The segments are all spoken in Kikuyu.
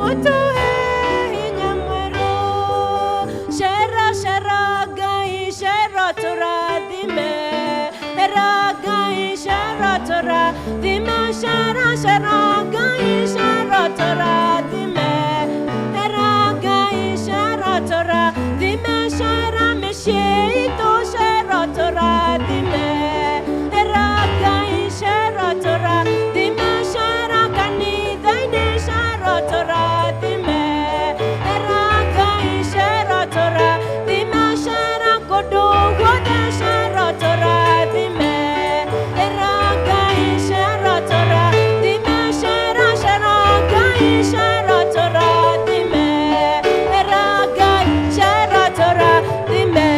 Utuhe hinya mwerũ. Cera cera Ngai cera tũrathime. Era Ngai cera tũrathime. Cera cera Ngai cera tũrathime. Era Ngai cera tũrathime. Cera mĩciĩ itũ cera tũrathime. Era Ngai cera tũrathime. Cera kanitha-inĩ cera tũrathime. Era Ngai cera tũrathime. Cera kũndũ guothe cera tũrathime. Era Ngai cera tũrathime. Cera cera Ngai cera tũrathime. Era Ngai cera tũrathime.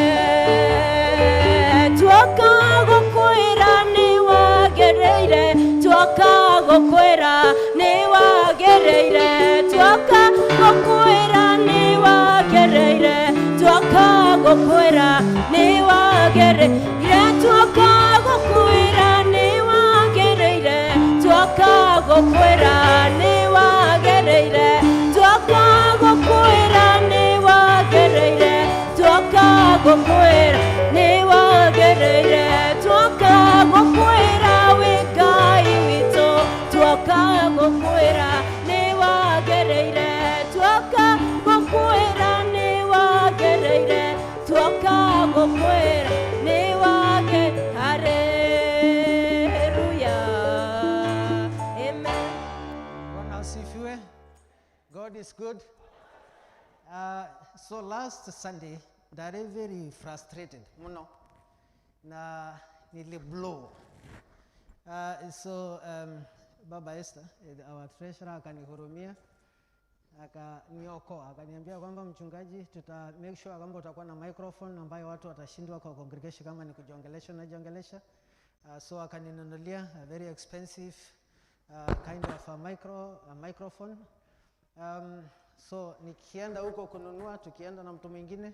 Tuoka gũkwĩra nĩ wagĩrĩire. Tuoka gũkwĩra nĩ wagĩrĩire. Tuoka gũkwĩra nĩ wagĩrĩire. Tuoka gũkwĩra nĩ wagĩrĩire. Tuoka gũkwĩra nĩ wagĩrĩire. Tuoka gũkwĩra nĩ wagĩrĩire. Tuoka gũkwĩra nĩ wagĩrĩire. Tuoka gũkwĩra nĩ wagĩrĩire. Tuoka gũkwĩra wĩ Ngai witũ. Tuoka gũkwĩra nĩ wagĩrĩire. Tuoka gũkwĩra nĩ wagĩrĩire. Tuoka gũkwĩra nĩ wagĩrĩire. Hallelujah. Amen. Bwana asifiwe. God is good. So last Sunday, ndari very frustrated muno na nili blow. So Baba Esther, our treasurer, akanihurumia akaniokoa, akaniambia kwamba mchungaji, tuta make sure kwamba utakuwa na microphone ambayo watu watashindwa kwa congregation kama ni kujiongelesha unajiongelesha. So akaninunulia a very expensive kind of a microphone. So nikienda huko kununua, tukienda na mtu mwingine,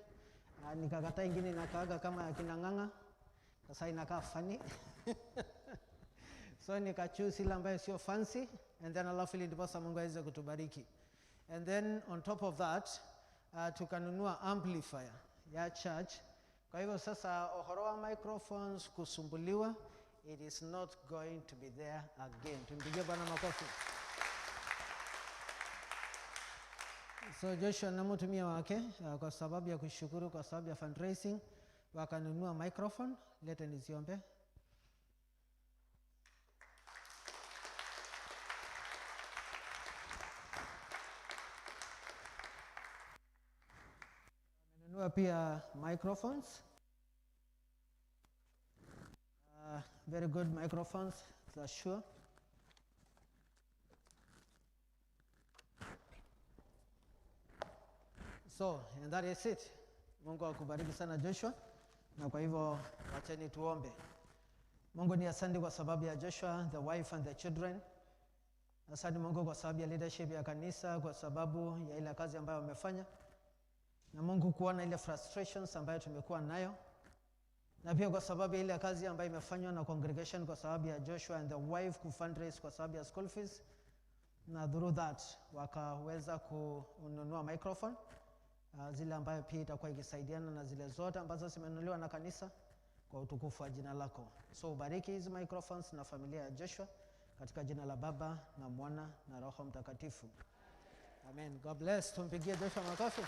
nikakataa ingine inakaaga kama ya kina Ng'ang'a. Sasa inakaa funny. So nikachoose ile ambayo sio fancy, and then alafu ili ndiposa Mungu aweze kutubariki. And then on top of that, tukanunua amplifier ya church. Kwa hivyo sasa uhoro wa microphones kusumbuliwa, it is not going to be there again. Tumpigie Bwana makofi. So Joshua na mtumia wake, kwa sababu ya kushukuru, kwa sababu ya fundraising, wakanunua microphone. Lete niziombe. Nunua pia microphones. Very good microphones, for sure. So, and that is it. Mungu akubariki sana Joshua. Na kwa hivyo wacheni tuombe. Mungu ni asante kwa sababu ya Joshua, the wife and the children. Asante Mungu kwa sababu ya leadership ya kanisa, kwa sababu ya ile kazi ambayo wamefanya. Na Mungu kuona ile frustrations ambayo tumekuwa nayo. Na pia kwa sababu ya ile kazi ambayo imefanywa na congregation kwa sababu ya Joshua and the wife ku fundraise kwa sababu ya school fees. Na through that wakaweza kununua microphone. Zile ambayo pia itakuwa ikisaidiana na zile zote ambazo zimenunuliwa na kanisa kwa utukufu wa jina lako. So ubariki hizi microphones na familia ya Joshua katika jina la Baba na Mwana na Roho Mtakatifu. Amen. God bless. Tumpigie Joshua makofi.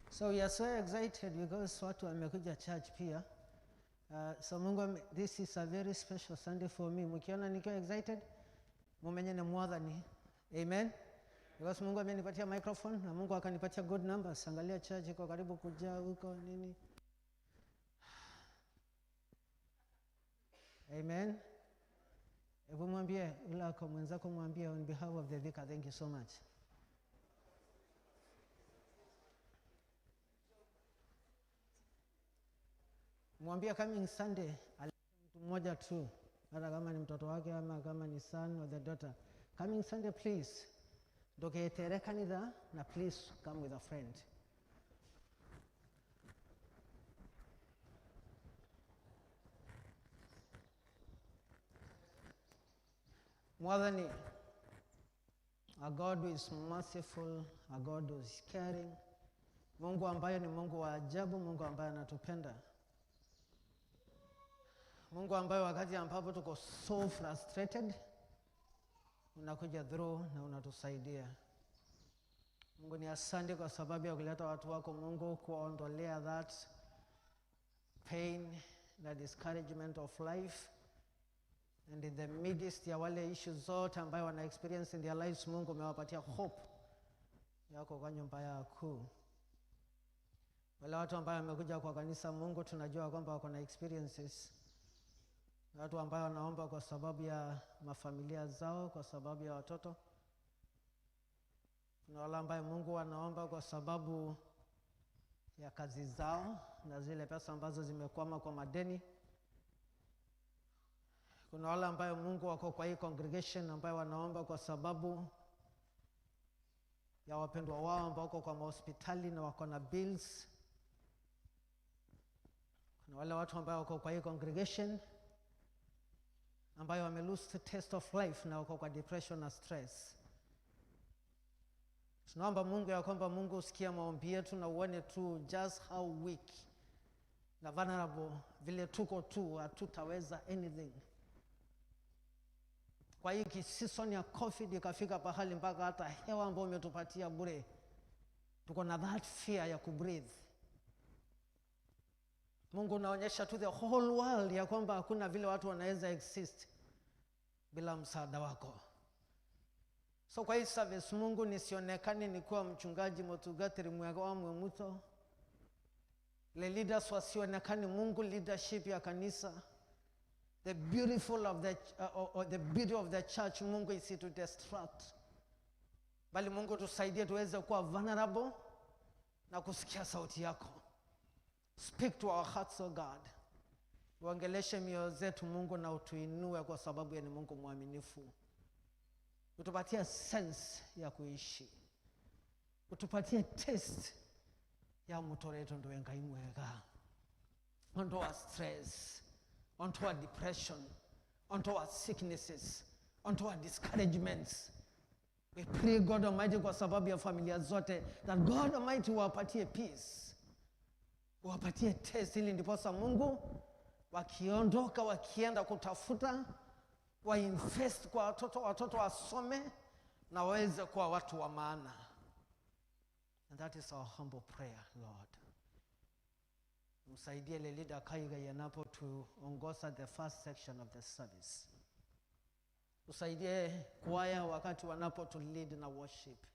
So we are so excited because watu wamekuja church pia. So Mungu, this is a very special Sunday for me. Mkiona nikiwa excited, mumenye ni mwadhani. Amen. Because Mungu amenipatia microphone na Mungu akanipatia good numbers. Angalia church iko karibu kujaa huko nini. Amen. Hebu mwambie ila kwa mwenzako, mwambie on behalf of the vicar, thank you so much. Mwambie coming Sunday mtu mmoja tu, hata kama ni mtoto wake ama kama ni son or the daughter. Coming Sunday please. Ndoketere kanitha na please come with a friend. Mwathani, a God who is merciful, a God who is caring, Mungu ambaye ni Mungu wa ajabu, Mungu ambaye anatupenda, Mungu ambaye wakati ambapo tuko so frustrated unakuja through na unatusaidia. Mungu ni asante kwa sababu ya kuleta watu wako Mungu, kuwaondolea that pain na discouragement of life, and in the midst ya wale issues zote ambayo wana experience in their lives, Mungu umewapatia hope yako kwa nyumba yako. Wale watu ambao wamekuja kwa kanisa Mungu, tunajua kwamba wako na experiences, watu ambao wanaomba kwa sababu ya mafamilia zao, kwa sababu ya watoto. Kuna wale ambayo Mungu wanaomba kwa sababu ya kazi zao na zile pesa ambazo zimekwama kwa madeni. Kuna wale ambayo Mungu wako kwa hii congregation ambayo wanaomba kwa sababu ya wapendwa wao ambao wako kwa mahospitali na wako na bills. Kuna wale watu ambao wako kwa hii congregation ambayo wame lose the taste of life na wako kwa depression na stress. Tunaomba Mungu ya kwamba Mungu usikie maombi yetu na uone tu just how weak na vulnerable vile tuko tu, hatutaweza anything. Kwa hii season ya COVID ikafika pahali mpaka hata hewa ambayo umetupatia bure, tuko na that fear ya kubreathe. Mungu unaonyesha to the whole world ya kwamba hakuna vile watu wanaweza exist bila msaada wako. So kwa hii service Mungu, nisionekane nikuwa mchungaji Mutungatiri mwega wa mwemuto, le leaders wasionekane Mungu, leadership ya kanisa, the beautiful of the, or the beauty of the church Mungu isitu distract, bali Mungu tusaidie tuweze kuwa vulnerable na kusikia sauti yako. Speak to our hearts, O God. Uongeleshe mioyo zetu Mungu na utuinue, kwa sababu ni Mungu mwaminifu. Utupatie sense ya kuishi, utupatie taste ya mutoreto ndo Ngai mwega. Ondoa stress, ondoa depression, ondoa sicknesses, ondoa discouragements. We pray, God Almighty, kwa sababu ya familia zote, that God Almighty wapatie peace, wapatie taste, ili ndiposa Mungu wakiondoka wakienda kutafuta wainvest kwa watoto, watoto wasome na waweze kuwa watu wa maana. And that is our humble prayer, Lord. Msaidie Lelida Kaiga yanapotuongoza the first section of the service. Usaidie kwaya wakati wanapotu lead na worship.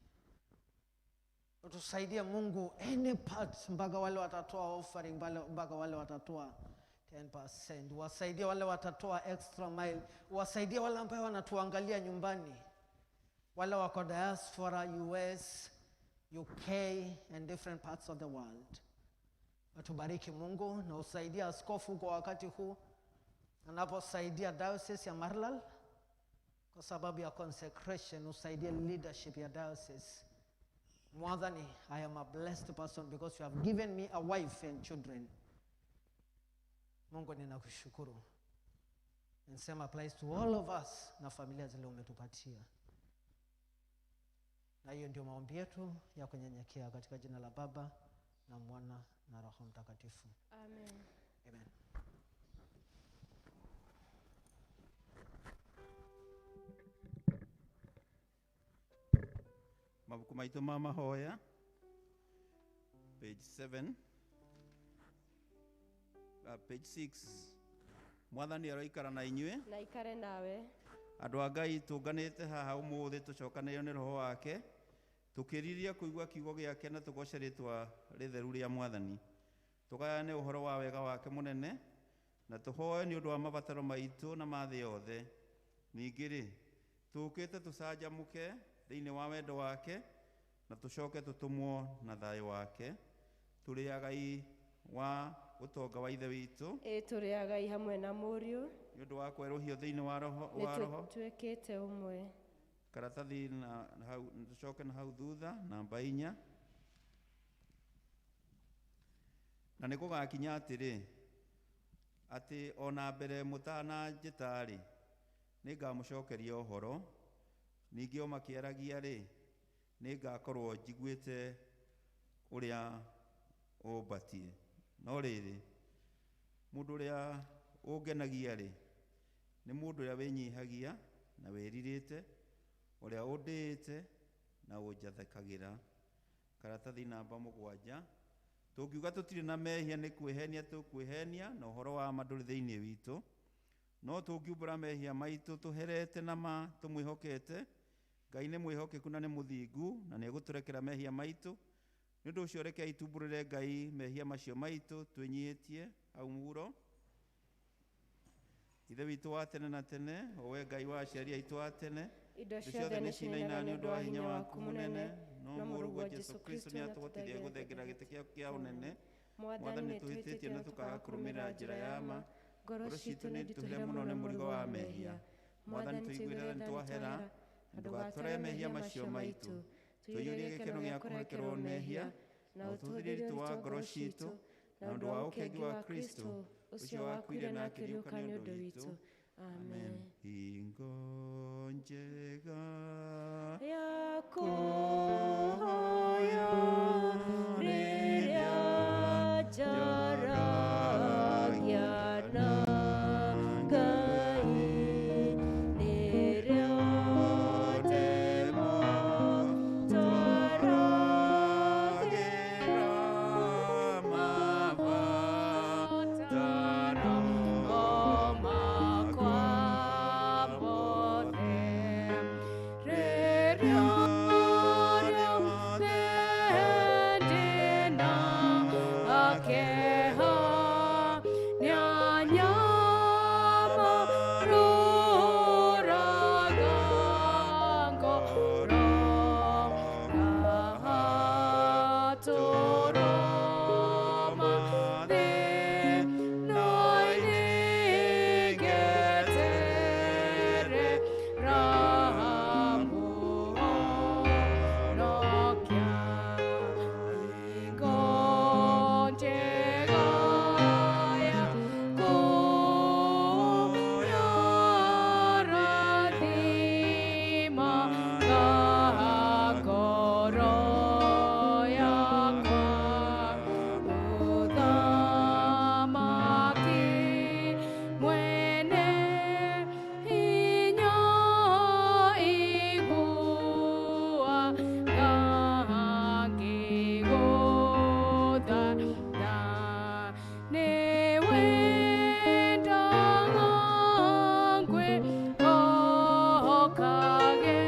Utusaidie Mungu any part, mpaka wale watatoa offering, mpaka wale watatoa 10%. Wasaidie wale watatoa extra mile. Wasaidie wale ambao wanatuangalia nyumbani, wale wako diaspora, US, UK and different parts of the world. Watubariki Mungu na usaidie askofu kwa wakati huu anaposaidia diocese ya Maralal kwa sababu ya consecration. Usaidie leadership ya diocese. Mwathani, I am a blessed person because you have given me a wife and children. Mungu ninakushukuru. And same applies to all of us na familia zile umetupatia. Na hiyo ndio maombi yetu ya kunyenyekea katika jina la Baba na Mwana na Roho Mtakatifu. Amen. Amen. Mabuku maitũ ma mahoya, page 7, page 6. Mwathani aroikara na inyuĩ. Na ikare nawe. Andũ a Ngai, tũnganĩte haha ũmũthĩ tũcokanĩrĩrio nĩ Roho wake, tũkĩriria kũigua kiugo gĩake na tũgoce rĩtwa rĩtheru rĩa Mwathani, tũgayane ũhoro wa wega wake mũnene na tũhoe nĩ ũndũ wa mabataro maitũ na ma thĩ yothe. Ningĩ rĩ, tũũkĩte tũcanjamũke thĩinĩ wa wendo wake na tũcoke tũtũmwo na thayũ wake. Tũrĩ agai wa ũtonga wa Ithe witũ. Ĩ tũrĩ agai hamwe na Mũriũ. Nĩ ũndũ wa kwerũhio thĩinĩ wa roho Nĩ wa roho. Tũtuĩkĩte ũmwe. Karatathi na hau tũcoke na hau thutha namba 4. Na nĩ gũgakinya atĩrĩ, atĩ ona mbere mũtananjĩta-rĩ, Nĩngamũcokeria ũhoro. Ningĩ o makĩaragia rĩ, nĩngakorwo njiguĩte ũrĩa ũmbatie. No rĩrĩ, mũndũ ũrĩa ũngenagia rĩ, nĩ mũndũ ũrĩa wĩnyihagia na wĩrirĩte, ũrĩa ũndĩĩte na ũnjathĩkagĩra. Karatathi namba 7. Tũngiuga tũtirĩ na mehia nĩ kwĩhenia tũkwĩhenia, na ũhoro wa ma ndũrĩ thĩinĩ witũ. No tũngiumbũra mehia maitũ tũherete na ma tũmwĩhokete, Ngai nĩ mwĩhokeku na nĩ mũthingu, na nĩegũtũrekera mehia maitũ. Nĩ ũndũ ũcio rekei tumbũrĩre Ngai mehia macio maitũ twĩnyihĩtie hau mũhuro. Ithe witũ wa tene na tene, o we Ngai wa aciari aitũ a tene, Indo indo ciothe nĩ cinaina nĩ ũndũ wa hinya waku mũnene, no no mũrũguo mũrũguo Jesũ Jesũ Kristo Kristo nĩ atũhotithirie gũthengera gĩtĩ gĩaku kĩa ũnene. Mwathani, Mwathani, nĩ nĩtũhĩtĩtie tũhĩtĩtie na na tũkaaga tũkaaga kũrũmĩrĩra kũrũmĩrĩra njĩra njĩra ya ya ma. ma. Ngoro Ngoro citũ citũ nĩ nĩ nditũhĩre nditũhĩre mũno mũno nĩ nĩ mũrigo mũrigo wa wa mehia. mehia. Mwathani, Mwathani, tũiguĩre tũiguĩre tha tha nĩ nĩtwahera, twahera, na na ndũgatũre ndũgatware mehia mehia macio macio maitũ. maitũ. Tũiyũrie Tũiyũrie gĩkeno gĩkeno gĩa gĩa kũrekerwo kũrekerwo mehia, mehia, na na ũtũhũthĩrie ũtũhũthĩrie ũritũ ũritũ wa wa ngoro ngoro citũ, citũ, na na ũndũ ũndũ wa wa ũkengi ũkengi wa wa Kristo, Kristo, ũcio ũcio wakuire wakuire na na akĩriũka akĩriũka nĩ nĩ ũndũ ũndũ witũ. witũ. Amen. Amen. Hingo njega Ya kũhoya kũhoya rĩrĩa rĩrĩa njaragia njaragia na Ngai, Ngai, nĩrĩo ndĩmũtwaragĩra mabataro makwa mothe. Rĩrĩa Rĩrĩa rĩothe ndĩna akeha nĩanyamarũraga ngoro ngahatũrwo mathĩna-inĩ ngeterera mũhonokia. Hingo njega ya kũrathima ngoro yakwa, Mũthamaki mwene hinya igua ngĩgũthaitha. Nĩwendaga ngwĩhokage,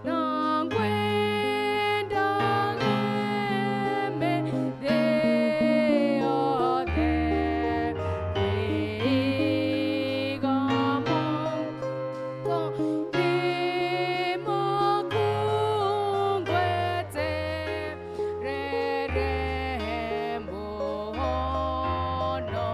na ngwendage mĩthĩ yothe. Kĩgamo Ngoro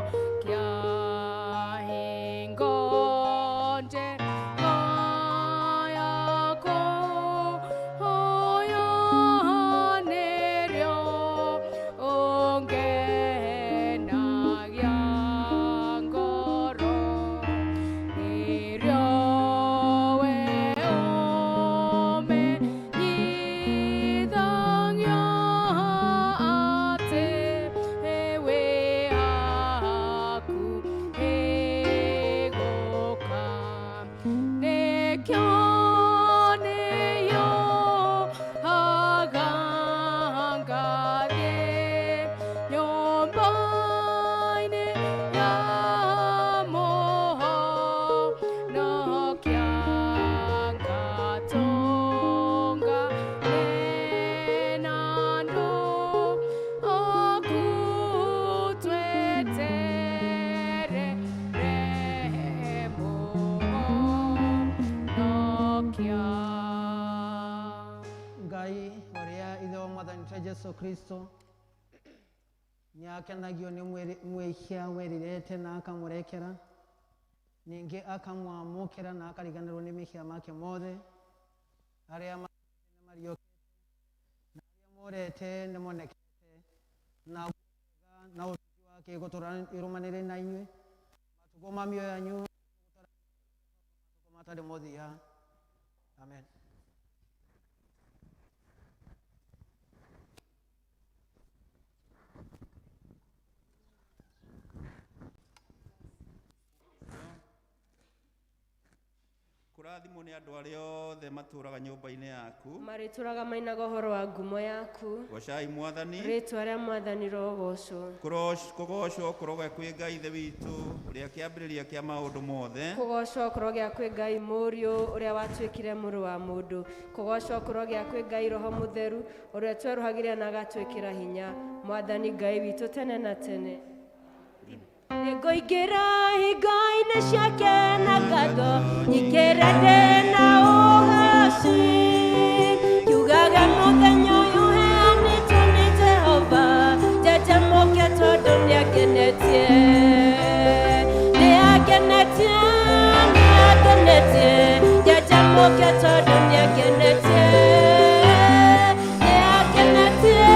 Nyomba-inĩ ya mũhonokia ngatũngane na andũ aku tweterere mũhonokia. Ngai ũrĩa ithe wa mwathani ta Jesu Kristo nĩakenagio nĩ mwĩhia wĩrirĩte na akamũrekera, ningĩ akamwamũkĩra na akariganĩrwo nĩ mehia make mothe. Arĩa nĩmariũkĩte na arĩa morete nĩmonekete, na wega na ũtugi wake gũtũũra irũmanĩrĩire na inyuĩ matukũ ma mĩoyo yanyu. Ũtarĩ mũthia. Amen. Kũrathimwo nĩ andũ arĩa othe matũũraga nyũmba-inĩ yaku. Marĩtũraga mainaga ũhoro wa ngumo yaku. Goocai Mwathani. Rĩtwa rĩa Mwathani rogocwo. Kũgocwo kũrogĩa kwĩ Ngai Ithe witũ ũrĩa kĩambĩrĩria kĩa maũndũ mothe. Kũgocwo kũrogĩa kwĩ Ngai Mũriũ ũrĩa watuĩkire mũrũ wa mũndũ. Kũgocwo kũrogĩa kwĩ Ngai Roho Mũtheru ũrĩa twerũhagĩria na agatwĩkĩra hinya. Mwathani Ngai witũ tene na tene. Nĩngũingĩra hingo-inĩ ciake na ngatho, nyingĩre ndĩ na ũgoci. Kiugaga mũthenya ũyũ ũheanĩtwo nĩ Jehova, njanjamũke tondũ nĩangenetie. Nĩangenetie, nĩangenetie, njanjamũke tondũ nĩangenetie. Nĩangenetie,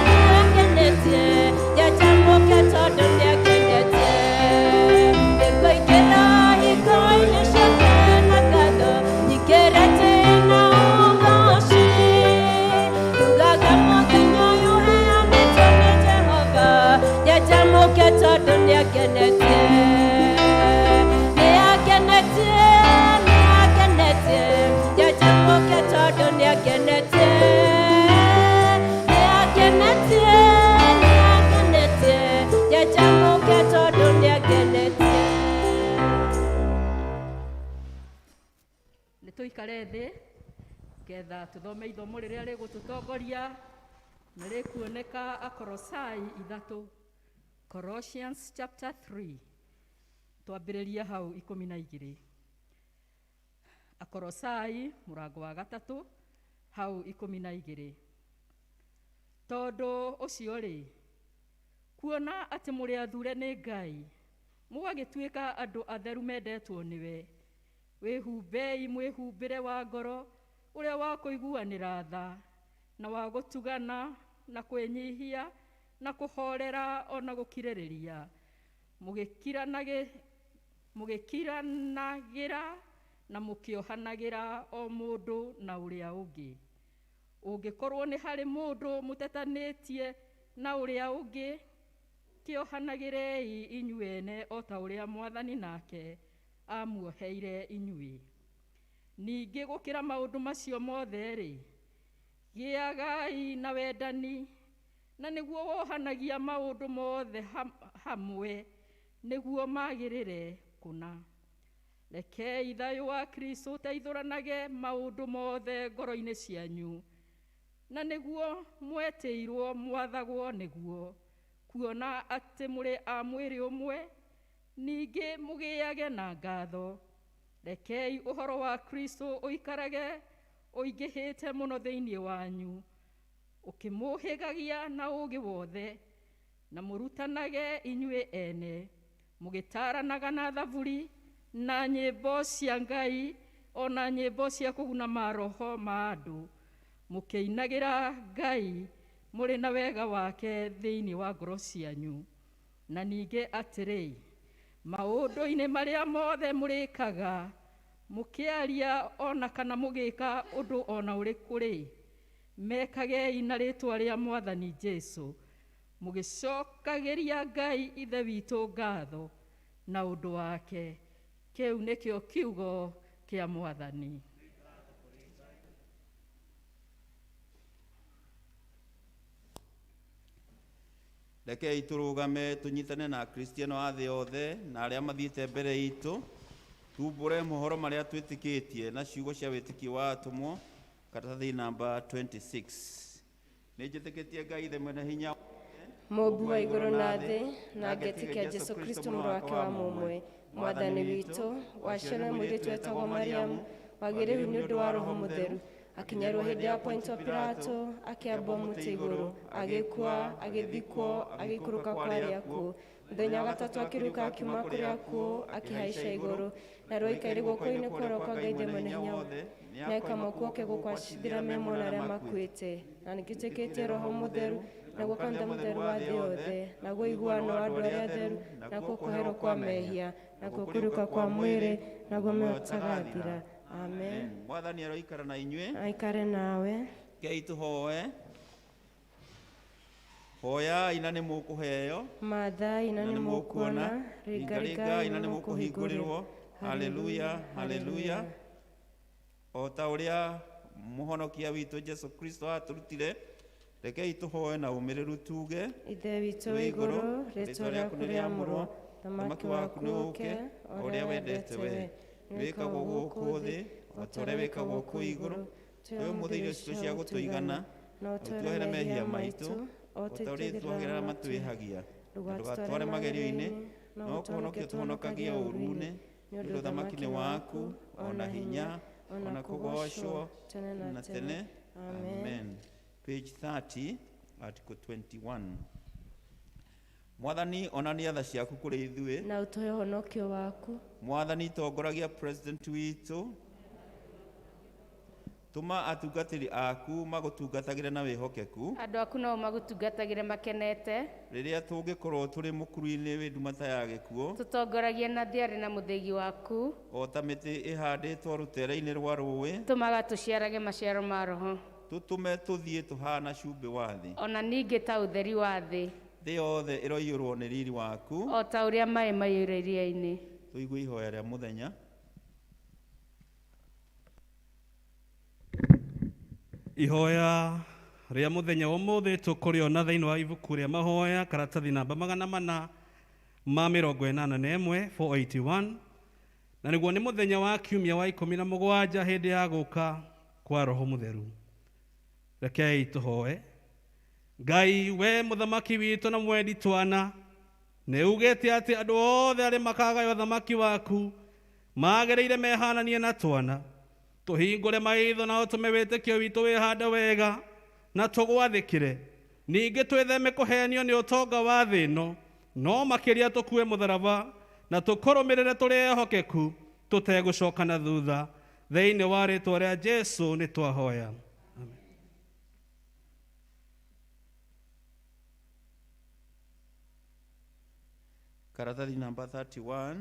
nĩangenetie, njanjamũke tondũ nĩangenetie. Nĩngũingĩra hingo-inĩ ciake na ngatho, nyingĩre ndĩ na ũgoci. Kiugaga mũthenya ũyũ ũheanĩtwo nĩ Jehova, njanjamũke tondũ nĩangenetie. Nĩangenetie, nĩangenetie, njanjamũke tondũ nĩangenetie. Nĩangenetie, nĩangenetie, njanjamũke tondũ nĩangenetie. Nĩ tũikare thĩ getha tũthome ithomo rĩrĩa rĩgũtũtongoria na rĩkuoneka Akorosai 3, Colossians chapter 3, twambĩrĩria hau 12. Akorosai mũrango wa 3 hau 12. Tondũ ũcio rĩ, kuona atĩ mũrĩ athure nĩ Ngai, mũgagĩtuĩka andũ atheru mendetwo nĩwe, wĩhumbei mwĩhumbĩre wa ngoro ũrĩa wa kũiguanĩra tha na wa gũtugana na kwĩnyihia na kũhorera ona gũkirĩrĩria, mũgĩkiranagĩra na mũkĩohanagĩra o mũndũ na ũrĩa ũngĩ. Ũngĩkorwo nĩ harĩ mũndũ mũtetanĩtie na ũrĩa ũngĩ, kĩohanagĩrei inyuĩ ene o ta ũrĩa Mwathani nake amuoheire inyuĩ. Ningĩ gũkĩra maũndũ macio mothe rĩ, gĩagai na wendani, na nĩguo wohanagia maũndũ mothe hamwe nĩguo magĩrĩre kũna. Rekei thayũ wa Kristũ ũteithũranage maũndũ mothe ngoro-inĩ cianyu, na nĩguo mwetĩirwo mwathagwo nĩguo, kuona atĩ mũrĩ a mwĩrĩ ũmwe, ningĩ mũgĩage na ngatho. Rekei ũhoro wa Kristũ ũikarage ũingĩhĩte mũno thĩinĩ wanyu, ũkĩmũhĩgagia na ũũgĩ wothe, na mũrutanage inyuĩ ene, mũgĩtaaranaga na thaburi na nyĩmbo cia Ngai ona nyĩmbo cia kũguna maroho ma andũ, mũkĩinagĩra Ngai mũrĩ na wega wake thĩinĩ wa ngoro cianyu. Na ningĩ atĩrĩ, maũndũ-inĩ marĩa mothe mũrĩkaga, mũkĩaria ona kana mũgĩka ũndũ ona ũrĩkũ rĩ, mekagei na rĩtwa rĩa Mwathani Jesũ, mũgĩcokagĩria Ngai Ithe witũ ngatho na ũndũ wake. Kĩu nĩkĩo kiugo kĩa Mwathani. Rekei tũrũgame tũnyitane na Akristiano a thĩ yothe na arĩa mathiĩte mbere itũ, tumbũre mohoro marĩa twĩtĩkĩtie na ciugo cia wĩtĩkio wa atũmwo, karatathi namba 26. Nĩ njĩtĩkĩtie Ngai Ithe mwene hinya Mũmbi wa igũrũ na thĩ, na ngetĩkia Jesũ Kristũ mũrũ wake wa mũmwe, Mwathani witũ, waciarirwo nĩ mũirĩtu wetagwo Mariamu, wagĩrĩirwo nĩ ũndũ wa Roho Mũtheru, akinyarwo hĩndĩ ya Pontio Pilato, akĩambwo mũtĩ igũrũ, agĩkua, agĩthikwo, agĩikũrũka kwa arĩa akuũ. Mũthenya wa gatatũ akĩriũka akiuma kũrĩa akuũ, akĩhaica igũrũ, narĩo aikaire guoko-inĩ kwa ũrĩo kwa Ngai Ithe mwene hinya wothe, na ĩkamũkua oke gũkwacithĩra me muoyo na arĩa makuĩte. Na nĩngĩtĩkĩtie Roho Mũtheru, naguo kanitha mũtheru wa thĩ yothe, naguo ũiguano wa andũ arĩa atheru, nakuo kũherwo kwa mehia, Nakuo kũriũka kwa mwĩrĩ, naguo muoyo ũtagathira. Amen. Mwathani aroikara na inyuĩ. Aikare nawe. Rekei tũhoe. Hoyai na nĩ mũkũheo. Maathai na na nĩ nĩ mũkuona. mũkuona. Ringaringai na nĩ mũkũhingũrĩrwo. Haleluya, haleluya. O ta ũrĩa mũhonokia witũ Jesu Kristo atũrutire, rekei tũhoe na ũmĩrĩru tuge: Ithe witũ wĩ igũrũ, rĩtwa rĩaku nĩrĩamũrwo, ũthamaki waku nĩũke, o ũrĩa wendete we wĩkagwo gũkũ thĩ o ta ũrĩa wĩkagwo kũu igũrũ. Tũhe ũmũthĩ irio citũ cia gũtũigana, na na ũtuohere mehia maitũ o ta ũrĩa tuoherera matwĩhagia, na ndũgatware magerio-inĩ, no kũhonokia tũhonokagie ũũru-inĩ, nĩ ũndũ ũthamaki nĩ waku, o na hinya, o na kũgoocwo tene na tene. Amen. Page 30, article 21. Mwathani, onania tha ciaku kũrĩ ithuĩ, na ũtũhe ũhonokio waku. Mwathani, tongoragia president witũ, tũma atungatĩri aku magũtungatagĩre na wĩhokeku. Andũ aku no magũtungatagĩre makenete. Rĩrĩa tũngĩkorwo tũrĩ mũkuru-inĩ wĩ nduma ta ya gĩkuũ, Tũtongoragie na thiarĩ na mũthĩgi waku. o ta mĩtĩ ĩhandĩtwo rũtere-inĩ rwa rũĩ, Tũmaga tũciarage maciaro ma roho. Tũtũme tũthiĩ tũhana cumbĩ wa thĩ. Ona ningĩ ta ũtheri wa thĩ. Thĩ yothe ĩroiyũrwo nĩ riri waku. O ta ũrĩa maĩ maiyũire iria-inĩ. Tũigue ihoya rĩa mũthenya. Ihoya rĩa mũthenya wa ũmũthĩ tũkũrĩona thĩinĩ wa ibuku rĩa mahoya, karatathi namba 481, 481, na nĩguo nĩ mũthenya wa kiumia wa 17 hĩndĩ ya gũka kwa Roho Mũtheru. Rekei tũhoe. Ngai, we mũthamaki witũ na mwendi twana, nĩ ugĩte atĩ andũ othe arĩa makagaya ũthamaki waku magĩrĩire mehananie na twana. Tũhingũre maitho na ũtũme wĩtĩkio witũ wĩhande wega na tũgwathĩkĩre. Ningĩ twĩtheme kũhenio nĩ ũtonga wa thĩ ĩno, no makĩria tũkue mũtharaba na tũkũrũmĩrĩre tũrĩ ehokeku tũtegũcoka na thutha. Thĩinĩ wa rĩtwa rĩa Jesu nĩ twahoya. Karatathi namba 31,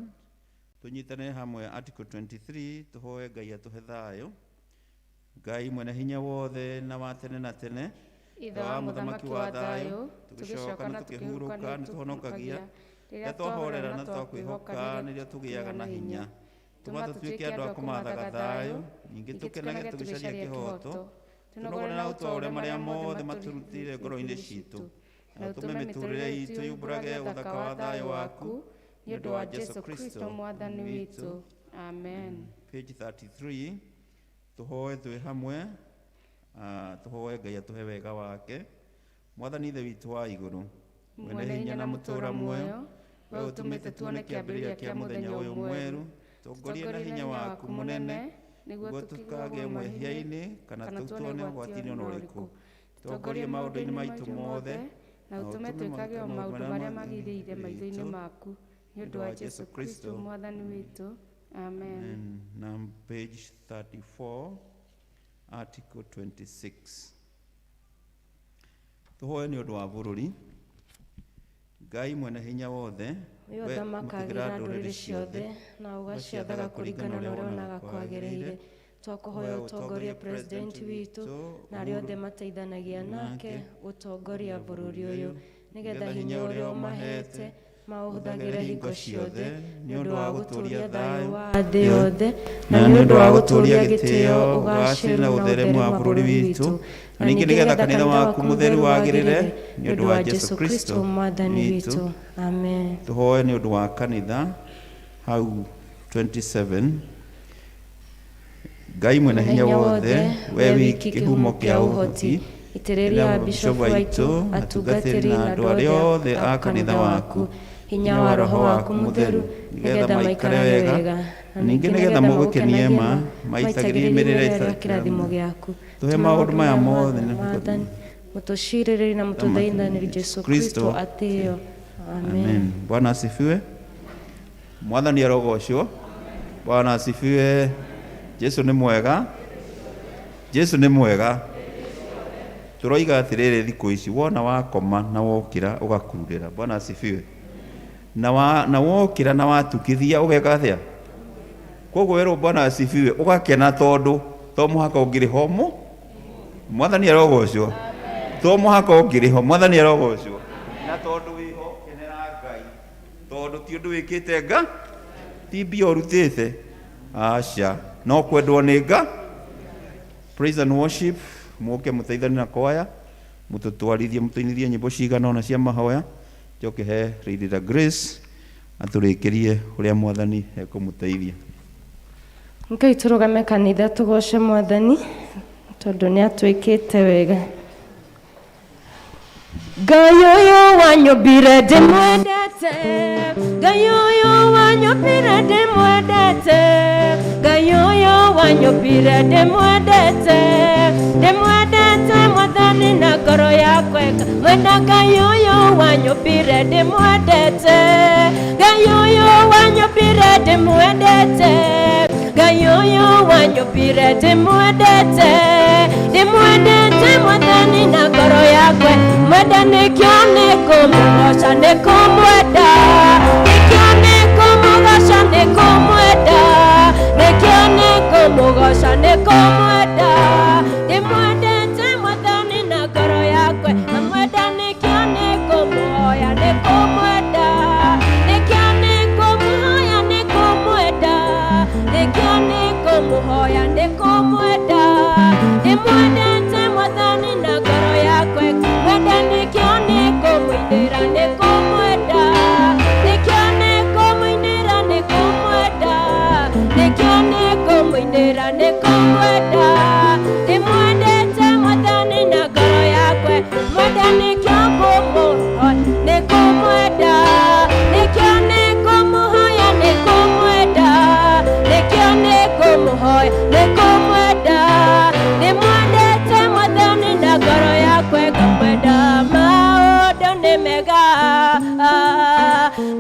tũnyitane hamwe article 23, tũhoe Ngai atũhe thayũ. Ngai mwene hinya wothe na wa tene na tene, Ithe wa mũthamaki wa thayũ, tũgĩcoka na tũkĩhurũka nĩ tũhonokagia. Rĩrĩa twahorera na twakwĩhoka, nĩrĩo tũgĩaga na hinya. Tũma tũtuĩke andũ a kũmathaga thayũ, ningĩ tũkenage tũgĩcaria kĩhooto. Tũnogore na ũtwaũre marĩa mothe matũrutĩire ngoro-inĩ citũ, na ũtũme mĩtũũrĩre itũ yumbũrage ũthaka wa thayũ waku, nĩ ũndũ wa Jesu Kristo mwathani witũ. Amen. Page 33, tũhoe twĩ hamwe. Tũhoe Ngai atũhe wega wake. Mwathani Ithe witũ wa igũrũ, mwene hinya na mũtũũra muoyo, we ũtũmĩte tuone kĩambĩrĩria kĩa mũthenya ũyũ mwerũ, tongorie na hinya waku mũnene nĩguo tũkagĩe mwehia-inĩ kana tũtuone ũgwati-inĩ ona ũrĩkũ. Tongorie maũndũ-inĩ maitũ mothe, na ũtũme twĩkage o maũndũ marĩa magĩrĩire maitho-inĩ maku, nĩ ũndũ wa Jesu Kristo mwathani witũ. Amen. Na page 34, article 26, tũhoe nĩ ũndũ wa bũrũri. Ngai mwene hinya wothe, we ũthamakagĩra ndũrĩrĩ ciothe na ũgaciathaga kũringana na ũrĩa wonaga kwagĩrĩire, twakũhoya ũtongorie president witũ na arĩa othe mateithanagia nake gũtongoria bũrũri ũyũ, nĩgetha hinya ũrĩa ũmahete maũhũthagĩre hingo ciothe nĩ ũndũ wa gũtũũria thayũ wa thĩ yothe, na nĩ ũndũ wa gũtũũria gĩtĩo, ũgaacĩru na na ũtheremu wa bũrũri witũ, na ningĩ nĩgetha kanitha waku mũtheru wagĩrĩre, nĩ ũndũ wa Jesu Kristo mwathani witũ. Amen. Tũhoe nĩ ũndũ wa kanitha hau 27. Ngai mwene hinya wothe, we wiki kĩhumo kĩa ũhoti, itĩrĩria bishofu aitũ, atungatĩri na andũ arĩa othe a kanitha waku hinya wa roho waku mũtheru, nĩgetha maikarage wega, na ningĩ nĩgetha mũgũkenie ma maitagĩrie mĩrĩre ya kĩrathimo gĩaku. Tũhe maũndũ maya mothe na Mwathani mũtũcirĩrĩri na mũtũthaithanĩri Jesu Kristo atĩo. Amen. Amen. Bwana asifiwe. Mwathani arogocwo. Bwana asifiwe. Jesu nĩ mwega. Jesu nĩ mwega. Tũroiga atĩrĩrĩ, thikũ ici wona wakoma na wokĩra ũgakururĩra. Bwana asifiwe. Na wa na wokĩra na watukithia ũgeka atĩa? Koguo werwo Bwana asifiwe, ũgakena tondũ to mũhaka ũngĩrĩ ho mũ Mwathani arogocwo. To mũhaka ũngĩrĩ ho, Mwathani arogocwo. Na tondũ wĩho kenera Ngai, tondũ ti ũndũ wĩkĩte nga ti mbia ũrutĩte, aca, no kwendwo nĩ nga. Praise and worship, mũke mũteithanie na kwaya, mũtũtwarithie, mũtũinithie nyĩmbo cigana ona cia mahoya. Njoke he Lady the Grace atũrĩkĩrie ũrĩa Mwathani ekũmũteithia. Ngai tũrũgame kanitha tũgoce Mwathani tondũ nĩ atwĩkĩte wega. Ngai ũyũ wanyũmbire ndĩmwendete, Ngai ũyũ wanyũmbire ndĩmwendete, Ngai ũyũ wanyũmbire ndĩmwendete, ndĩmwendete Mwathani na ngoro yakwa ĩka. Mwenda Ngai ũyũ wanyũmbire ndĩmwendete, Ngai ũyũ wanyũmbire ndĩmwendete, Ngai ũyũ wanyũmbire ndĩmwendete, ndĩmwendete Mwathani na ngoro yakwa. Mwenda nĩkĩo nĩkũmũgoca nĩkũmwenda, nĩkĩo nĩkũmũgoca nĩkũmwenda, nĩkĩo nĩkũmũgoca nĩkũmwenda, ndĩmwendete Mwathani na ngoro yakwa. Namwenda nĩkĩo nĩkũmũhoya nĩkũmwenda, nĩkĩo nĩkũmũhoya nĩkũmwenda, nĩkĩo nĩkũmũhoya nĩkũmwenda, ndĩmwendete Mwathani na ngoro yakwa. Mwenda nĩkĩo nĩkũmũinĩra nĩkũmwenda, nĩkĩo nĩkũmũinĩra nĩkũmwenda, nĩkĩo nĩkũmũinĩra nĩkũmwenda, ndĩmwendete Mwathani na ngoro yakwa. Mwenda nĩkĩo ngũmũhoya nĩkũmwenda, nĩkĩo nĩkũmũhoya nĩkũmwenda, nĩkĩo nĩkũmũhoya nĩkũmwenda, ndĩmwendete Mwathani na ngoro yakwa. Ngũmwenda maũndũ nĩ mega,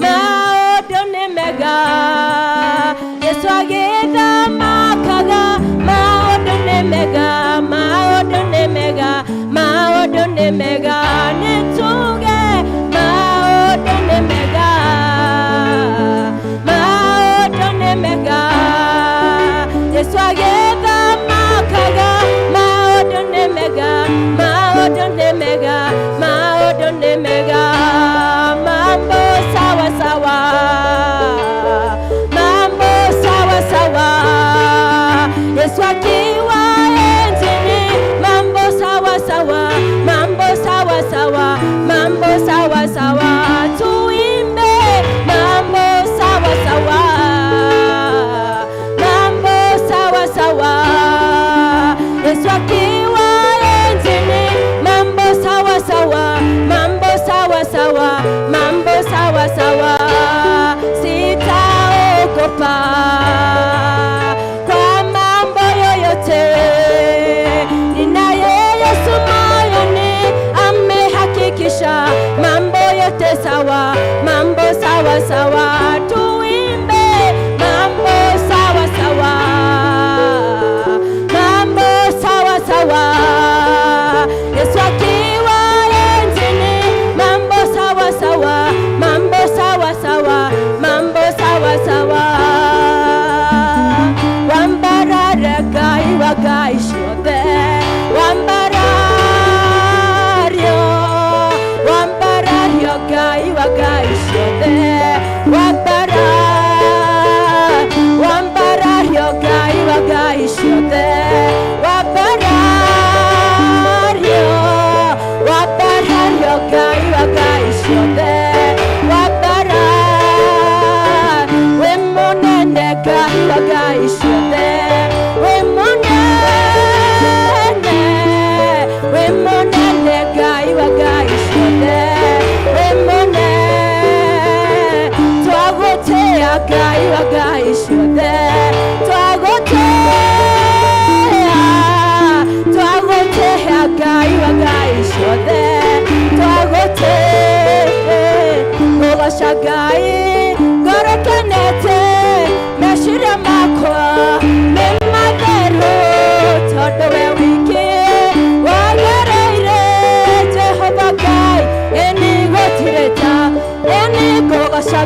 maũndũ nĩ mega, Yesu agĩthamakaga, maũndũ nĩ mega, maũndũ nĩ mega, maũndũ nĩ mega, nĩtuge maũndũ nĩ mega, maũndũ nĩ mega, Yesu agĩthamakaga, maũndũ nĩ mega, maũndũ nĩ mega, maũndũ nĩ mega, mambo sawa sawa, mambo sawa sawa, Yesu akiwa enzini, mambo sawa sawa, mambo sawa sawa, mambo sawa sawa, tuimbe mambo sawa sawa, mambo sawa sawa, Yesu akiwa enzini, mambo sawa sawa, mambo sawa sawa, mambo sawa sawa, sitaogopa kwa mambo yoyote, ninaye Yesu moyoni, amehakikisha mambo yote sawa, mambo sawa sawa, tuimbe mambo sawa sawa, mambo sawa sawa, Yesu akiwa enzini, mambo sawa sawa, mambo sawa sawa, mambo sawa sawa, wambarara Ngai wa ngai ciothe, wambarario, wambarario Ngai wa ngai ciothe, wambarario Ngai wa ngai ciothe, wambarario, wambarario Ngai wa ngai ciothe, wambara, wĩ mũnene Ngai wa ngai ciothe, wĩ mũnene, wĩ mũnene Ngai wa ngai ciothe, wĩ mũnene, twagũtĩĩa Ngai wa ngai ciothe, twagũtĩĩa, twagũtĩĩa Ngai wa ngai ciothe, twagũtĩĩa, kũgoca Ngai ngoro kenete, meciria makwa nĩ matheru, tondũ we wiki wagĩrĩire Jehova Ngai, ĩni gũtirĩ ta, ĩni kũgoca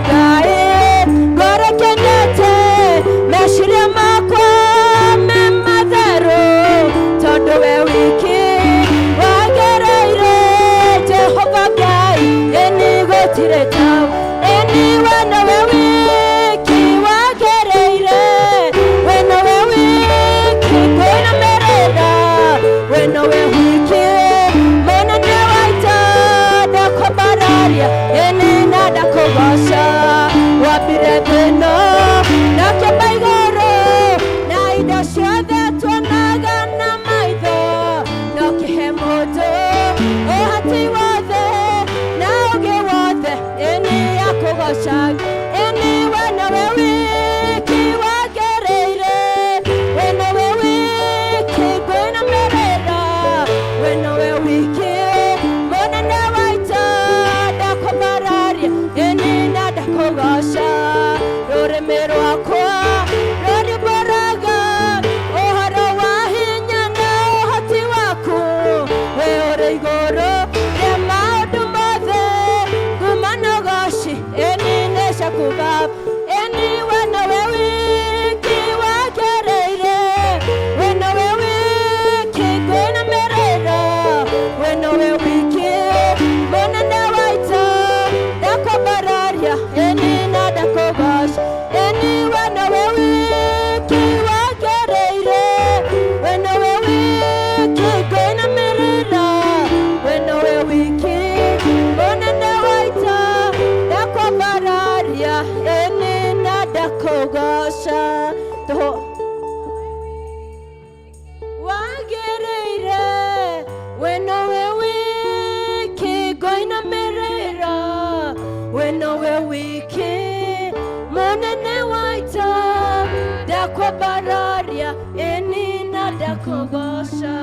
Ndakũnyararia ĩni na ndakũgoca.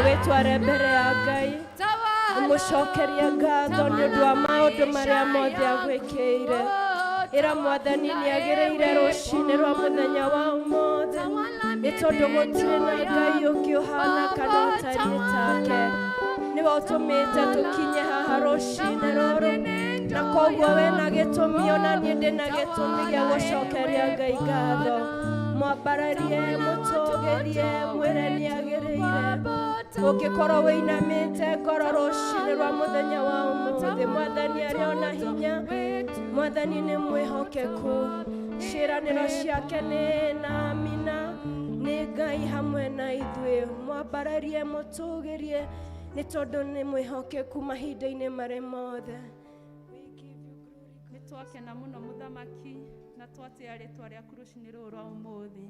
Wetware mbere ya Ngai umucokerie ngatho nĩ ũndũ wa maũndũ marĩa mothe agwĩkĩire. Ĩra Mwathani nĩ agĩrĩire rũcinĩ rwa mũthenya wa ũmũthĩ, nĩ tondũ gũtirĩ na Ngai ũngĩ ũhana kana ũtariĩ take. Nĩwe ũtũmĩte tũkinye haha rũcinĩ rũrũ, na koguo we na gĩtũmi ona niĩ ndĩ na gĩtũmi gĩa gũcokeria Ngai ngatho. Mwambararie, mũtũgĩrie, mwĩre nĩ agĩrĩire. Ũngĩkorwo wĩinamĩte ngoro rũcinĩ rwa mũthenya wa ũmũthĩ, Mwathani arĩ ona hinya, Mwathani nĩ mwĩhokeku, ciĩranĩro ciake nĩ na amina, nĩ Ngai hamwe na ithuĩ. Mwambararie, mũtũgĩrie, nĩ tondũ nĩ mwĩhokeku mahinda-inĩ marĩ mothe. Nĩ twakena mũno Mũthamaki na twatĩa rĩtwa rĩaku rũcinĩ rũrũ rwa ũmũthĩ.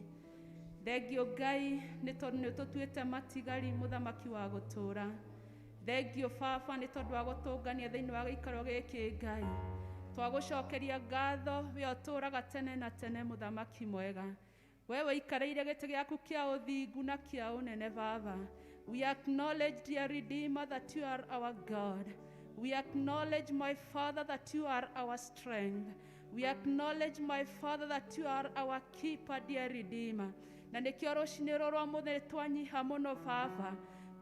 Thengio Ngai nĩ tondũ nĩ ũtũtuĩte matigari Mũthamaki wa gũtũũra. Thengio Baba nĩ tondũ wa gũtũngania thĩinĩ wa gĩikaro gĩkĩ Ngai. Twagũcokeria ngatho we ũtũũraga tene na tene Mũthamaki mwega. We wĩikarĩire gĩtĩ gĩaku kĩa ũthingu na kĩa ũnene Baba. We acknowledge, dear Redeemer, that you are our God. We acknowledge, my Father, that you are our strength. We acknowledge, my Father, that you are our keeper, dear Redeemer. Na nĩkĩo rũcinĩ rũrũ rwa mũthenya twanyiha mũno Baba.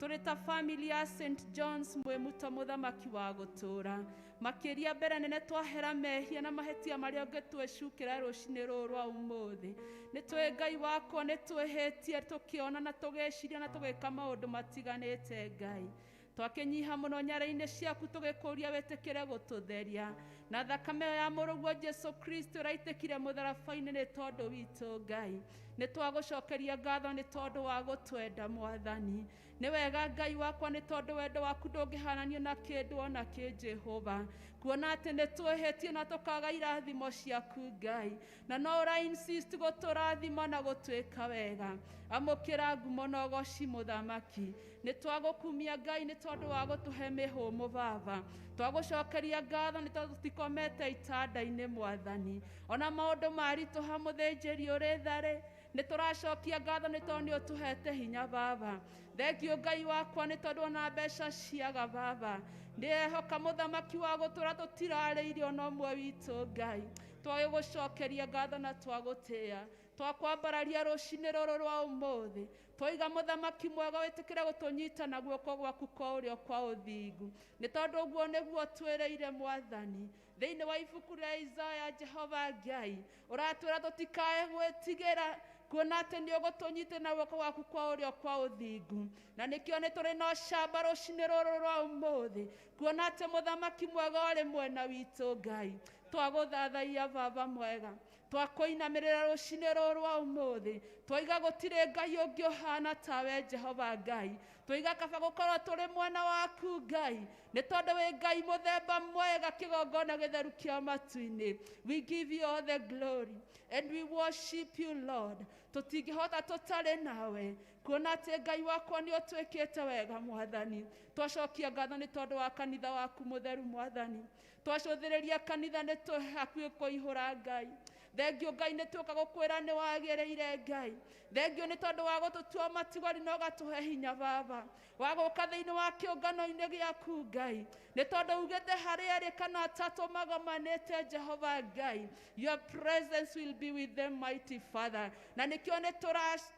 Tũrĩ ta family ya St John's Mwimuto mũthamaki wa gũtũũra. Makĩria mbere nene twahera mehia na mahĩtia marĩa ũngĩtwĩcukĩra rũcinĩ rũrũ rwa ũmũthĩ. Nĩ tũĩ Ngai wakwa nĩ twĩhĩtie tũkĩona na tũgĩciria na tũgĩka maũndũ matiganĩte Ngai. Twakĩnyiha mũno nyara-inĩ ciaku tũgĩkũria wĩtĩkĩre gũtũtheria na thakame ya mũrũguo Jesu Kristo ĩraitĩkire mũtharaba-inĩ nĩ tondũ witũ Ngai. Nĩ twagũcokeria ngatho nĩ tondũ wa gũtwenda Mwathani. Nĩ wega Ngai wakwa nĩ tondũ wendo waku ndũngĩhananio na kĩndũ ona kĩ Jehova. Kuona atĩ nĩ twĩhĩtie na tũkaga irathimo ciaku Ngai, na no ũra insist gũtũrathima na gũtwĩka wega. Amũkĩra ngumo na ũgoci mũthamaki. Nĩ twagũkumia Ngai nĩ tondũ wa gũtũhe mĩhũmũ Baba. Twagũcokeria ngatho nĩ tondũ tũtikomete itanda-inĩ Mwathani. Ona maũndũ maritũha mũthĩnjĩri ũrĩ tharĩ, nĩ tũracokia ngatho nĩ tondũ nĩ ũtũhete hinya Baba. Thengio Ngai wakwa nĩ tondũ ona mbeca ciaga Baba. Ndĩrehoka mũthamaki wa gũtũra tũtirarĩire ona ũmwe witũ Ngai. Twagĩgũcokeria ngatho na twagũtĩĩa. Twakwambararia rũcinĩ rũrũ rwa ũmũthĩ. Twaiga mũthamaki mwega wĩtĩkĩre gũtũnyita na guoko gwaku kwa ũrĩo kwa ũthingu. Nĩ tondũ ũguo nĩguo twĩrĩire Mwathani. Thĩinĩ wa ibuku rĩa Isaya Jehova Ngai ũratwĩra tũtikae gwĩtigĩra kuona atĩ nĩ ũgũtũnyita na guoko gwaku kwa ũrĩo kwa ũthingu. Na nĩkĩo nĩ tũrĩ na ũcamba rũcinĩ rũrũ rwa ũmũthĩ kuona atĩ mũthamaki mwega ũrĩ mwena witũ Ngai. Twagũthathaiya Baba mwega. Twakũinamĩrĩra rũcinĩ rũrũ rwa ũmũthĩ. Twaiga gũtirĩ Ngai ũngĩ ũhana tawe Jehova Ngai. Twaiga kaba gũkorwo tũrĩ mwena waku Ngai nĩ tondũ wĩ Ngai mũthemba mwega kĩgongona gĩtheru kĩa matu-inĩ. We give you all the glory and we worship you Lord. Tũtingĩhota tũtarĩ nawe kuona atĩ Ngai wakwa nĩ ũtwĩkĩte wega Mwathani. Twacokia ngatho nĩ tondũ wa kanitha waku mũtheru Mwathani. Twacũthĩrĩria kanitha nĩ hakuhĩ kũihũra Ngai. Thengio Ngai nĩ tuoka gũkwĩra nĩ wagĩrĩire Ngai. Thengio nĩ tondũ wa gũtũtua matigari na ũgatũhe hinya Baba wa gũka thĩinĩ wa kĩũngano-inĩ gĩaku Ngai. Nĩ tondũ ugĩte harĩ erĩ kana atatũ magomanĩte Jehova Ngai, your presence will be with them mighty Father. Na nĩkĩo nĩ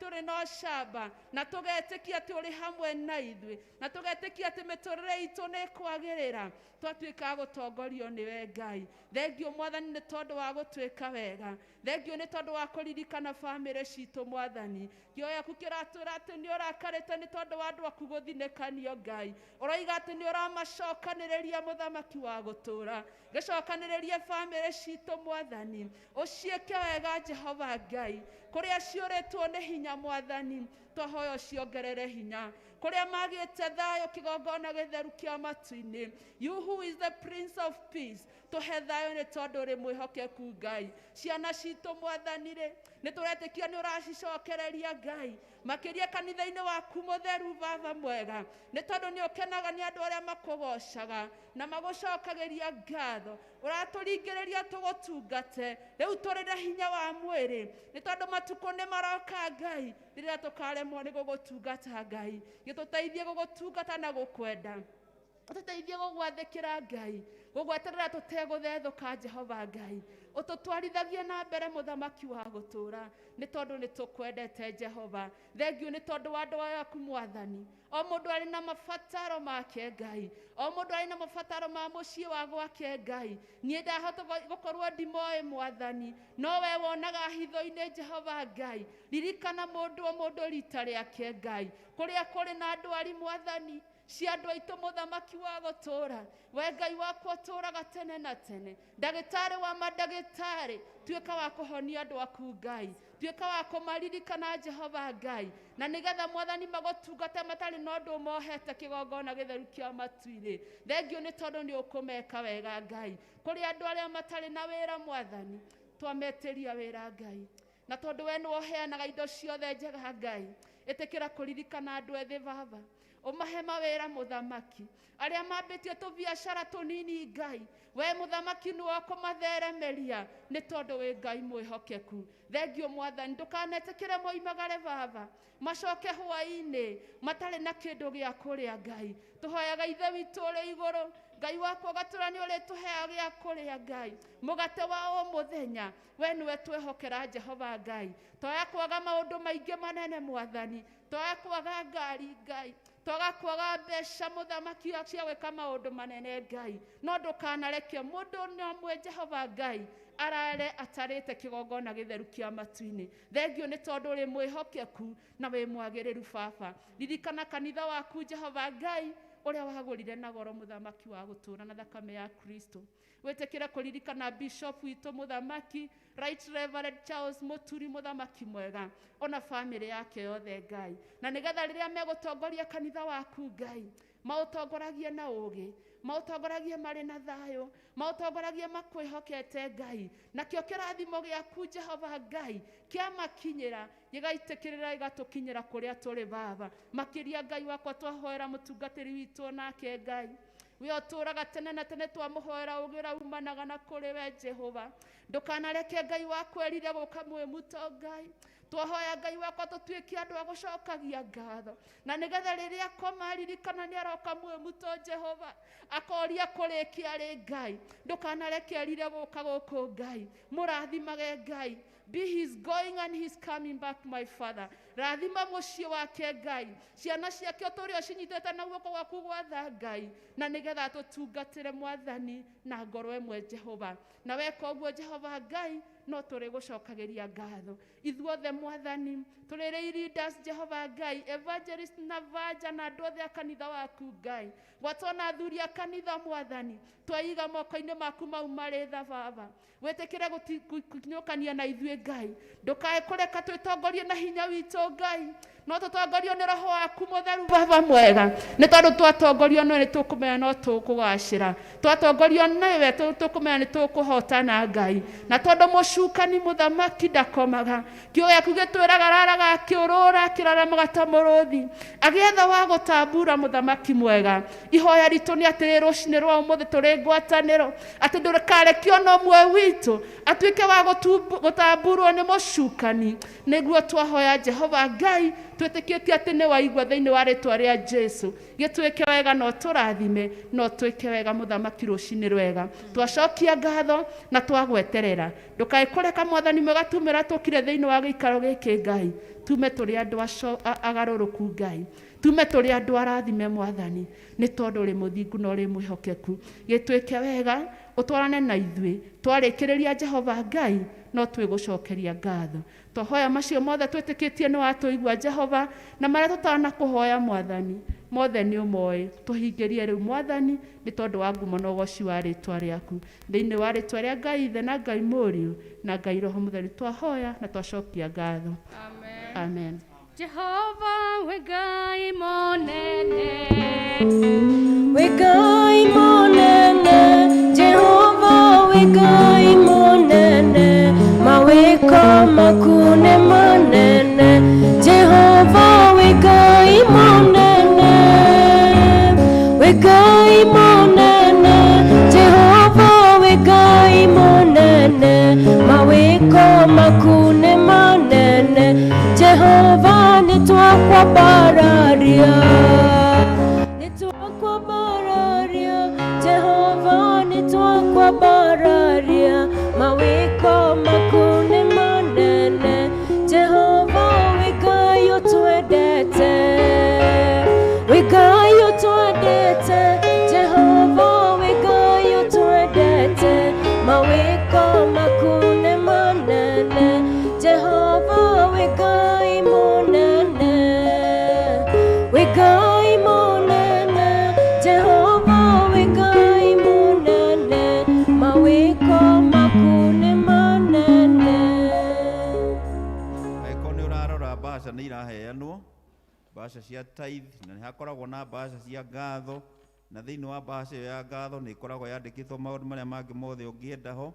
tũrĩ na ũcamba na tũgetĩkia atĩ ũrĩ hamwe na ithuĩ na tũgetĩkia atĩ mĩtũrĩre itũ nĩ ĩkwagĩrĩra twatuĩka gũtongorio nĩwe Ngai. Thengio Mwathani nĩ tondũ wa gũtwĩka wega. Thengio nĩ tondũ wa kũririkana bamĩrĩ citũ Mwathani. Kĩo gĩaku kĩratwĩra atĩ nĩ ũrakarĩte nĩ tondũ wa andũ aku gũthinĩkanio Ngai. Ũroiga atĩ nĩ ũramacokanĩrĩria mũthamaki wa gũtũũra. Gĩcokanĩrĩrie bamĩrĩ citũ Mwathani. Ũciĩke wega Jehova Ngai. Kũrĩa ciũrĩtwo nĩ hinya Mwathani, twahoya ũciongerere hinya. Kũrĩa magĩte thayũ kĩgongona gĩtheru kĩa matu-inĩ, you who is the Prince of Peace, tũhe thayũ nĩ tondũ ũrĩ mwĩhokeku Ngai. Ciana citũ Mwathani rĩ, nĩ tũretĩkia nĩ ũracicokereria Ngai makĩria kanitha-inĩ waku mũtheru Baba mwega, nĩ tondũ nĩ ũkenaga nĩ andũ arĩa makũgocaga na magũcokagĩria ngatho. Ũratũringĩrĩria tũgũtungate rĩu tũrĩ na hinya wa mwĩrĩ, nĩ tondũ matukũ nĩ maroka Ngai rĩrĩa tũkaremwo nĩ gũgũtungata Ngai. Gĩtũteithie gũgũtungata na gũkwenda, ũtũteithie gũgwathĩkĩra Ngai, gũgweterera tũtegũthethũka Jehova Ngai. Ũtũtwarithagie na mbere mũthamaki wa gũtũũra nĩ tondũ nĩ tũkwendete Jehova. Thengio nĩ tondũ wa andũ aku Mwathani. O mũndũ arĩ na mabataro make Ngai, o mũndũ arĩ na mabataro ma mũciĩ wa gwake Ngai. Niĩ ndahota gũkorwo ndimoĩ Mwathani, no we wonaga hitho-inĩ Jehova Ngai. Ririkana mũndũ o mũndũ rita rĩake Ngai, kũrĩa kũrĩ na ndwari Mwathani cia andũ aitũ mũthamaki wa gũtũũra. We Ngai wakwa ũtũũraga tene na tene, ndagĩtarĩ wa mandagĩtarĩ, tuĩka wa kũhonia andũ aku Ngai, tuĩka wa kũmaririkana Jehova Ngai, na nĩgetha Mwathani magũtungate matarĩ na ũndũ mohete kĩgongona gĩtheru kĩa matu-inĩ. Thengio nĩ tondũ nĩ ũkũmeka wega Ngai. Kũrĩ andũ arĩa matarĩ na wĩra Mwathani, twametĩria wĩra Ngai, na tondũ we nĩwe ũheanaga indo ciothe njega Ngai, ĩtĩkĩra kũririkana andũ ethĩ Baba, ũmahe mawĩra mũthamaki. Arĩa mambĩtie tũbiacara tũnini Ngai, we mũthamaki nĩwe ũkũmatheremeria nĩ tondũ wĩ Ngai mwĩhokeku. Thengio Mwathani, ndũkanetĩkĩre moimagare Baba macoke hwaĩ-inĩ matarĩ na kĩndũ gĩa kũrĩa Ngai. Tũhoyaga Ithe witũ ũrĩ igũrũ, Ngai wakwa ũgatũra nĩ ũrĩtũheaga gĩa kũrĩa Ngai, mũgate wa o mũthenya, we nĩwe twehokera Jehova Ngai. Twaya kwaga maũndũ maingĩ manene Mwathani, twaya kwaga ngari Ngai, Twaga kwaga mbeca mũthamaki cia gwĩka maũndũ manene Ngai, no ndũkanareke mũndũ na ũmwe Jehova Ngai arare atarĩte kĩgongona gĩtheru kĩa matu-inĩ. Thengio nĩ tondũ ũrĩ mwĩhokeku na wĩ mwagĩrĩru baba. Ririkana kanitha waku Jehova Ngai ũrĩa wagũrire na goro mũthamaki wa gũtũũra na thakame ya Kristo. Wĩtĩkĩre kũririkana bishop witũ mũthamaki Right Reverend Charles Muturi mũthamaki mwega ona famĩlĩ yake yothe Ngai, na nĩgetha rĩrĩa megũtongoria kanitha waku Ngai maũtongoragie na ũũgĩ, maũtongoragie marĩ na thayũ, maũtongoragie makwĩhokete Ngai, nakĩo kĩrathimo gĩaku Jehova Ngai kĩamakinyĩra gĩgaitĩkĩrĩra gĩgatũkinyĩra kũrĩa tũrĩ baba. Makĩria Ngai wakwa twahoera mũtungatĩri witũ nake Ngai we ũtũũraga tene na tene, twamũhoera ũũgĩ ũrĩa umanaga na kũrĩ we Jehova. Ndũkanareke Ngai wakwa erire gũka mwĩmuto Ngai. Twahoya Ngai wakwa tũtuĩke andũ a gũcokagia ngatho, na nĩgetha rĩrĩa koma aririkana nĩ aroka mwĩmuto Jehova akoria kũrĩkia rĩ Ngai. Ndũkanareke erire gũka gũkũ Ngai, mũrathimage Ngai. Be his going and his coming back, my father. Rathima mũciĩ wake Ngai, ciana ciake ũtũũre ũcinyitĩte na guoko gwaku gwatha Ngai, na nĩgetha tũtungatĩre mwathani na ngoro ĩmwe Jehova. Na weka ũguo Jehova Ngai no tũrĩgũcokagĩria ngatho ithuothe mwathani, tũrĩ leaders Jehova Ngai, evangelist na vanja na andũ othe a kanitha waku Ngai, gwatwo na athuri a kanitha mwathani, twaiga moko-inĩ maku mau marĩ tha baba. Wĩtĩkĩre gũkinyũkania na ithuĩ Ngai, ndũkae kũreka twĩtongorie na hinya witũ Ngai, no tũtongorio nĩ roho waku mũtheru baba mwega, nĩ tondũ twatongorio nĩwe nĩ tũkũmenya no tũkũgacĩra, twatongorio nĩwe tũkũmenya nĩ tũkũhotana Ngai. Na tondũ mũcukani mũthamaki ndakomaga, kiugo gĩaku gĩtwĩraga araraga akĩũrũra akĩraramaga ta mũrũthi agĩetha wa gũtambura mũthamaki mwega. Ihoya ritũ nĩ atĩrĩ rũcinĩ rwa ũmũthĩ tũrĩ ngwatanĩro atĩ ndũkarekio ona ũmwe witũ atuĩke wa gũtamburwo nĩ mũcukani. Nĩguo twahoya Jehova Ngai twĩtĩkĩtie atĩ nĩ waigua thĩinĩ wa rĩtwa rĩa Jesu. Gĩtuĩke wega na ũtũrathime na ũtwĩke wega mũthamaki rũcinĩ rwega. Twacokia ngatho na twagweterera, ndũkae kũreka mwathani mwega tumĩra tũkire thĩinĩ wa gĩikaro gĩkĩ Ngai, tume tũrĩ andũ agarũrũku Ngai, tume tũrĩ andũ arathime mwathani, nĩ tondũ ũrĩ mũthingu na ũrĩ mwĩhokeku. Gĩtuĩke wega ũtwarane na ithuĩ twarĩkĩrĩria Jehova Ngai no twĩgũcokeria ngatho. Twahoya macio mothe twĩtĩkĩtie nĩ watũigua Jehova, na marĩa tũtanakũhoya mwathani mothe nĩ ũmoĩ, tũhingĩrie rĩu mwathani nĩ tondũ wa ngumo na ũgoci wa rĩtwa rĩaku. Thĩinĩ wa rĩtwa rĩa Ngai Ithe na Ngai Mũriũ na Ngai Roho Mũtheru twahoya na twacokia ngatho. Amen. Amen. Jehova wĩ Ngai mũnene, wĩ Ngai mũnene, Jehova wĩ Ngai mũnene, mawĩko maku nĩ manene, Jehova wĩ Ngai mũnene, wĩ Ngai mũnene, Jehova wĩ Ngai mũnene, mawĩko maku nĩ manene, Jehova nĩ twakwambararia, nĩ twakwambararia, Jehova nĩ twakwambararia, mawĩko maku nĩ manene, Jehova wĩ Ngai ũtwendete, wĩ Ngai ũtwendete, Jehova wĩ Ngai ũtwendete, mawĩko maku nĩ manene, Jehova wĩ Ngai mũnene, wĩ Ngai mũnene, Jehova wĩ Ngai mũnene, mawĩko maku nĩ manene. Angĩkorwo nĩ ũrarora mbaca nĩ iraheanwo, mbaca cia tithe, na nĩ hakoragwo na mbaca cia ngatho, na thĩinĩ wa mbaca ĩyo ya ngatho nĩ ĩkoragwo yandĩkĩtwo maũndũ marĩa mangĩ mothe ũngĩenda ho.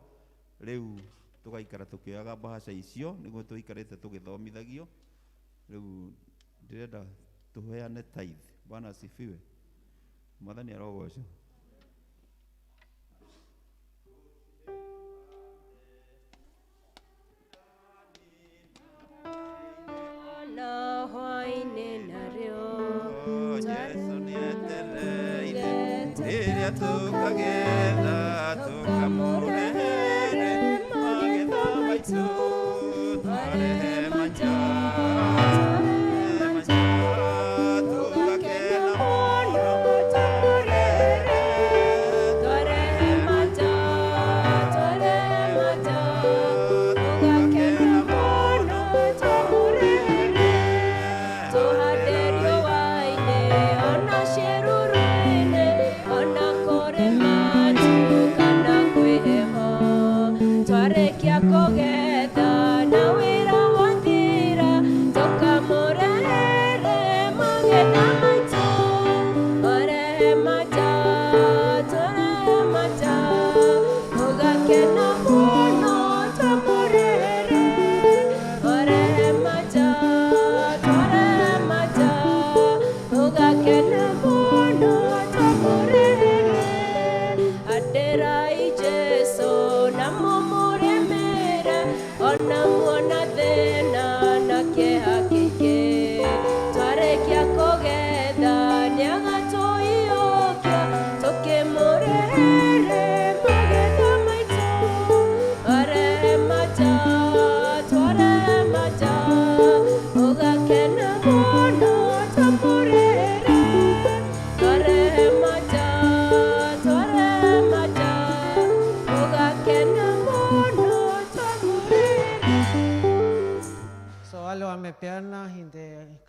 Rĩu tũgaikara tũkĩoyaga mbaca icio nĩguo tũikarĩte tũgĩthomithagio. Rĩu ndĩrenda tũheane tithe. Bwana asifiwe. Mwathani arogocwo. Na hwaĩ-inĩ narĩo Jesu nĩetereire rĩrĩa tũkagetha tũkamũrehere magetha maitũ, twarehe manja, tũgakena.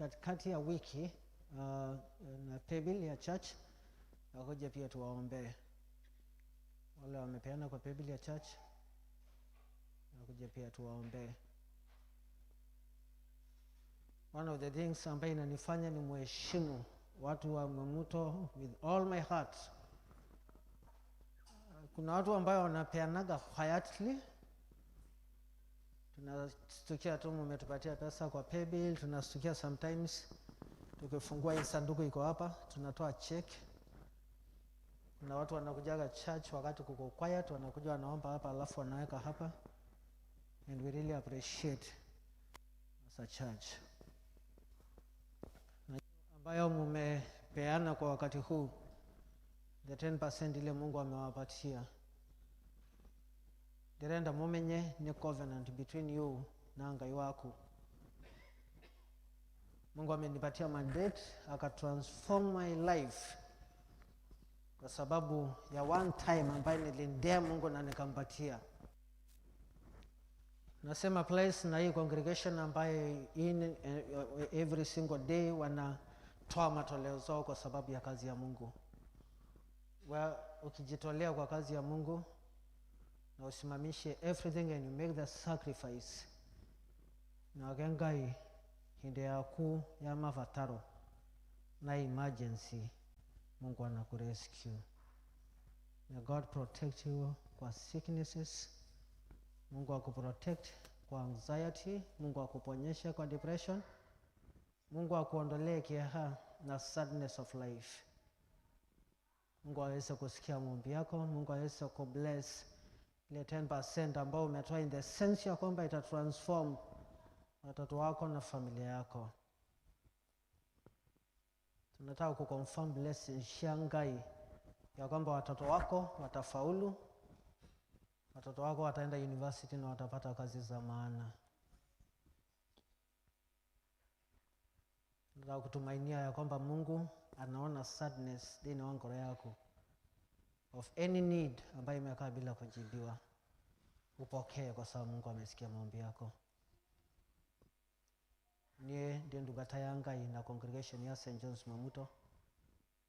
katikati ya wiki na paybill ya church, wakuja pia tuwaombee. Wale wamepeana kwa paybill ya church, wakuja pia tuwaombee. One of the things ambayo inanifanya ni muheshimu watu wa Mwemuto with all my heart, kuna watu ambayo wanapeanaga quietly. Tunastukia tu mmetupatia pesa kwa paybill, tunastukia sometimes tukifungua hii sanduku iko hapa, tunatoa check. Kuna watu wanakujaga church wakati kuko quiet, wanakuja wanaomba hapa alafu wanaweka hapa, and we really appreciate as a church na ambayo mumepeana kwa wakati huu, the 10% ile Mungu amewapatia. Ndirenda mumenye ni covenant between you na Ngai wako. Mungu amenipatia mandate akatransform my life kwa sababu ya one time ambaye nilindea Mungu na nikampatia. Nasema place na hii congregation ambaye in every single day wanatoa matoleo zao kwa sababu ya kazi ya Mungu. Well, ukijitolea kwa kazi ya Mungu na usimamishe everything and you make the sacrifice, na Ngai hinde yaku ya mavataro na emergency, Mungu anakurescue. May God protect you kwa sicknesses, Mungu akuprotect kwa anxiety, Mungu akuponyeshe kwa depression, Mungu akuondolee kieha na sadness of life. Mungu aweze kusikia maombi yako, Mungu aweze kubless ile 10% ambao umetoa in the sense ya kwamba ita transform watoto wako na familia yako. Tunataka kuconfirm blessing shangai ya kwamba watoto wako watafaulu, watoto wako wataenda university na watapata kazi za maana. Tunataka kutumainia ya kwamba Mungu anaona sadness ndani ya ngoro yako of any need ambayo imekaa bila kujibiwa, upokee kwa sababu Mungu amesikia maombi yako. Nie ndiye ndugata yanga na congregation ya St. John's Mwemuto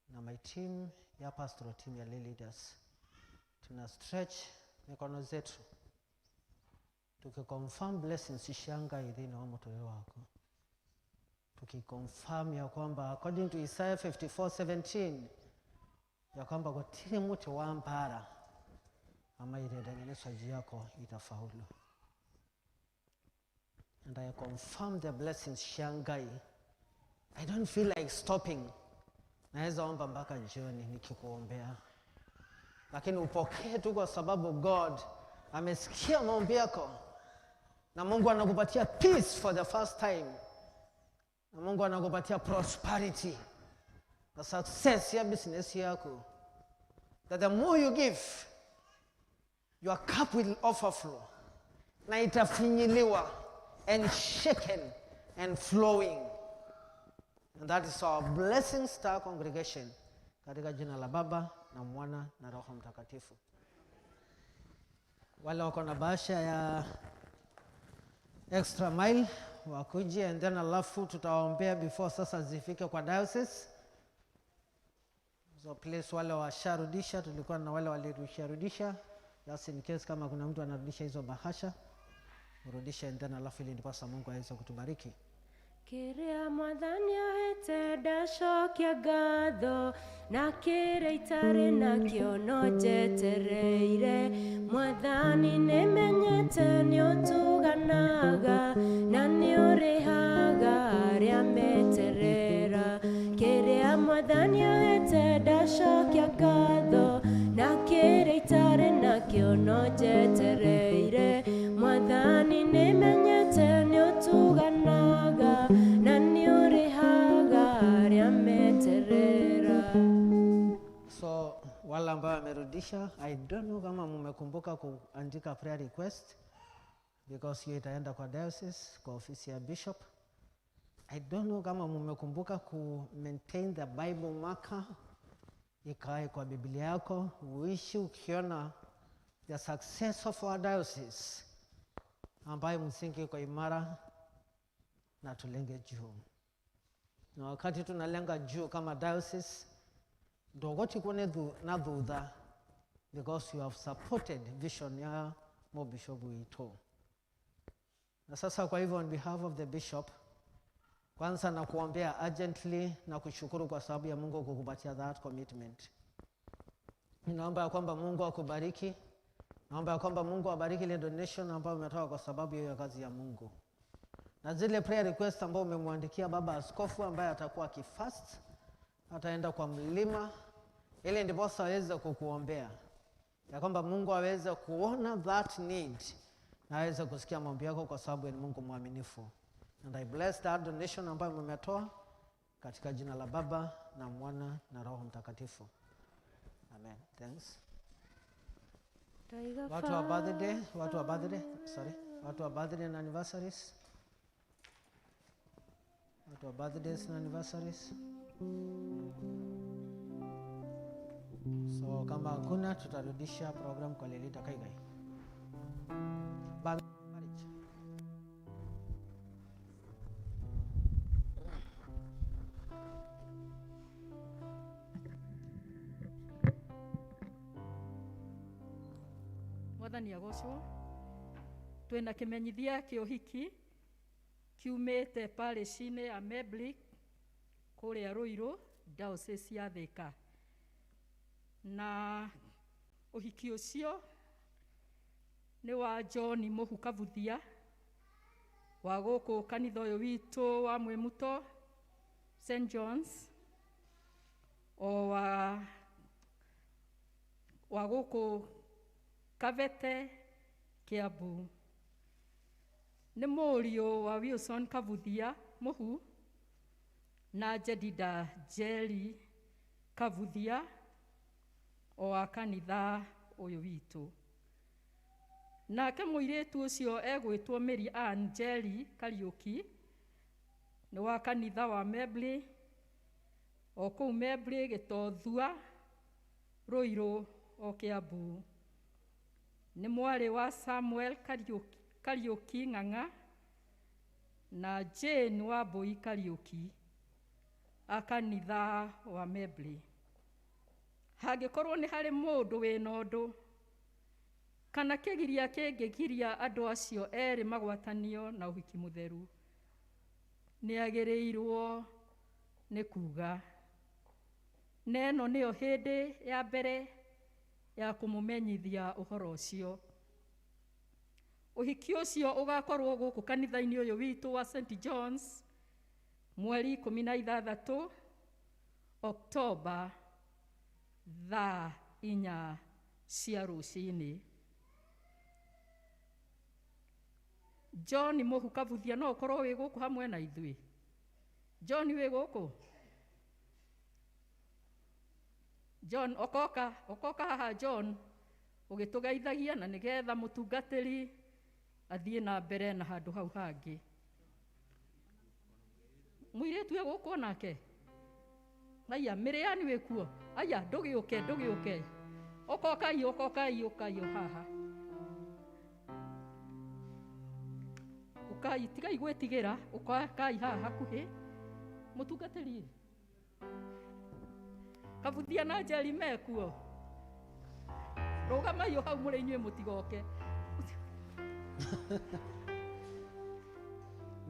na my team ya pastoral team ya lay leaders, tuna stretch mikono zetu tukiconfirm blessings shanga idhini wa moto wako, tukiconfirm ya kwamba according to Isaiah 54:17 ya kwamba gotiri muti wa mpara ama itatengenezwa juu yako itafaulu. And I confirm the blessings shangai. I don't feel like stopping. Naweza omba mpaka jioni nikikuombea, lakini upokee tu kwa sababu God amesikia maombi yako na Mungu anakupatia peace for the first time, na Mungu anakupatia prosperity na success ya business yako, that the more you give your cup will overflow na itafinyiliwa and shaken and flowing. And that is our blessing star congregation, katika jina la Baba na Mwana na Roho Mtakatifu. Wale wako na bahasha ya extra mile wakuje, and then alafu tutawaombea before sasa zifike kwa diocese. So please, wale washarudisha, tulikuwa na wale walirudisha, just in case kama kuna mtu anarudisha hizo bahasha, urudishe, and then alafu ili ndiposa Mungu aweze kutubariki. Kĩrĩa mwathani ahete ndacokia ngatho, na kĩrĩa itarĩ nakĩo no njetereire. Mwathani nĩmenyete nĩũtuganaga na nĩũrĩhaga arĩa meterera. Kĩrĩa mwathani ahete ndacokia ngatho, na kĩrĩa itarĩ nakĩo no njetereire. Mwathani nĩmenyete nĩũtuganaga na nĩũrĩhaga arĩa meterera. So wale ambao wamerudisha, I don't know kama mmekumbuka kuandika prayer request, because hiyo itaenda kwa diocese, kwa ofisi ya bishop. I don't know kama mmekumbuka ku maintain the Bible marker ikae kwa Biblia yako, uishi ukiona the success of our diocese ambayo msingi iko imara na tulenge juu. Na wakati tunalenga juu kama diocese, ndogoti kuone na thutha, because you have supported vision ya mo bishop witũ. Na sasa kwa hivyo, on behalf of the bishop, kwanza na kuombea urgently na kushukuru kwa sababu ya Mungu kukupatia that commitment. Ninaomba ya kwamba Mungu akubariki. Naomba ya kwamba Mungu abariki ile donation ambayo umetoa kwa sababu ya kazi ya Mungu. Na zile prayer request ambayo umemwandikia baba askofu ambaye atakuwa akifast, ataenda kwa mlima ili ndiposa aweze kukuombea. Ya kwamba Mungu aweze kuona that need na aweze kusikia maombi yako kwa sababu ni Mungu mwaminifu. And I bless that donation ambayo mmetoa katika jina la Baba na Mwana na Roho Mtakatifu. Amen. Thanks. Watu wa birthday, watu wa birthday, sorry. Watu wa birthday and anniversaries. Watu wa birthdays and anniversaries. So kama hakuna tutarudisha program kwa Lelita Kaigai. Marriage. Mwathani agocwo. Twina kimenyithia kia uhiki kiumite parish-inĩ ya Meblik kũrĩa Ruiru, diocese ya Thika. Na ũhiki ũcio nĩ wa John Mũhu Kabuthia wa gũkũ kanitha ũyũ witũ wa Mwĩmuto St John's, o wa gũkũ Kabete Kiambu. Nĩ mũriũ wa Wilson Kabuthia Mũhu na Jedida Njeri Kabuthia o wa kanitha ũyũ witũ. Nake mũirĩtu ũcio egwĩtwo Mary Ann Njeri Kariũki, nĩ wa kanitha wa Mebli o kũu Mebli Gĩtothua Ruiru o Kiambu. Nĩ mwarĩ wa Samuel Kariũki Ng'ang'a na Jane Wambui Kariũki a kanitha wa Mebli. Hangĩkorwo nĩ harĩ mũndũ wĩna ũndũ kana kĩgiria kĩngĩgiria andũ acio erĩ magwatanio na ũhiki mũtheru, nĩagĩrĩirwo nĩ kuga. Na ĩno nĩyo hĩndĩ ya mbere ya kũmũmenyithia ũhoro ũcio. Ũhiki ũcio ũgakorwo gũkũ kanitha-inĩ ũyũ witũ wa St John's mweri 16 Oktoba thaa 4 cia rũcinĩ. John Mũhu Kabuthia no ũkorwo wĩ gũkũ hamwe na ithuĩ. John wĩ gũkũ? John okoka, okoka haha John ũgĩtũgeithagia na nĩgetha mũtungatĩri athiĩ na mbere na handũ hau hangĩ. Mũirĩtu e gũkũ onake? Aya, Mĩrĩani wĩ kuo? Aya, ndũgĩũke, ndũgĩũke. Okokai, okokai, ũkai o haha. Ũkai, tigai gwĩtigĩra, ũkai haha hakuhĩ. Mũtungatĩri Kabuthia na Njeri mekuo? Rũgamai o hau mũrĩ inyuĩ mũtigoke.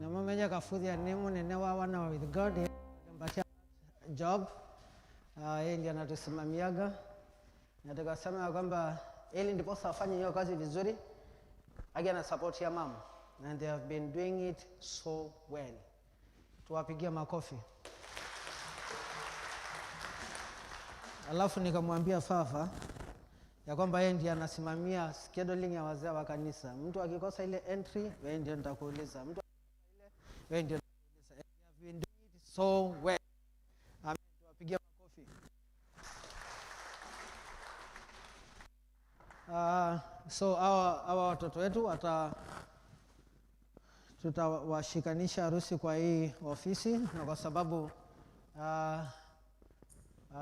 Na mumenye Kabuthia ni munene wa wana with God, mpatia job. Yeye ndiye anatusimamiaga. Na tukasema kwamba ili ndiposa afanye hiyo kazi vizuri, aje na support ya mama. And they have been doing it so well. Tuwapigie makofi. Alafu nikamwambia Fafa ya kwamba yeye ndiye anasimamia scheduling ya wazee wa kanisa. Mtu akikosa ile entry, wewe ndiye nitakuuliza. Mtu akikosa ile, wewe ndiye nitakuuliza. They have been doing it so well. Amen. Tuwapigie makofi. So hawa watoto wetu tutawashikanisha harusi kwa hii ofisi, na kwa sababu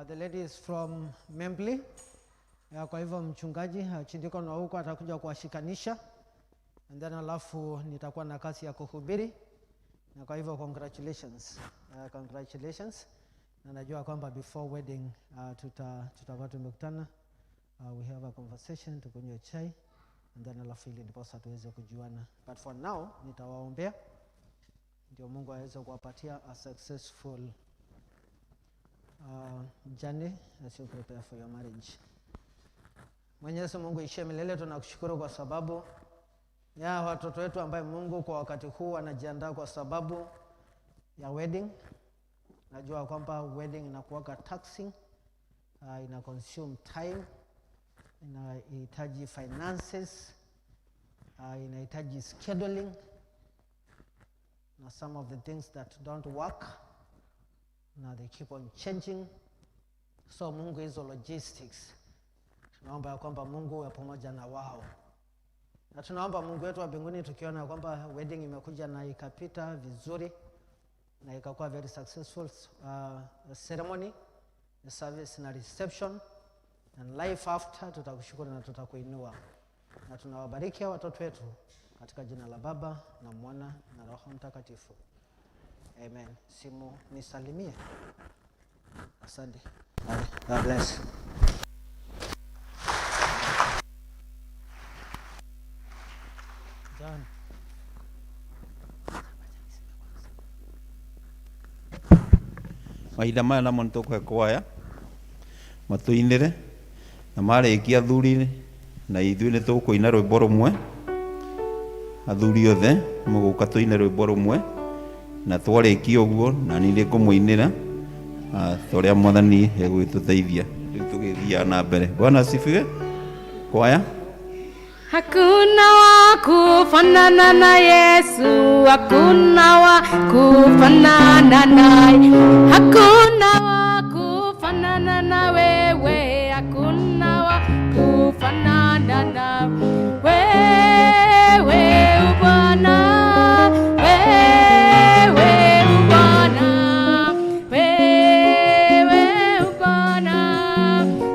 the lady is from Membli. Kwa hivyo mchungaji Chindiko na huko atakuja kuwashikanisha, and then alafu nitakuwa na kazi ya kuhubiri. Na kwa hivyo congratulations. Congratulations. Na najua kwamba before wedding tutakuwa tumekutana. We have a conversation, tukunywe chai and then alafu ili ndiposa tuweze kujuana. But for now nitawaombea ndio Mungu aweze kuwapatia a successful journey as you prepare for your marriage. Mwenyezi Mungu ishie milele, tunakushukuru kwa sababu ya watoto wetu ambaye Mungu kwa wakati huu wanajiandaa kwa sababu ya wedding. Najua kwamba wedding inakuwaga taxing, ina consume time, inahitaji finances, inahitaji scheduling, na some of the things that don't work, na they keep on changing. So Mungu, hizo logistics tunaomba ya kwamba Mungu uwe pamoja na wao, na tunaomba Mungu wetu wa mbinguni, tukiona kwamba wedding imekuja na ikapita vizuri na ikakuwa very successful ceremony, the service na reception and life after, tutakushukuru na tutakuinua na tunawabariki watoto wetu katika jina la Baba na Mwana na Roho Mtakatifu. Amen. Simu nisalimie. Asante. God bless. John. Mahinda maya namo nĩ tũkũhe kwaya matũinĩre na marĩkia athuri na ithuĩ nĩ tũkũina rwĩmbo rũmwe. Athuri othe mũgũka tũine rwĩmbo rũmwe na twarĩkia ũguo na niĩ nĩ ngũmũinĩra ta ũrĩa Mwathani egũgĩtũteithia. Rĩu tũgĩthiaga na mbere. Bwana asifiwe. Kwaya. Hakuna wa kufanana na Yesu, hakuna wa kufanana naye, hakuna wa kufanana na wewe, hakuna wa kufanana na wewe Bwana, wewe Bwana, wewe Bwana,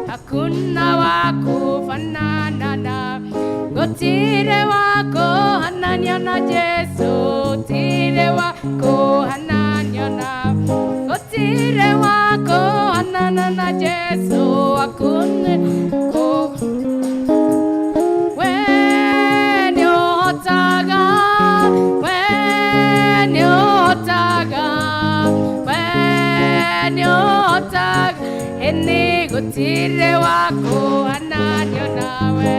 hakuna wa kufanana na gutire wako hanania na Jesu, tire wako hanania na gutire wako hanana na Jesu, hakuna ko we nĩũhotaga, we nĩũhotaga, we nĩũhotaga, ĩni gũtirĩ wa kũhananio nawe.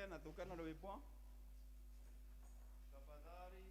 Na tũke na rwĩmbo tafadhali.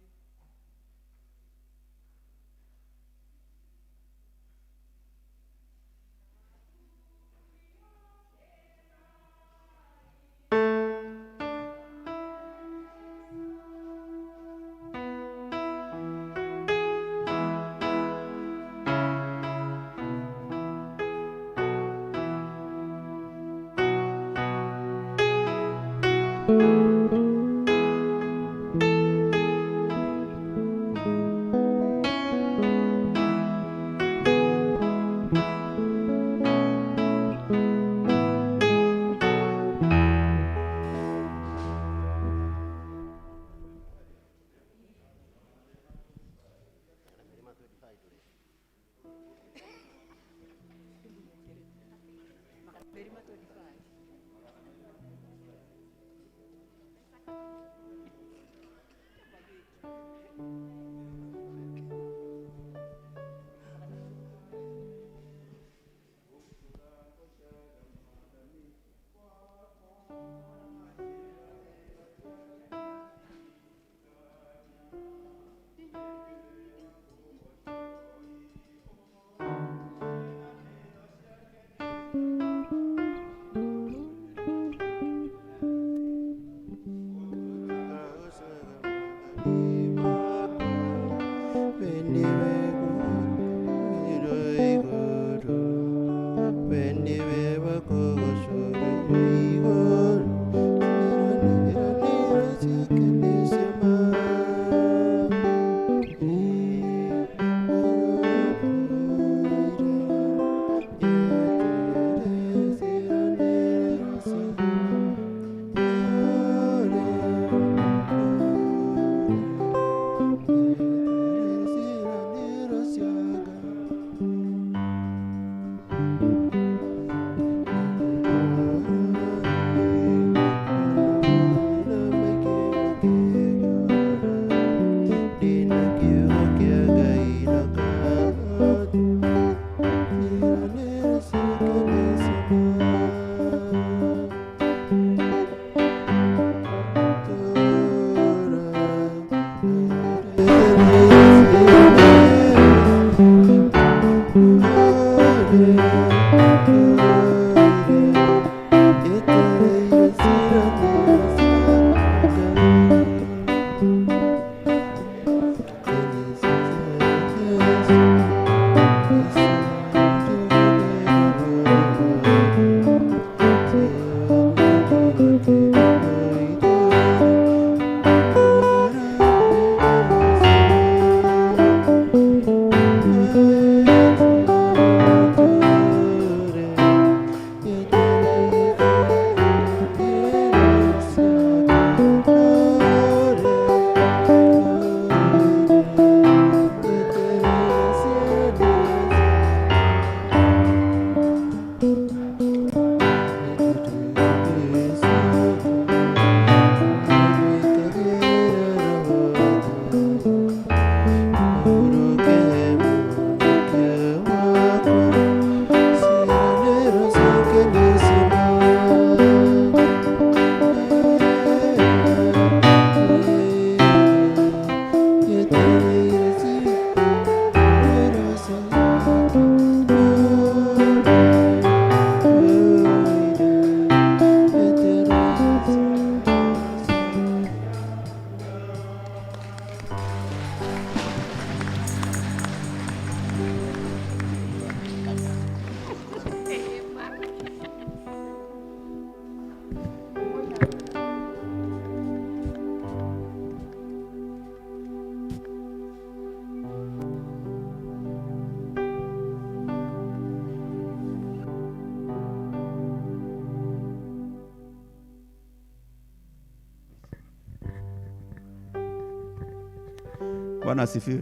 Bwana asifiwe.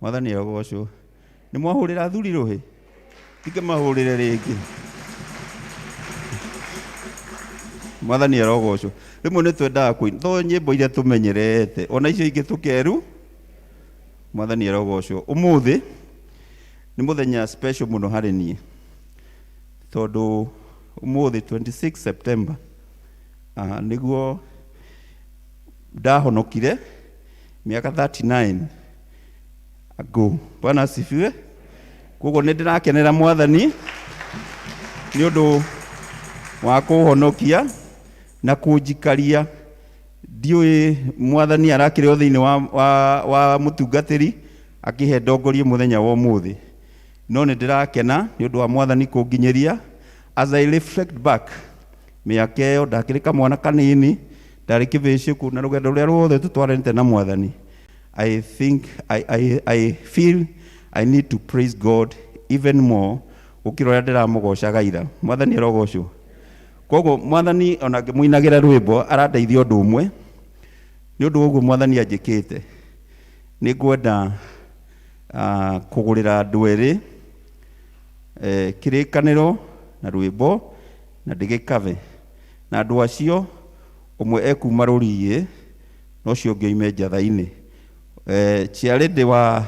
Mwathani agocwo. Nĩ mwahũrĩra athuri rũhĩ? Tikĩmahũrĩre rĩngĩ. Mwathani arogocwo. Rĩmwe nĩ twendaga kũina to nyĩmbo iria tũmenyerete ona icio ingĩ tũkeru. Mwathani arogocwo. Ũmũthĩ nĩ mũthenya special mũno harĩ niĩ tondũ ũmũthĩ 26 September Nĩguo ndahonokire mĩaka 39 ago. Bwana asifiwe. Koguo nĩ ndĩrakenera Mwathani nĩ ũndũ wa kũhonokia na kũnjikaria. Ndiũĩ Mwathani arakĩrĩ o thĩinĩ wa mũtungatĩri akĩhe ndongorie mũthenya wa ũmũthĩ, no nĩ ndĩrakena nĩ ũndũ wa Mwathani kũnginyĩria. As I reflect back mĩaka ĩyo, ndakĩrĩ kamwana kanini, ndarĩ kĩbĩcĩ kũ, na rũgendo rũrĩa ruothe tũtwaranĩte na Mwathani, I think I feel I need to praise God even more gũkĩra ũrĩa ndĩramũgocaga ira. Mwathani arogocwo. Koguo Mwathani ona ngĩmũinagĩra rwĩmbo arandeithia ũndũ ũmwe. Nĩ ũndũ wa ũguo Mwathani anjĩkĩte, nĩ ngwenda kũgũrĩra andũ erĩ kĩrĩkanĩro na rwĩmbo na ndĩgĩkave, na andũ acio ũmwe ekuma rũriĩ na ũcio ũngĩ oime njatha-inĩ. Chairlady wa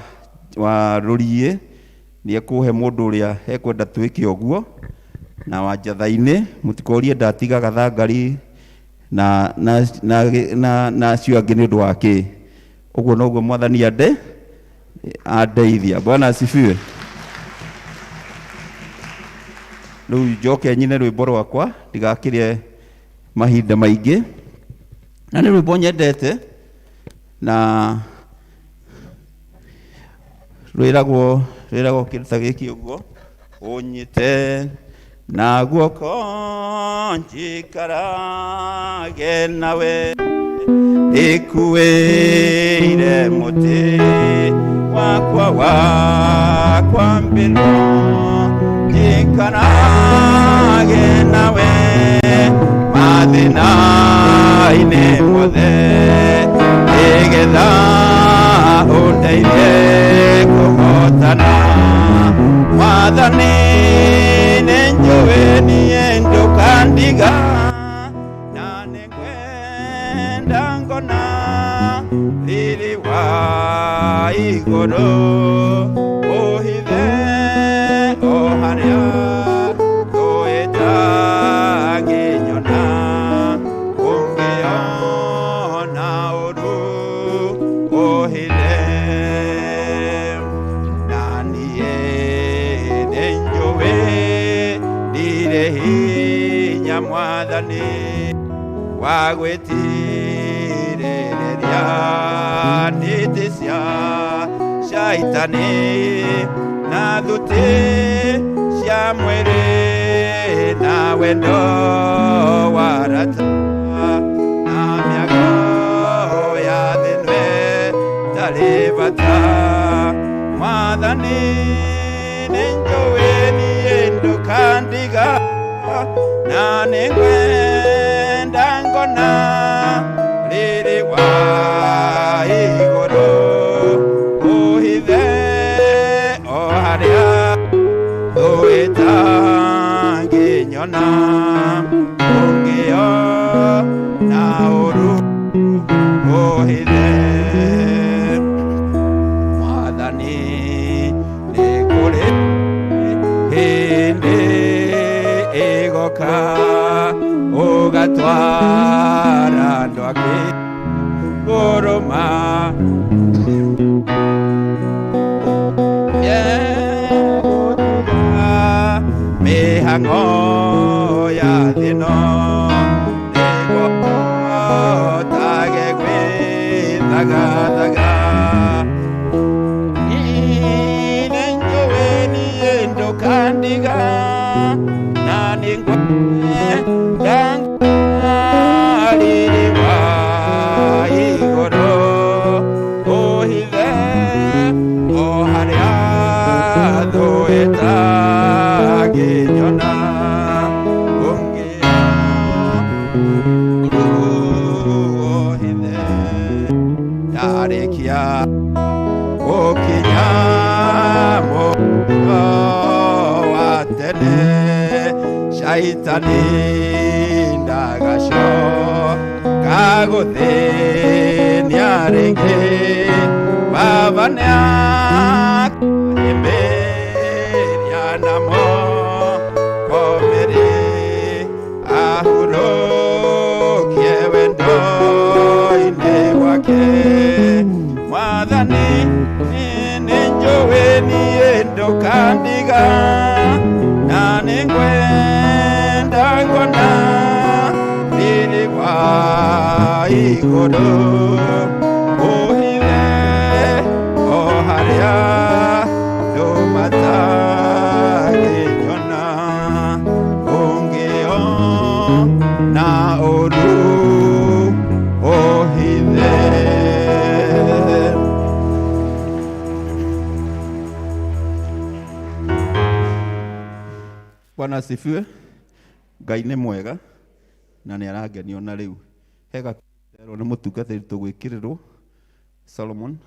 rũriĩ nĩ ekũhe mũndũ ũrĩa ekwenda twĩke ũguo, na wa njatha-inĩ mũtikorie ndatiga gathangari na acio angĩ nĩ ũndũ wa kĩ. Ũguo noguo Mwathani ande andeithia. Bwana asifiwe. Rĩu njoke nyine rwĩmbo rwakwa ndigakĩrĩe mahinda maingĩ, na nĩ rwĩmbo nyendete na rwĩragwo kĩndũ ta gĩkĩ ũguo: ũnyite na guoko njikarage nawe, ikuĩire mũtĩ wakwa wa kwambĩrwo, njikarage nawe mathĩna-inĩ mothe, nĩgetha ũndeithie kũhotana. Mwathani, nĩ njũĩ niĩ ndũkandiga, na nĩngwenda ngona riri wa igũrũ, ũhithe o harĩa ngĩnyona, ũngĩona ũru ũhithe. Na niĩ nĩ njũĩ ndirĩ hinya, Mwathani, wa gwĩtirĩrĩria ndĩtĩ cia shaitani na thuti cia mwĩrĩ na wendo wa rata na mĩago ya thĩ tarĩ bata. Mwathani, nĩ njũĩ niĩ ndũkandiga, na nĩngwenda ngona riri wa igũrũ, ũhithe o harĩa thũ ĩtangĩnyona, ũngĩona ũru ũhithe. Mwathani, nĩ kũrĩ hĩndĩ ĩgoka ũgatwara andũ angĩ kũrũma mĩhang'o ya thĩ-ĩno, nĩguo hotage gwĩthagathaga. Nĩ njũĩ niĩ ndũkandiga, na nĩngwenda riri wa igũrũ, ũhithe o harĩa thũ ĩtangĩnyona, ũngĩona ũhithe. Ndarĩkia gũkinya mũro wa tene, shaitani ndagacoka gũthĩnia rĩngĩ. Baba nĩakahĩmbĩria namo komere ahurũke. Na nĩngwenda kuona riri wa igũrũ ũhithe o harĩa andũ matangĩnyona ũngĩona ũru ũhithe. Bwana asifiwe. Ngai nĩ mwega na nĩ arangenio na rĩu hega terwo nĩ mũtungatĩri tũgwĩkĩrĩrwo Solomon.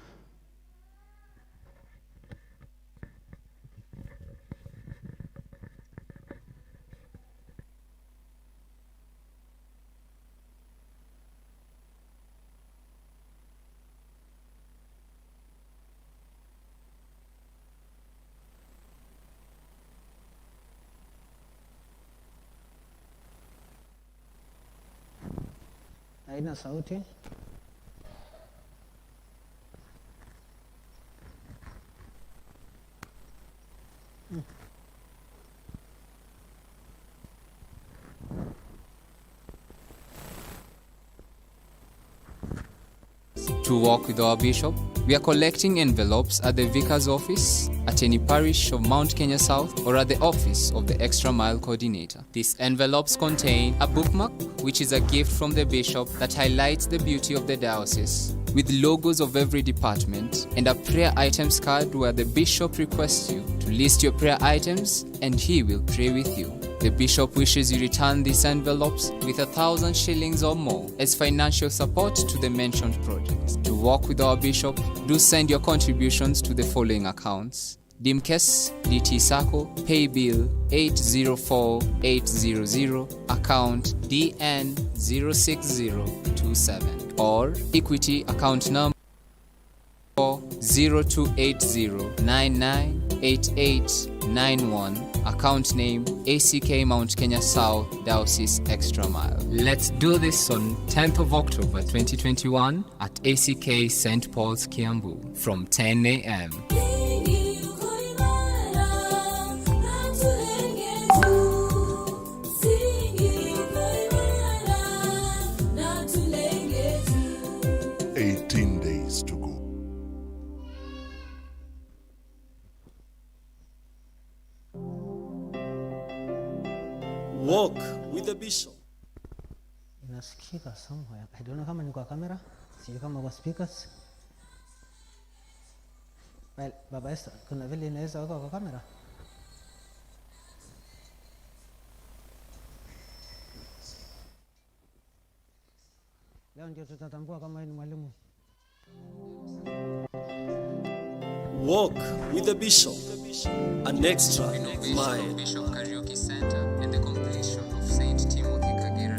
Haina sauti. To walk with our bishop, we are collecting envelopes at the vicar's office, at any parish of Mount Kenya South, or at the office of the Extra Mile Coordinator. These envelopes contain a bookmark, which is a gift from the bishop that highlights the beauty of the diocese, with logos of every department, and a prayer items card where the bishop requests you to list your prayer items and he will pray with you. The bishop wishes you return these envelopes with 1,000 shillings or more as financial support to the mentioned projects. To walk with our bishop, do send your contributions to the following accounts: Dimkes, DT Sacco, Pay Bill 804800, account DN06027, or Equity account number 0280998891, account name ACK Mount Kenya South Diocese Extra Mile. Let's do this on 10th of October 2021 at ACK St. Paul's Kiambu from 10 a.m. Days to go. Walk with the bishop. Inasikika somewhere. I don't know kama ni kwa kamera, sijui kama kwa speakers. Well, Baba Esther, kuna vile inaweza weka kwa kamera? Leo ndio tutatambua kama wewe ni mwalimu. Walk with the bishop. An extra mile. Bishop Kariuki Center and the completion of St. Timothy Kagera.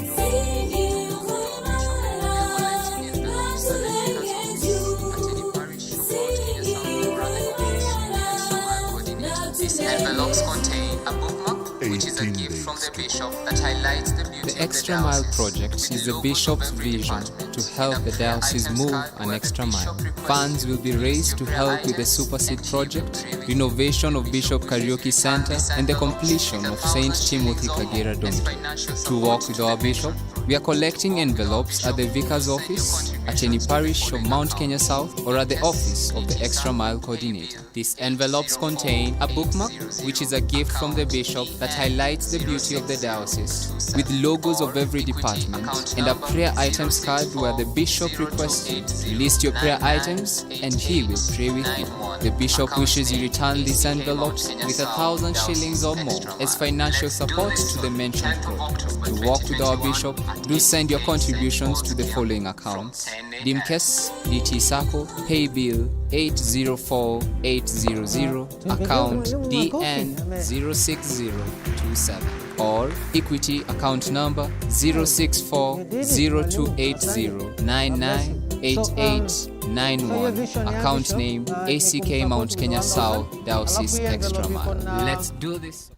These envelopes contain a bookmark, which is a gift from the bishop that highlights the beauty The Extra Mile Project is the bishop's vision to help the diocese move an extra mile. Funds will be raised to help with the Superseed project, renovation of Bishop Kariuki Center, and the completion of St. Timothy Kagera Dormitory. To walk with our bishop, we are collecting envelopes at the vicar's office, at any parish of Mount Kenya South, or at the office of the Extra Mile Coordinator. These envelopes contain a bookmark, which is a gift from the bishop that highlights the beauty of the diocese, with logos of every department, and a prayer items card where the bishop requests you to list your prayer items and he will pray with you. The bishop wishes you return these envelopes with 1,000 shillings or more as financial support to the mentioned project. To walk with our bishop, do send your contributions to the following accounts: Dimkes, DT Sacco, Pay Bill 804800, account DN06027, or Equity account number 0640280998891, account name ACK Mount Kenya South Diocese Extra Mile. Let's do this.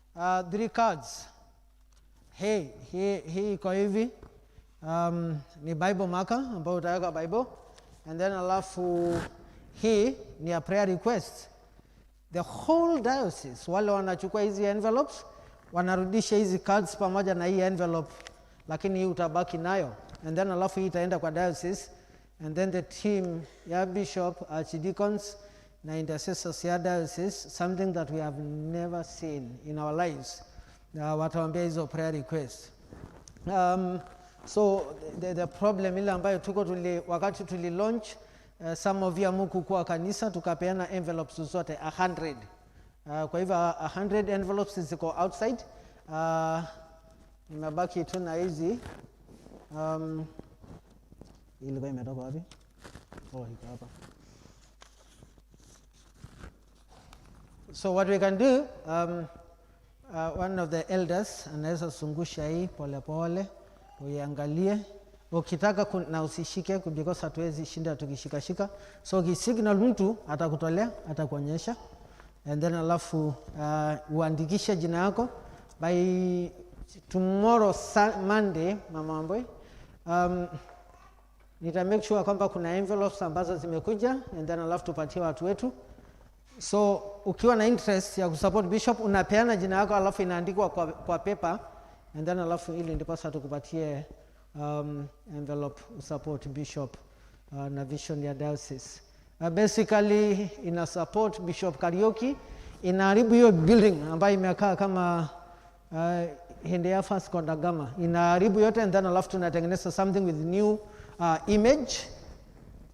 Three cards. Hey, hii iko hivi. Ni Bible marker ambayo utaweka Bible, and then alafu hii ni a prayer request. The whole diocese, wale wanachukua hizi envelopes, wanarudisha hizi cards pamoja na hii envelope, lakini hii utabaki nayo. And then alafu hii itaenda kwa diocese, and then the team ya bishop, archdeacons na intercessors ya diocese, something that we have never seen in our lives. Na watawaambia hizo prayer request. So the problem ile ambayo tuko tuli, wakati tuli launch some of you hamkukuwa kanisa, tukapeana envelopes zote 100. Kwa hivyo 100 envelopes ziko outside. Nimebaki tu na hizi. Ilikuwa imetoka wapi? Oh, iko hapa. So what we can do, one of the elders anaweza zungusha hii polepole, uiangalie ukitaka na usishike because hatuwezi shinda tukishikashika. So ukisignal mtu atakutolea, atakuonyesha, and then alafu uandikishe jina yako by tomorrow Monday, Mama Wambui. Nita make sure kwamba kuna envelopes ambazo zimekuja and then alafu tupatie watu wetu. So ukiwa na interest ya kusupport bishop, unapeana jina yako alafu inaandikwa kwa paper and then alafu ili ndiposa tukupatie envelope usupport bishop na vision ya diocese. Basically ina support Bishop Kariuki, inaharibu hiyo building ambayo imekaa kama hindi ya Vasco da Gama, inaharibu yote and then alafu tunatengeneza something with new image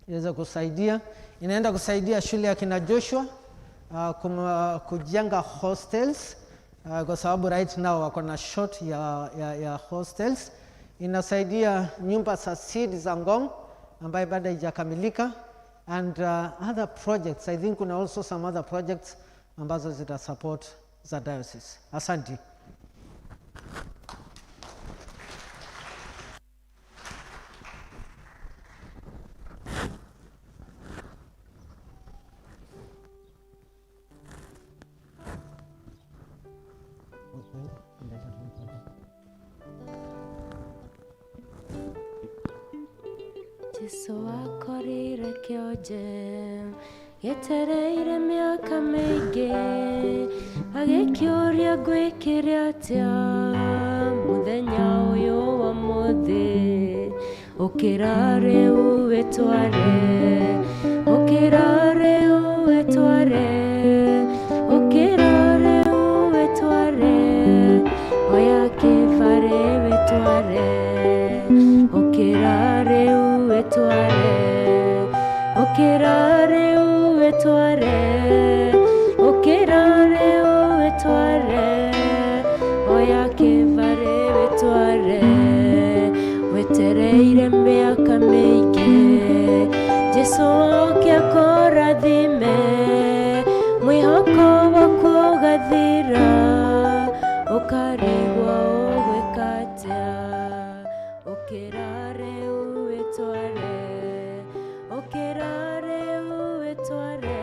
iweze kusaidia. Inaenda kusaidia shule ya kina Joshua kujenga hostels kwa sababu right now wako na short ya hostels. Inasaidia nyumba za seed za Ngong ambayo bado haijakamilika and other projects. I think kuna also some other projects ambazo zita support za diocese. Asante. Jesu akorire kĩonje gĩetereire mĩaka mĩingĩ, agĩkĩũria ngwĩkĩre atĩa mũthenya ũyũ wa mũthĩ, ũkĩra rĩu wĩtware, ũkĩra rĩu wĩtware, ũkĩra rĩu wĩtware, oya kĩbarĩ wĩtware, ũkĩra rĩu wĩtware, ũkĩra rĩu wĩtware, ũkĩra rĩu wĩtware, oya kĩbarĩ wĩtware, wetereire mĩaka mĩingĩ, Jesu oke akũrathime, mwĩhoko waku ũgathira, ũkarigwo ũgwĩka atĩa, ũkĩra rĩu wĩtware, ũkĩra rĩu wĩtware,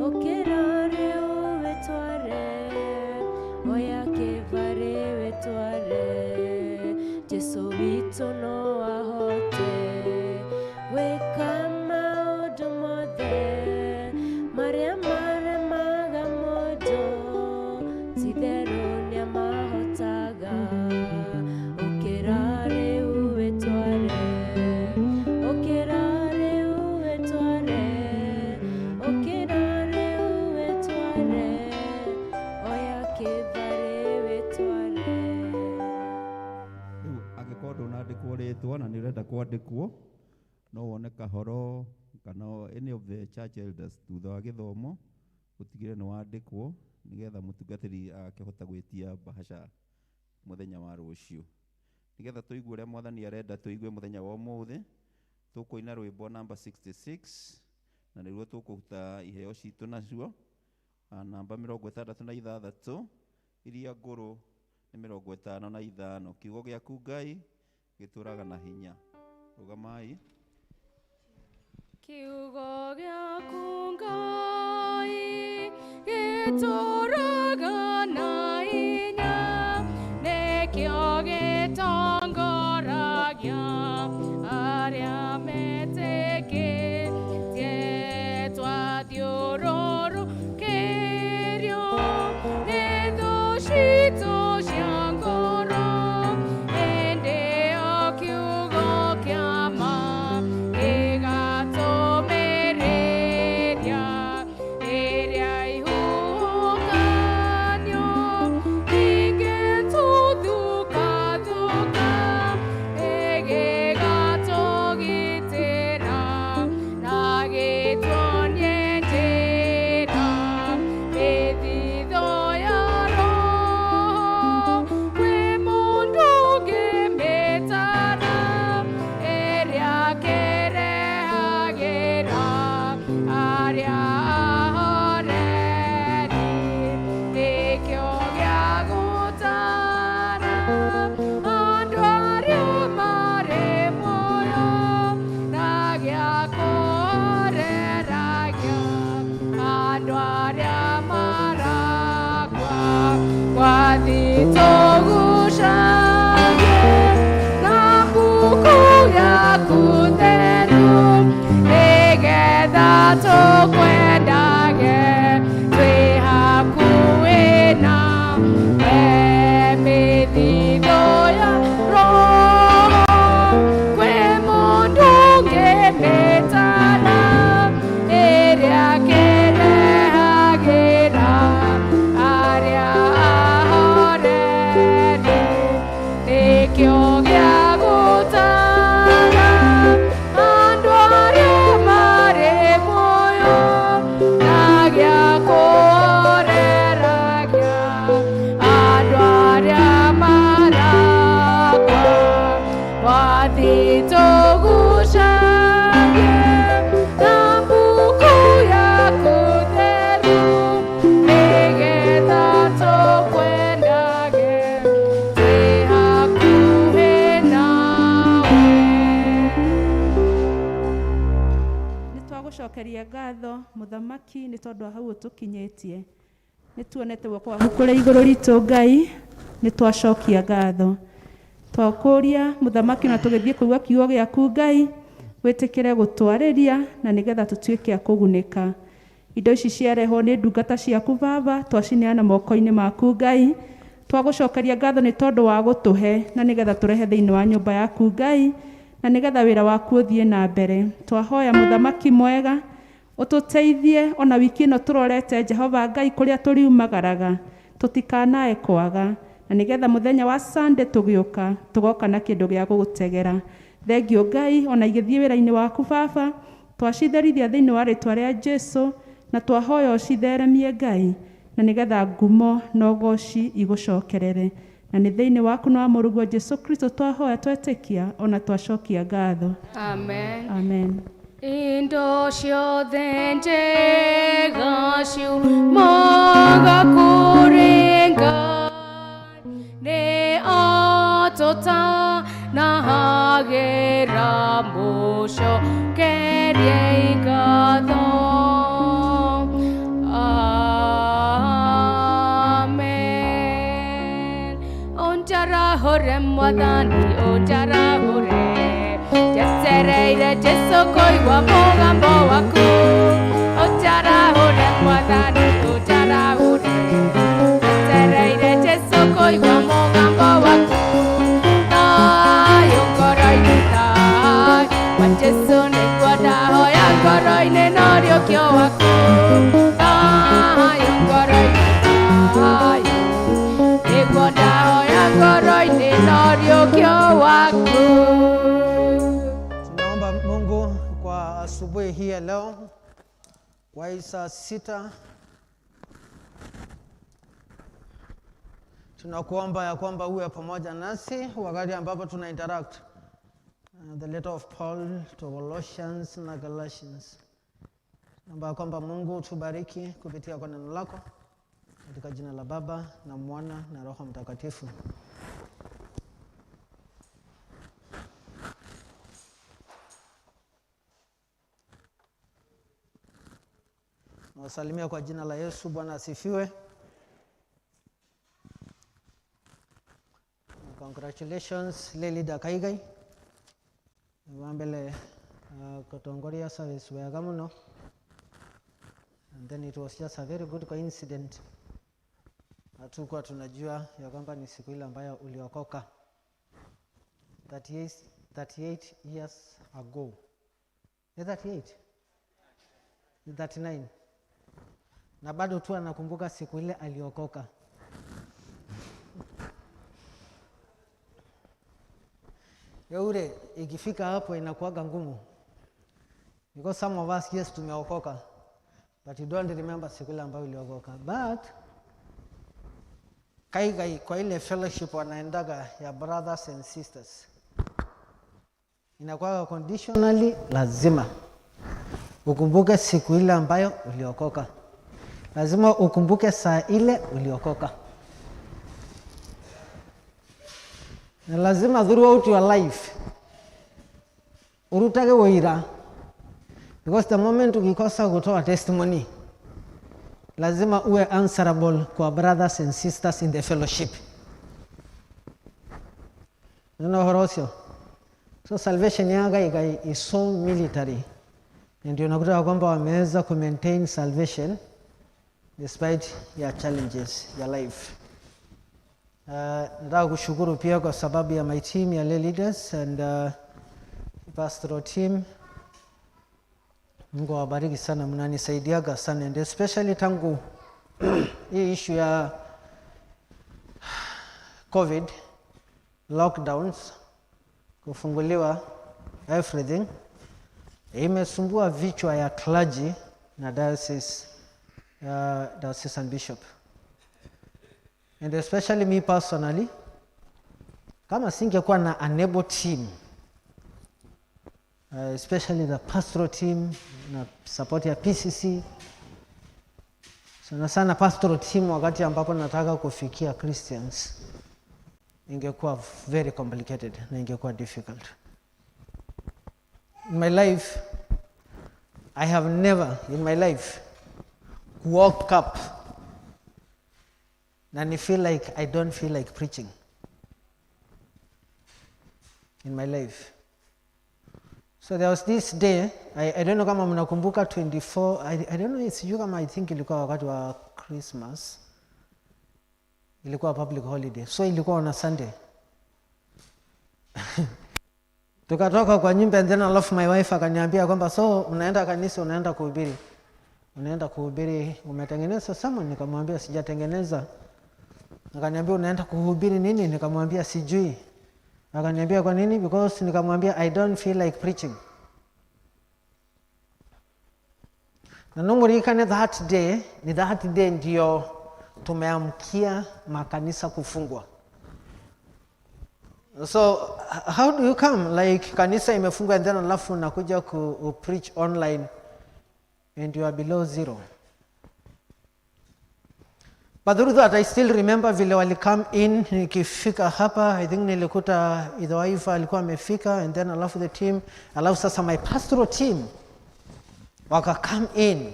ũkĩra rĩu wĩtware, oya kĩbarĩ wĩtware, Jesu witũ no ahote gwĩka maũndũ mothe marĩa maremaga mũndũ, ti-itherũ nĩamahotaga, ũkĩra rĩu wĩtware, ũkĩra rĩu wĩtware, ũkĩra rĩu wĩtware, oya kĩbarĩ wĩtware. Rĩu angĩkorwo ndũnandĩkwo rĩtwa na nĩ ũrenda kwandĩkwo, no wone Kahoro kana any of the church elders thutha wa gĩthomo, ũtigĩre nĩ wandĩkwo nĩgetha mũtungatĩri akĩhota gwĩtia bahasha mũthenya wa rũciũ. Nĩgetha tũigue ũrĩa mwathani arenda tũigue mũthenya wa ũmũthĩ, tũkũina rwĩmbo namba 66 na nĩruo tũkũruta iheo citũ nacio. Namba 66 iria ngũrũ nĩ 55. Kiugo gĩaku Ngai gĩtũraga na hinya. Rũgamai. Kiugo gĩaku Ngai gĩtũraga na hinya, nĩkĩo gĩtongoragia arĩa metĩkĩtie. Twathiũrũrũkĩirio Wathi tũgucagie na mbuku yaku theru, nĩgetha tũkwendage twĩ hakuhĩ nawe. Mĩthithũ ya Roho kwĩ mũndũ ũngĩmĩtara, ĩrĩa kĩrehagĩra arĩa ahoreri, nĩkĩo gĩa gũtara andũ arĩa marĩ muoyo, na gĩa kũhoreragia andũ arĩa marakua. Wathi tũgucagie na mbuku yaku theru, nĩgetha tũkwendage twĩ hakuhĩ nawe. Nĩ twagũcokeria ngatho mũthamaki nĩ tondũ wa hau ũtũkinyĩtie. Nĩ tuonete guoko gwaku kũrĩ igũrũ ritũ Ngai, nĩ twacokia ngatho. Twakũria mũthamaki na tũgĩthiĩ kũigua kiugo gĩaku Ngai, wĩtĩkĩre gũtwarĩria na nĩgetha tũtuĩke a kũgunĩka. Indo ici ciarehwo nĩ ndungata ciaku Baba, twacineana moko-inĩ maku Ngai. Twagũcokeria ngatho nĩ tondũ wa gũtũhe na nĩgetha tũrehe thĩinĩ wa nyũmba yaku Ngai, na nĩgetha wĩra waku ũthiĩ na mbere. Twahoya mũthamaki mwega ũtũteithie ona wiki ĩno tũrorete Jehova Ngai kũrĩa tũriumagaraga, tũtikanae kwaga, na nĩgetha mũthenya wa Sunday tũgĩũka tũgoka na kĩndũ gĩa gũgũtegera. Thengio Ngai ona igĩthiĩ wĩra-inĩ waku Baba, twacitherithia thĩinĩ wa rĩtwa rĩa Jesu, na twahoya ũcitheremie Ngai, na nĩgetha ngumo na ũgoci igũcokerere. Na nĩ thĩinĩ waku na wa mũrũguo Jesu Kristo twahoya twetĩkia ona twacokia ngatho. Amen. Amen. Indo ciothe njega ciumaga kũrĩ Ngai, nĩ atũtanahagĩra mũcokerie ngatho. Amen. Ũnjarahũre Mwathani, ũnjarahũre, njetereire Jesu kũigua mũgambo waku. Ũnjarahũre Mwathani, ũnjarahũre, njetereire Jesu kũigua mũgambo waku. Thayũ ngoro-inĩ, thayũ wa Jesu nĩguo ndahoya ngoro-inĩ na ũriũkio waku. Thayũ ngoro-inĩ, thayũ nĩguo ndahoya ngoro-inĩ na ũriũkio waku. Tunaomba Mungu kwa asubuhi hii ya leo, kwa hii saa 6, tunakuomba ya kwamba uwe pamoja nasi wakati ambapo tuna interact the letter of Paul to Colossians na Galatians. Naomba ya kwamba Mungu tubariki kupitia kwa neno lako, katika jina la Baba na Mwana na Roho Mtakatifu. Nawasalimia kwa jina la Yesu. Bwana asifiwe. Congratulations Lily Dakaigai. Wambele kutongoria service wega muno. And then it was just a very good coincidence. Hatukuwa tunajua ya kwamba ni siku ile ambayo uliokoka 38 years ago. Ni 38? Ni 39. Na bado tu anakumbuka siku ile aliokoka. Yaure ikifika hapo inakuwaga ngumu. Because some of us, yes, tumeokoka, but you don't remember siku ile ambayo uliokoka. But kai kwa ile fellowship wanaendaga ya brothers and sisters, inakuwaga conditionally lazima ukumbuke siku ile ambayo uliokoka. Lazima ukumbuke saa ile uliokoka. Na lazima throughout your life urutage wira, because the moment ukikosa kutoa testimony, Lazima uwe answerable kwa brothers and sisters in the fellowship. Nona ũhoro ũcio? So salvation ya Ngai is so military. Na ndio unakuta kwamba wameweza ku maintain salvation despite ya challenges ya life. Nataka kushukuru pia kwa sababu ya my team ya lay leaders and pastoral team. Mungu awabariki sana, mnanisaidiaga sana, and especially tangu hii issue ya COVID lockdowns, kufunguliwa everything, imesumbua vichwa ya clergy na diocese, diocesan bishop, and especially me personally. Kama singekuwa na an able team, especially the pastoral team na support ya PCC sana sana, pastoral team, wakati ambapo nataka kufikia Christians, ingekuwa very complicated na ingekuwa difficult. In my life, I have never in my life woke up na ni feel like I don't feel like preaching in my life. So there was this day, I don't know kama mnakumbuka 24, I don't know, sijui kama, I think ilikuwa wakati wa Christmas, ilikuwa public holiday, so ilikuwa on a Sunday. Tukatoka kwa nyumba and then alafu my wife akaniambia kwamba, "So unaenda kanisa, unaenda kuhubiri, unaenda kuhubiri, umetengeneza sermon?" Nikamwambia sijatengeneza. Akaniambia, "Unaenda kuhubiri nini?" Nikamwambia sijui. Akaniambia, "Kwa nini?" Because nikamwambia, "I don't feel like preaching." Na numurikane that day, ni that day ndio tumeamkia makanisa kufungwa. So how do you come, like, kanisa imefungwa and then alafu unakuja ku preach online and you are below zero? But through that, I still remember vile wali come in. Nikifika hapa, I think nilikuta either wife alikuwa amefika and then alafu the team, alafu sasa my pastoral team waka come in.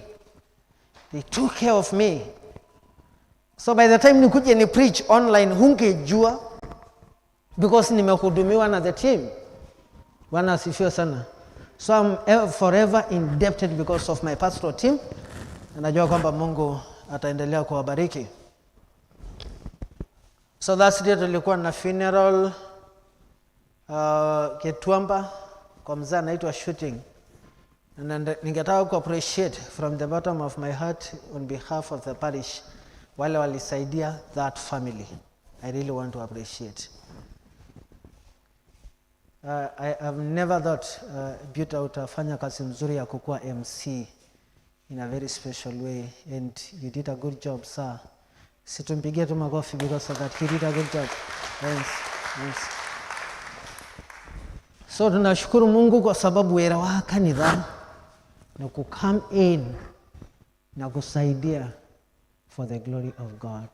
They took care of me. So by the time nikuje ni preach online, hungejua because nimehudumiwa na the team. Bwana asifiwe sana. So I'm forever indebted because of my pastoral team. Na najua kwamba Mungu ataendelea kuwabariki. So that day tulikuwa na funeral Ketuamba kwa mzee anaitwa Shooting. And ningetaka ku appreciate from the bottom of my heart on behalf of the parish wale walisaidia that family. I really want to appreciate. I have never thought Buta utafanya kazi mzuri ya kukuwa MC in a very special way, and you did a good job, sir. Situmpigie tu makofi because of that. He did a good job. Thanks. Thanks. So tunashukuru Mungu kwa sababu wera wa kanitha na ku come in na kusaidia for the glory of God.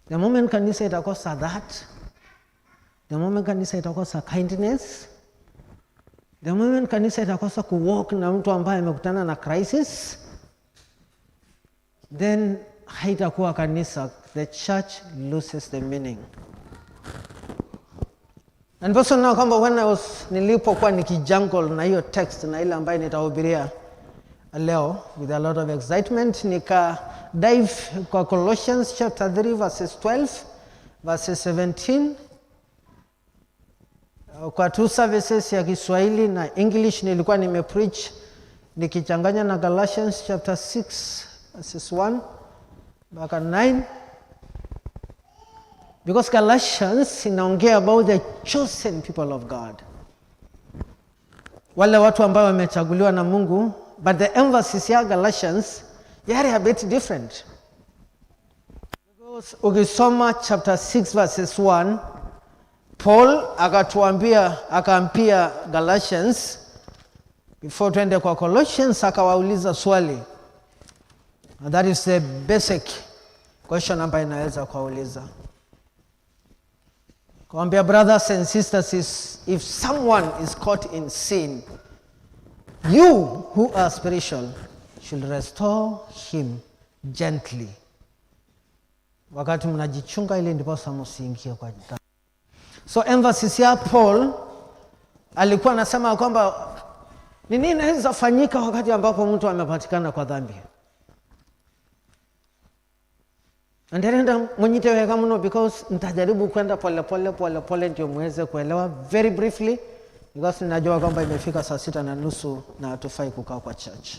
The moment kanisa itakosa that, the moment kanisa itakosa kindness, the moment kanisa itakosa kuwalk na mtu ambaye amekutana na crisis, then haitakuwa kanisa. The church loses the meaning. And person kwamba when I was, nilipokuwa nikijuggle na hiyo text na ile ambayo nitahubiria leo with a lot of excitement, nika dive kwa Colossians chapter 3 verses 12 verses 17, kwa two services ya Kiswahili na English nilikuwa nimepreach nikichanganya na Galatians chapter 6 verses 1 mpaka 9, because Galatians inaongea about the chosen people of God, wale watu ambao wamechaguliwa na Mungu, but the emphasis ya Galatians yari a bit different, because ukisoma chapter 6 verses 1, Paul akatuambia, akaambia Galatians, before twende kwa Colossians, akawauliza swali, and that is the basic question ambayo inaweza kuwauliza. Kawambia, "Brothers and sisters, if someone is caught in sin, you who are spiritual should restore him gently. Wakati mnajichunga ili ndiposa msiingie kwa dhambi. So emphasis ya Paul alikuwa anasema kwamba ni nini inaweza fanyika wakati ambapo mtu amepatikana kwa dhambi. Nitaenda mwenyiteweka mno because nitajaribu kwenda pole pole pole pole ndio muweze kuelewa very briefly, because ninajua kwamba imefika 6:30 na hatufai kukaa kwa church.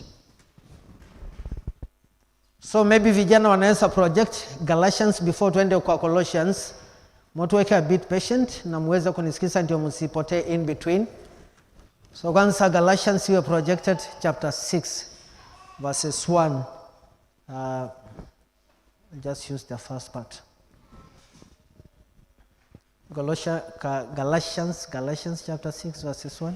So maybe vijana wanaweza project Galatians before tuende kwa Colossians. Mtuweke a bit patient na muweze kunisikiza ndio msipotee in between. So kwanza Galatians iwe projected chapter 6 verses 1. Just use the first part. Galatians chapter 6 verses 1.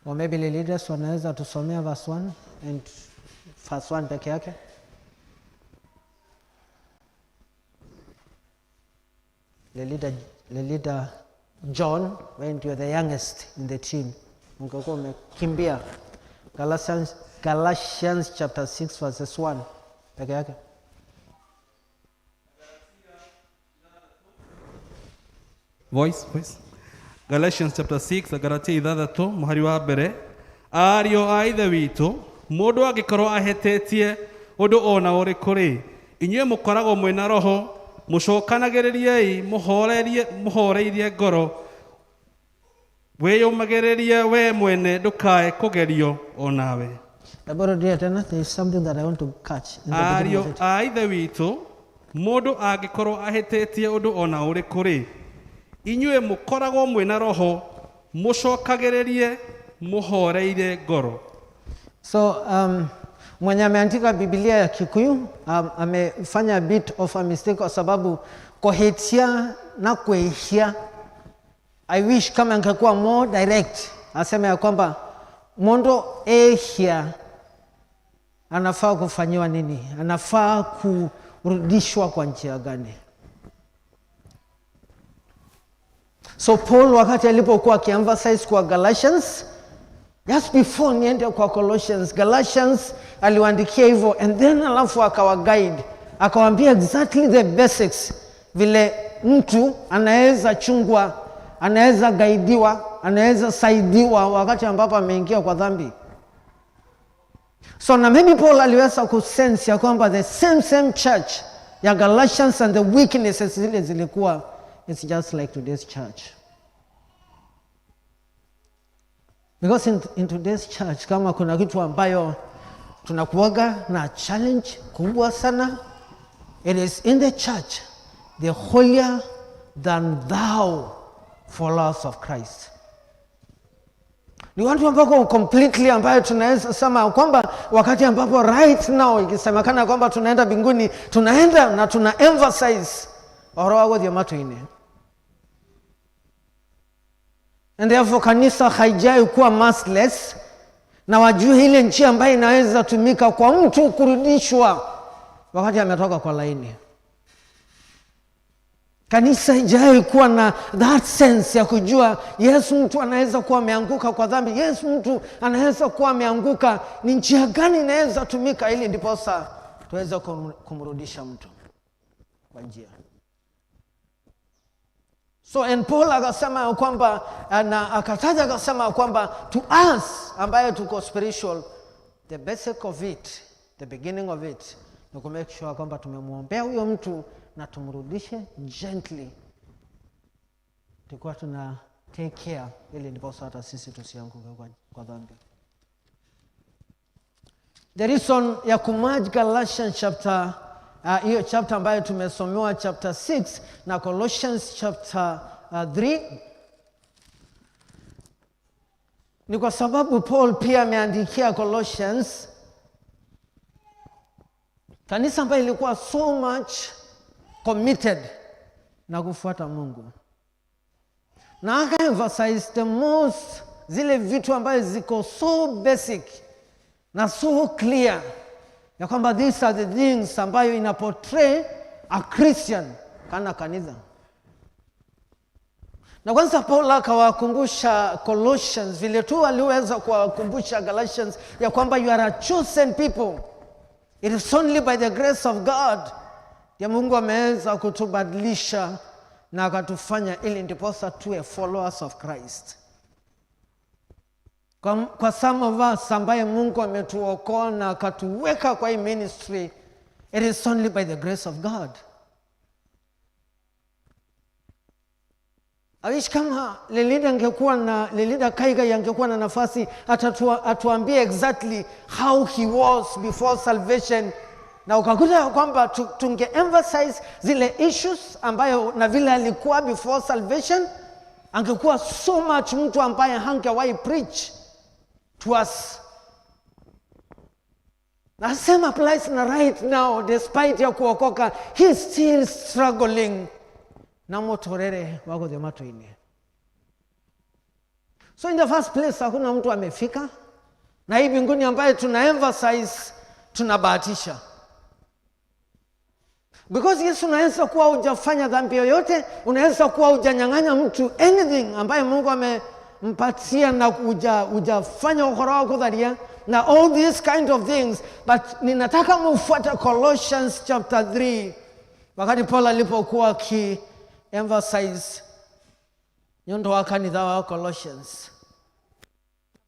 Or maybe the leaders wanaweza tusomea verse 1 and verse 1 peke yake. The leader John, when you are the youngest in the team, ungekuwa umekimbia. Galatians chapter 6 verses 1 peke yake. Voice. Galatians chapter 6 Galatia 6 muhari wa mbere. Ariũ a Ithe witũ, mũndũ angĩkorwo ahĩtĩtie ũndũ ona ũrĩkũ rĩ, inyuĩ mũkoragwo mwĩna roho, mũcokanagĩrĩriei mũhoreirie ngoro, wĩyũmagĩrĩrie we mwene ndũkae kũgerio onawe. Tena, there is something that I want to catch in the beginning of Ariũ it. a Ithe witũ, mũndũ angĩkorwo ahĩtĩtie ũndũ ona ũrĩkũ rĩ, inyuĩ mũkoragwo mwĩna roho, mũcokagĩrĩrie mũhoreire ngoro. So mwenye ameandika Biblia ya Kikuyu amefanya a bit of a mistake kwa sababu kuhitia na kuishia. I wish kama angekuwa more direct, aseme ya kwamba mundu ehia anafaa kufanyiwa nini, anafaa kurudishwa kwa njia gani. So Paul wakati alipokuwa akiemphasize kwa Galatians, just before niende kwa Colossians, Galatians aliwaandikia hivyo, and then alafu akawa guide, akawaambia exactly the basics, vile mtu anaweza chungwa, anaweza guidiwa, anaweza saidiwa wakati ambapo ameingia kwa dhambi. So na maybe Paul aliweza kusense ya kwamba the same church ya Galatians and the weaknesses zile zilikuwa, it's just like today's church. Because in today's church, kama kuna kitu ambayo tunakuwaga na challenge kubwa sana, it is in the church, the holier than thou followers of Christ. Ni watu ambao completely ambayo tunaweza sema kwamba wakati ambapo right now ikisemekana kwamba tunaenda mbinguni, tunaenda na tuna emphasize orowa wa matuine. And therefore kanisa haijai kuwa massless, na wajue ile njia ambayo inaweza tumika kwa mtu kurudishwa wakati ametoka kwa laini. Kanisa haijai kuwa na that sense ya kujua yes, mtu anaweza kuwa ameanguka kwa dhambi, yes, mtu anaweza kuwa ameanguka, ni njia gani inaweza tumika ili ndiposa tuweze kumrudisha mtu kwa njia. So and Paul akasema kwamba, na akataja akasema kwamba to us ambaye tuko spiritual, the basic of it, the beginning of it, ni ku make sure kwamba tumemwombea huyo mtu na tumrudishe gently, tukiwa tuna take care ili ndiposa hata sisi tusianguke kwa dhambi. The reason ya kumerge Galatians chapter hiyo chapter ambayo tumesomewa chapter 6 na Colossians chapter 3 ni kwa sababu Paul pia ameandikia Colossians kanisa ambayo ilikuwa so much committed na kufuata Mungu, na aka emphasize the most zile vitu ambazo ziko so basic na so clear ya kwamba these are the things ambayo ina portray a Christian kana kanisa. Na kwanza Paul akawakumbusha Colossians vile tu aliweza kuwakumbusha Galatians ya kwamba you are a chosen people. It is only by the grace of God ya Mungu ameweza kutubadilisha na akatufanya ili ndiposa tuwe followers of Christ. Kwa some of us ambaye Mungu ametuokoa na akatuweka kwa hii ministry, it is only by the grace of God. I wish kama Lelida angekuwa na Lelida Kaiga angekuwa na nafasi atuambie exactly how he was before salvation, na ukakuta ya kwamba tunge emphasize zile issues ambayo na vile alikuwa before salvation, angekuwa so much mtu ambaye hangewahi preach to us. Na same applies na right now, despite ya kuokoka, he is still struggling na motorere wako the matuini. So in the first place hakuna mtu amefika, na hii mbinguni ambaye tuna emphasize tunabahatisha. Because Yesu, unaweza kuwa hujafanya dhambi yoyote, unaweza kuwa hujanyang'anya mtu anything ambaye Mungu amempatia na hujafanya ukora wako dharia na all these kind of things, but ninataka mufuate Colossians chapter 3 wakati Paul alipokuwa aki emphasize nyundo wa kanitha wa Colossians.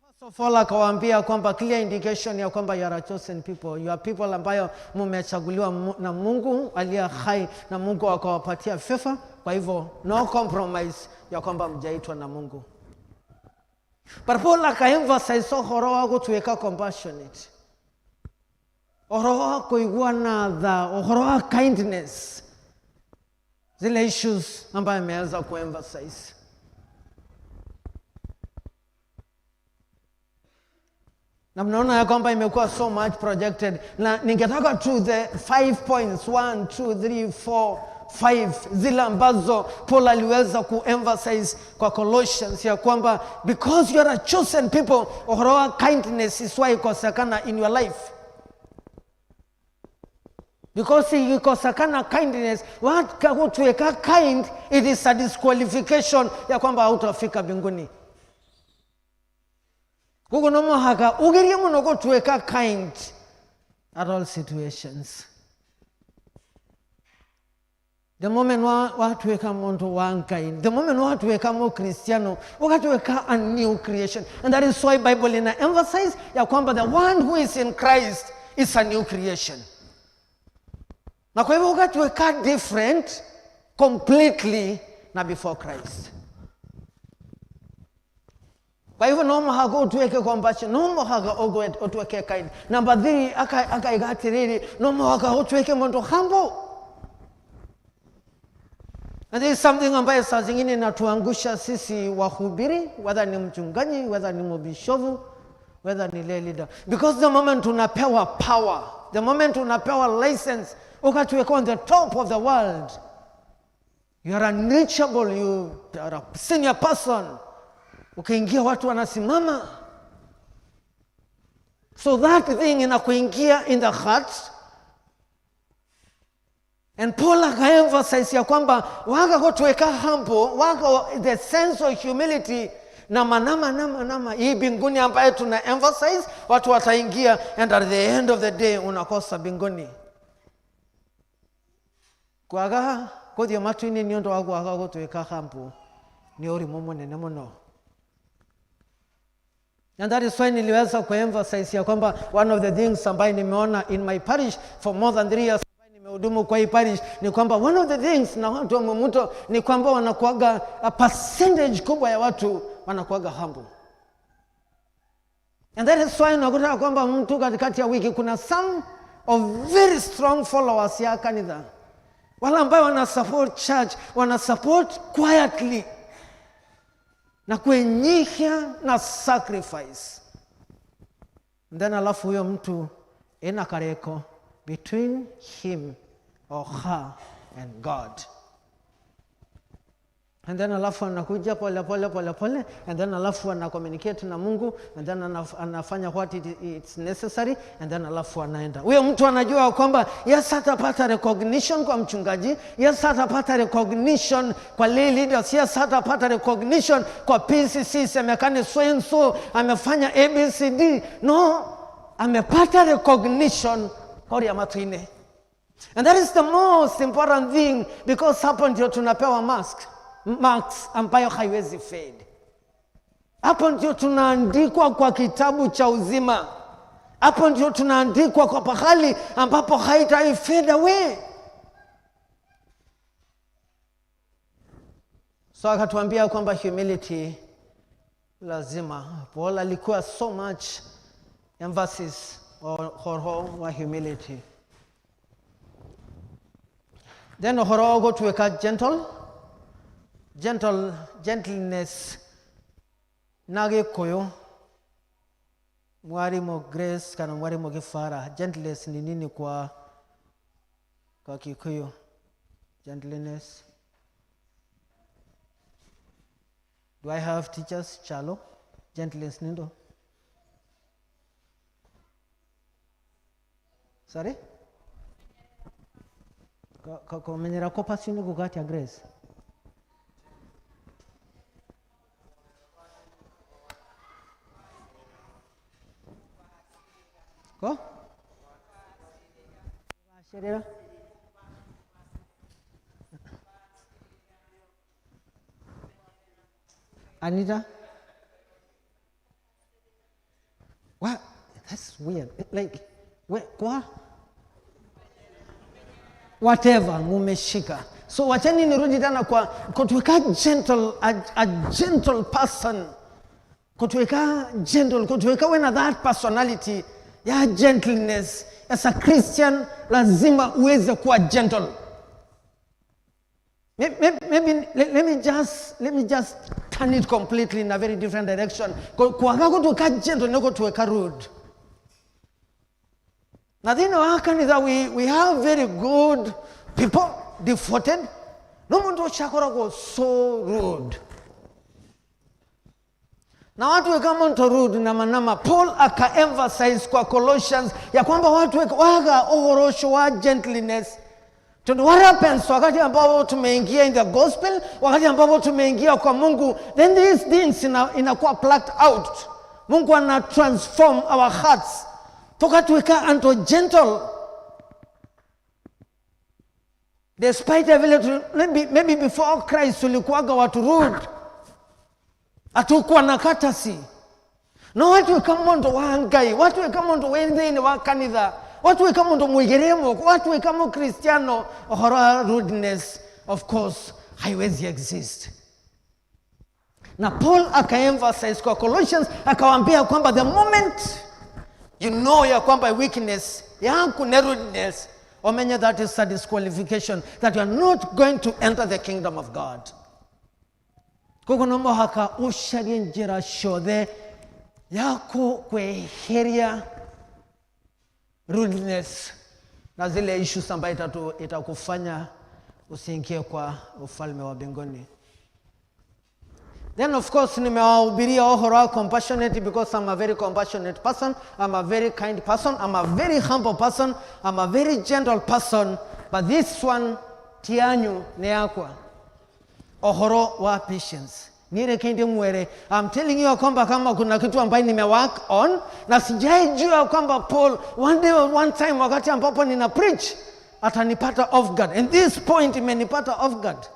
First of all akawaambia kwamba clear indication ya kwamba you are a chosen people, you are people ambayo mmechaguliwa na Mungu aliye hai na Mungu akawapatia favor. Kwa hivyo no compromise ya kwamba mjaitwa na Mungu. But Paul akaemphasize ũhoro wa gũtuĩka compassionate, ũhoro wa kũigua na tha, ũhoro wa kindness, zile issues ambayo ameanza kuemphasize. Na mnaona ya kwamba imekuwa so much projected, na ningetaka tu the 5 points, 1 2 3 4 5 zile ambazo Paul aliweza kuemphasize kwa Colossians ya kwamba because you are a chosen people, ũhoro wa kindness is why ikosekana in your life. Because ikikosekana kindness, watu kind, it is a disqualification ya kwamba hautafika mbinguni. Kuko no mohaka ugerie muno gutuika kind at all situations. The moment watuweka muntu wa Ngai, the moment watuweka mu Kristiano, ukatuweka a new creation. And that is why Bible ina emphasize ya kwamba the one who is in Christ is a new creation. Na kwa hivyo ukatuweka different completely na before Christ. Kwa hivyo no mũhaka ũtuĩke compassion, no mũhaka ũtuĩke kind. Number 3 akaiga atĩrĩrĩ, no mũhaka ũtuĩke mũndũ humble. And there is something ambayo saa zingine inatuangusha sisi wahubiri, whether ni mchungaji, whether ni mbishofu, whether ni lay leader. Because the moment unapewa power, the moment unapewa license, ukatuweka on the top of the world, you are unreachable, you are a senior person. Ukiingia watu wanasimama. So that thing inakuingia in the heart. And Paul akaemphasize ya kwamba waka kutuweka humble, waka the sense of humility na manama nama nama hii mbinguni ambayo tuna emphasize watu wataingia, and at the end of the day unakosa mbinguni. Kwaga kuthie matu-inĩ nĩ ũndũ wa kwaga gũtuĩka humble nĩ ũrimũ mũnene mũno. And that is why niliweza kuemphasize ya kwamba one of the things ambayo nimeona in my parish for more than 3 years nimehudumu kwa hii parish ni kwamba one of the things na watu wa Mumuto ni kwamba wanakuaga a percentage kubwa ya watu wanakuaga humble. And that is why unakuta kwamba mtu katikati ya wiki kuna some of very strong followers ya kanisa, wale ambao wana support church, wana support quietly na kuenyihia na sacrifice. And then alafu huyo mtu ina kareko between him or her and God. And then alafu anakuja pole pole pole pole, and then alafu ana communicate na Mungu, and then anafanya what it's necessary, and then alafu anaenda. Huyo mtu anajua kwamba yes, atapata recognition kwa mchungaji, yes, atapata recognition kwa lay leaders, yes, atapata recognition kwa PCC, semekane so and so amefanya ABCD. No, amepata recognition kwa ya matuine. And that is the most important thing, because hapo ndio tunapewa marks ambayo haiwezi fade. Hapo ndio tunaandikwa kwa kitabu cha uzima. Hapo ndio tunaandikwa kwa pahali ambapo haitai fade away. So akatuambia kwamba humility lazima. Paul alikuwa so much emphasis on wa humility. Then horo go to a gentle. Gentle, gentleness na Gikuyu mwalimu Grace kana mwalimu Gifara, gentleness ni nini kwa Kikuyu? Gentleness. Do I have teachers? Chalo, gentleness nindo? Sorry? Kumenyera ko pasini kugatia Grace. Ko? Anita? What? That's weird. Like, wait, kwa? Whatever, mumeshika. So wachani nirudi tena kwa kutuweka gentle, a gentle person. Kutuweka gentle, kutuweka wena that personality ya gentleness. As a Christian, lazima uweze kuwa gentle. Maybe let me just turn it completely in a very different direction. Kuwaka kutuweka gentle, niko tuweka rude. Na thina wa kanitha, we have very good people devoted. No mundu uchakoragwo so rude. Na watu kama mtu rude na manama, Paul aka emphasize kwa Colossians ya kwamba watu waga uhorosho wa gentleness. Tundu what happens wakati ambapo tumeingia in the gospel, wakati ambapo tumeingia kwa Mungu, then these things inakuwa plucked out. Mungu ana transform our hearts. Tukatuweka unto gentle. Despite vile maybe before Christ tulikuwaga watu rude. Hatukuwa na courtesy. No watu kama ndo wangai, watu kama ndo wendeni wa kanitha, watu kama ndo mwigeremo, watu kama Kristiano, horror rudeness of course haiwezi exist. Na Paul akaemphasize kwa Colossians, akawaambia kwamba the moment you know ya kwamba weakness yangu ni rudeness, omenye that is a disqualification that you are not going to enter the kingdom of God. Koko no haka usharie njira ciothe yako kweheria rudeness na zile issues ambayo itakufanya usiingie kwa ufalme wa mbinguni. Then of course nimewahubiria uhoro wa compassionate because I'm a very compassionate person, I'm a very kind person, I'm a very humble person, I'm a very gentle person, but this one tianyu ni yakwa. Uhoro wa patience. Nire kendi mwere. I'm telling you kwamba kama kuna kitu ambaye nime work on na sijaijua kwamba Paul one day or one time wakati ambapo nina preach atanipata off guard. And this point imenipata off guard.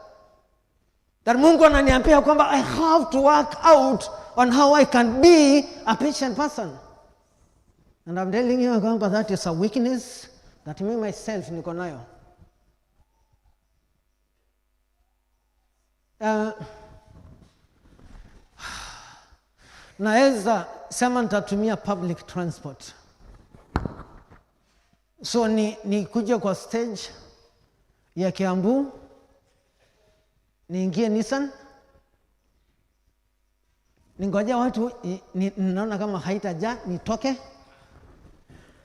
That Mungu ananiambia kwamba I have to work out on how I can be a patient person. And I'm telling you kwamba that is a weakness that me myself niko nayo. Naweza sema nitatumia public transport. So ni kuja kwa stage ya Kiambu, niingie Nissan, ningoja watu, ninaona kama haitajaa, nitoke,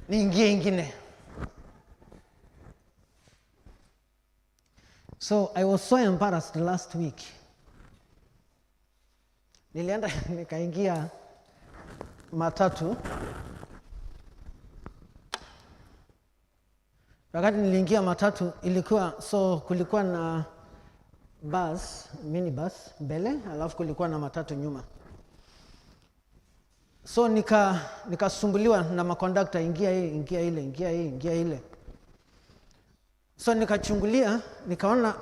niingie ingine. So I was so embarrassed last week. Nilienda nikaingia matatu. Wakati niliingia matatu ilikuwa so, kulikuwa na bus, minibus mbele, alafu kulikuwa na matatu nyuma. So nikasumbuliwa na makondakta, ingia hii, ingia ile, ingia hii, ingia ile. So nikachungulia, nikaona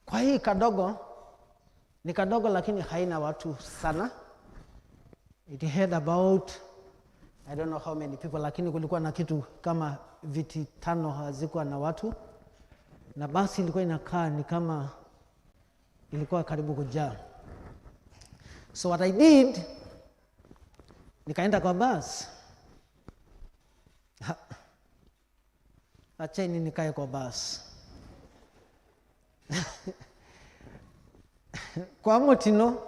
kwa hii kadogo ni kadogo, lakini haina watu sana. It had about, I don't know how many people, lakini kulikuwa na kitu kama viti tano hazikuwa na watu, na basi ilikuwa inakaa ni kama ilikuwa karibu kujaa. So what I did, nikaenda kwa basi. Ha. Acheni nikae kwa basi. Kwa mutino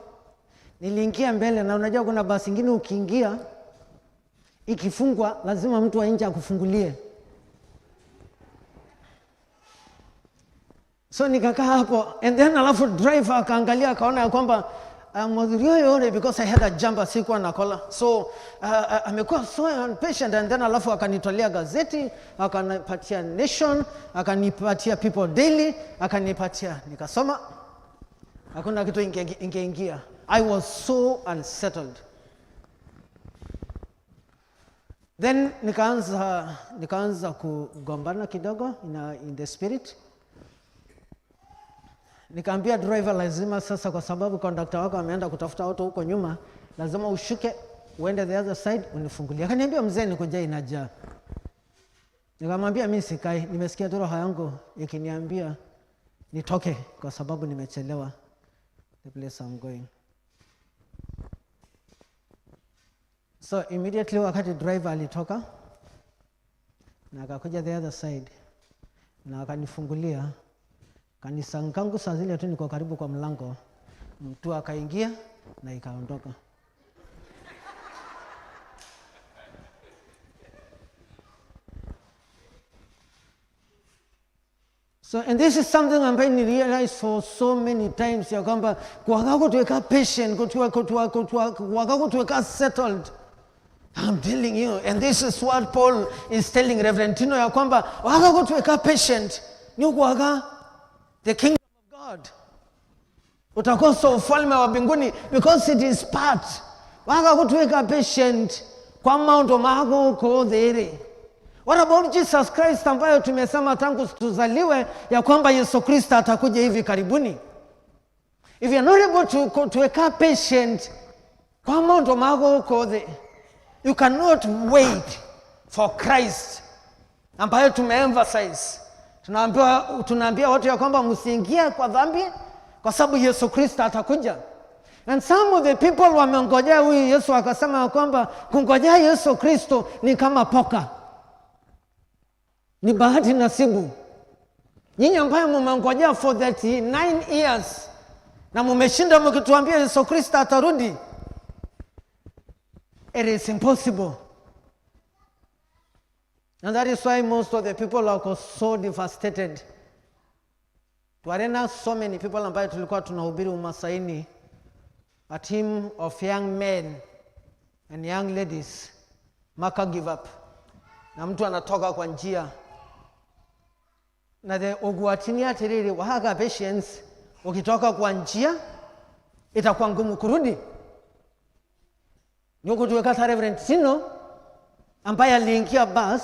niliingia mbele, na unajua kuna basi ingine ukiingia ikifungwa lazima mtu wa nje akufungulie. So nikakaa hapo, and then alafu driver akaangalia akaona ya kwamba mwadhurio yule, because I had a jumper, sikuwa na kola, so amekuwa so impatient. And then alafu akanitolea gazeti, akanipatia Nation, akanipatia People Daily, akanipatia, nikasoma, hakuna kitu ingeingia. I was so unsettled. Then nikaanza kugombana kidogo in the spirit. Nikaambia driver, lazima sasa, kwa sababu conductor wako ameenda kutafuta watu huko nyuma, lazima ushuke uende the other side unifungulie. Akaniambia, mzee, nikuja inajaa. Nikamwambia mimi sikai, nimesikia tu roho yangu ikiniambia nitoke kwa sababu nimechelewa the place I'm going. So immediately wakati driver alitoka na akakuja the other side na akanifungulia, kanisa nkangu saa zile tu niko karibu kwa mlango, mtu akaingia na ikaondoka. So, and this is something ambayo ni realize for so many times ya kwamba kuwaka kutuweka patient, kuwaka kutuweka settled. I'm telling you, and this is what Paul is telling Reverend Tino ya kwamba waka kutuweka patient ni kuwaka the kingdom of God. Utakosa ufalme wa mbinguni because it is part. Waka kutuweka patient kwa maondo mako kodhere. What about Jesus Christ ambayo tumesema tangu tuzaliwe ya kwamba Yesu Kristo atakuja hivi karibuni? If you are not able to wake patient kwa maondo mako kodhe, you cannot wait for Christ ambayo tumeemphasize. Tunaambia watu ya kwamba msiingie kwa dhambi kwa sababu Yesu Kristo atakuja. And some of the people wamengojea huyu Yesu, akasema ya kwamba kungojea Yesu Kristo ni kama poka, ni bahati nasibu. Nyinyi ambayo mmengojea for 39 years na mmeshinda mkituambia Yesu Kristo atarudi, it is impossible. And that is why most of the people are so devastated. Tuarena so many people ambayo tulikuwa tunahubiri Umasaini, a team of young men and young ladies, maka give up. Na mtu anatoka kwa njia. Na the uguatini atiriri wahaga patience, ukitoka kwa njia itakuwa ngumu kurudi. Ni kutuweka Reverend Tino ambaye aliingia bus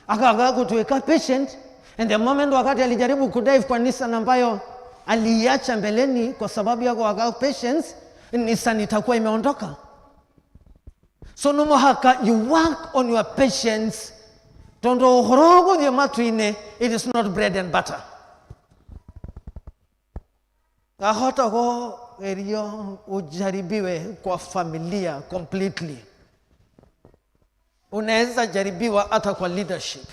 akaanza kutuweka patient, and the moment wakati alijaribu kudive kwa Nissan ambayo aliiacha mbeleni kwa sababu ya kuwaka patience, Nissan itakuwa imeondoka. So no haka, you work on your patience. Tondo uhorogo thie matuine, it is not bread and butter. Ahota go erio ujaribiwe kwa familia completely. Unaweza jaribiwa hata kwa leadership.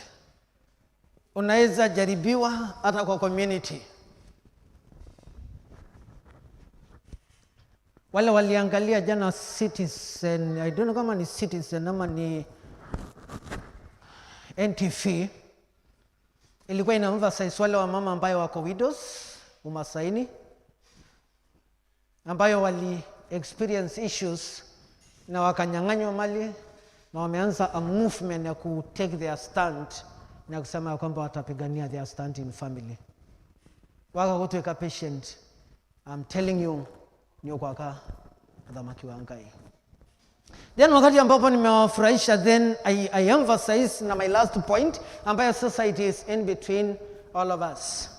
Unaweza jaribiwa hata kwa community. Wale waliangalia jana Citizen, I don't know kama ni Citizen ama ni NTV, ilikuwa ina emphasize wale wa mama ambayo wako widows Umasaini, ambayo experience issues na wakanyang'anywa mali na wameanza a movement ya ku take their stand na kusema ya kwamba watapigania their stand in family. Waka gutwika patient, I'm telling you, ni ukwaka uthamaki wa Ngai. Then wakati ambapo nimewafurahisha, then I emphasize na my last point ambayo sasa it is in between all of us.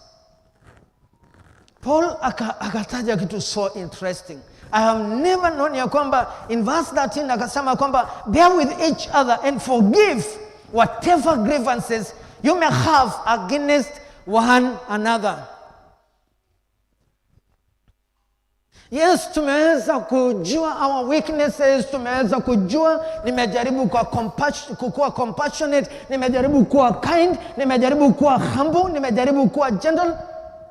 Paul akataja kitu so interesting. I have never known ya kwamba in verse 13 akasema kwamba bear with each other and forgive whatever grievances you may have against one another. Yes, tumeweza kujua our weaknesses, tumeweza kujua, nimejaribu kuwa compassionate, nimejaribu kuwa kind, nimejaribu kuwa humble, nimejaribu kuwa gentle.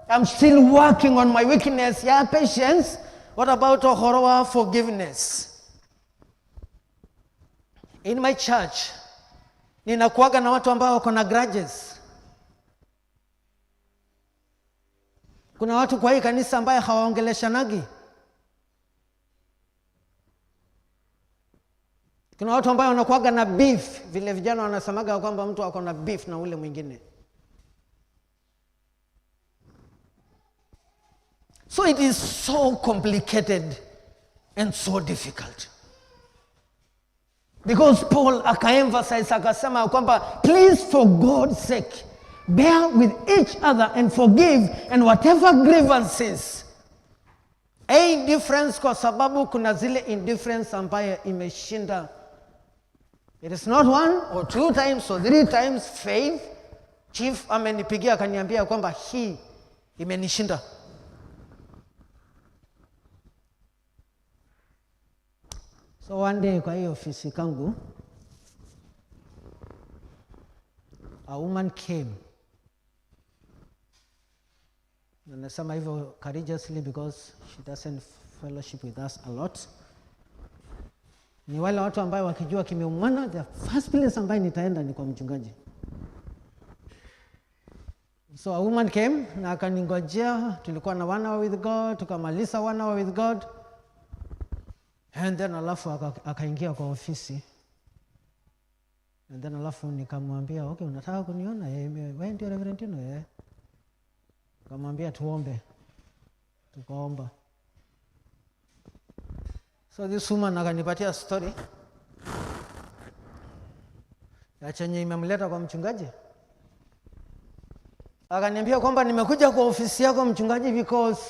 I'm still working on my weakness. Yeah, patience. What about uhoro forgiveness? In my church, ninakuwaga na watu ambao wako na grudges. Kuna watu kwa hii kanisa ambaye hawaongeleshanagi. Kuna watu ambao wanakuwaga na beef, vile vijana wanasemaga kwamba mtu ako na beef na ule mwingine. So it is so complicated and so difficult. Because Paul akaemphasize akasema kwamba please for God's sake bear with each other and forgive and whatever grievances. A indifference, kwa sababu kuna zile indifference ambayo imeshinda. It is not one or two times or three times. Faith chief amenipigia akaniambia kwamba hii imenishinda. So one day kwa hiyo ofisi kangu, a woman came. Na nasema hivyo courageously because she doesn't fellowship with us a lot. Ni wale watu ambao wakijua kimeumana, the first place ambayo nitaenda ni kwa mchungaji. So a woman came na akaningojea, tulikuwa na one hour with God, tukamaliza one hour with God. And then alafu akaingia kwa ofisi. And then alafu nikamwambia, okay, unataka kuniona? Wewe ndio Reverend Tino? Nikamwambia tuombe. Tukaomba. So this woman akanipatia story ya chenye imemleta kwa mchungaji. Akaniambia kwamba nimekuja kwa ofisi yako mchungaji because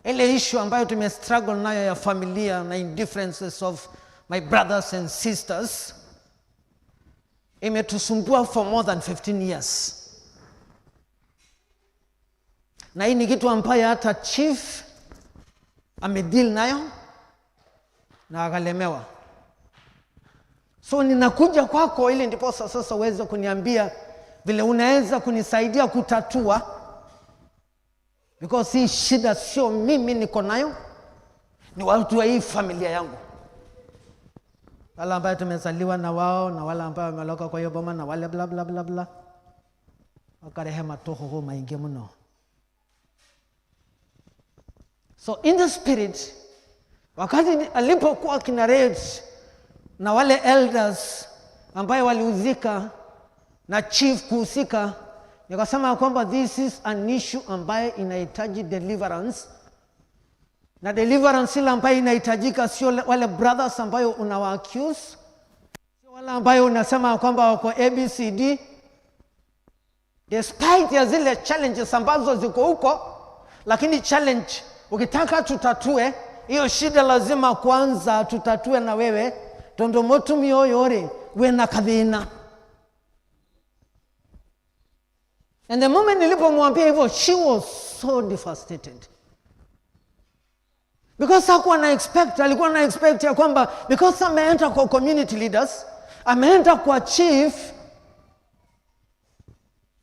ile issue ambayo tumestruggle nayo ya familia na indifferences of my brothers and sisters imetusumbua for more than 15 years. Na hii ni kitu ambayo hata chief amedeal nayo na akalemewa. So ninakuja kwako ili ndiposa sasa uweze kuniambia vile unaweza kunisaidia kutatua, because hii shida sio mimi niko nayo, ni watu wa hii familia yangu, wale ambao tumezaliwa na wao na wale ambao wameloka kwa hiyo boma na wale bla bla bla bla, wakarehema toho maingi mno. So in the spirit, wakati alipokuwa kinarate na wale elders ambaye walihusika na chief kuhusika, nikasema kwamba this is an issue ambaye inahitaji deliverance. Na deliverance ile ambayo inahitajika sio wale brothers ambayo unawa accuse, sio wale ambayo unasema kwamba wako ABCD. Despite ya zile challenges ambazo ziko huko, lakini challenge ukitaka tutatue hiyo shida lazima kwanza tutatue na wewe tondu mutumia uyu ri wina kathina. And the moment nilipomwambia hivyo, she was so devastated. Because hakuwa na expect, alikuwa na expect ya kwamba because ameenda kwa community leaders, ameenda kwa chief,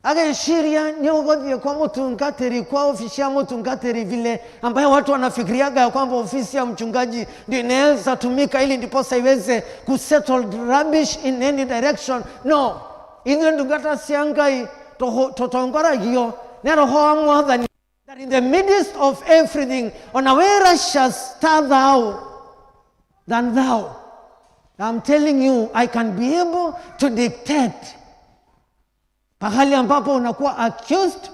ageshiria nyogothie kwa mutungatiri, kwa ofisi ya mutungatiri, vile ambayo watu wanafikiriaga ya kwamba ofisi ya mchungaji ndio inaweza tumika ili ndiposa iweze kusettle rubbish in any direction. No, ithuĩ ndungata cia Ngai tũtongoragio nĩ Roho wa Mwathani. That in the midst of everything, on a way righteous stand thou than thou. I'm telling you, I can be able to dictate pahali ambapo unakuwa accused,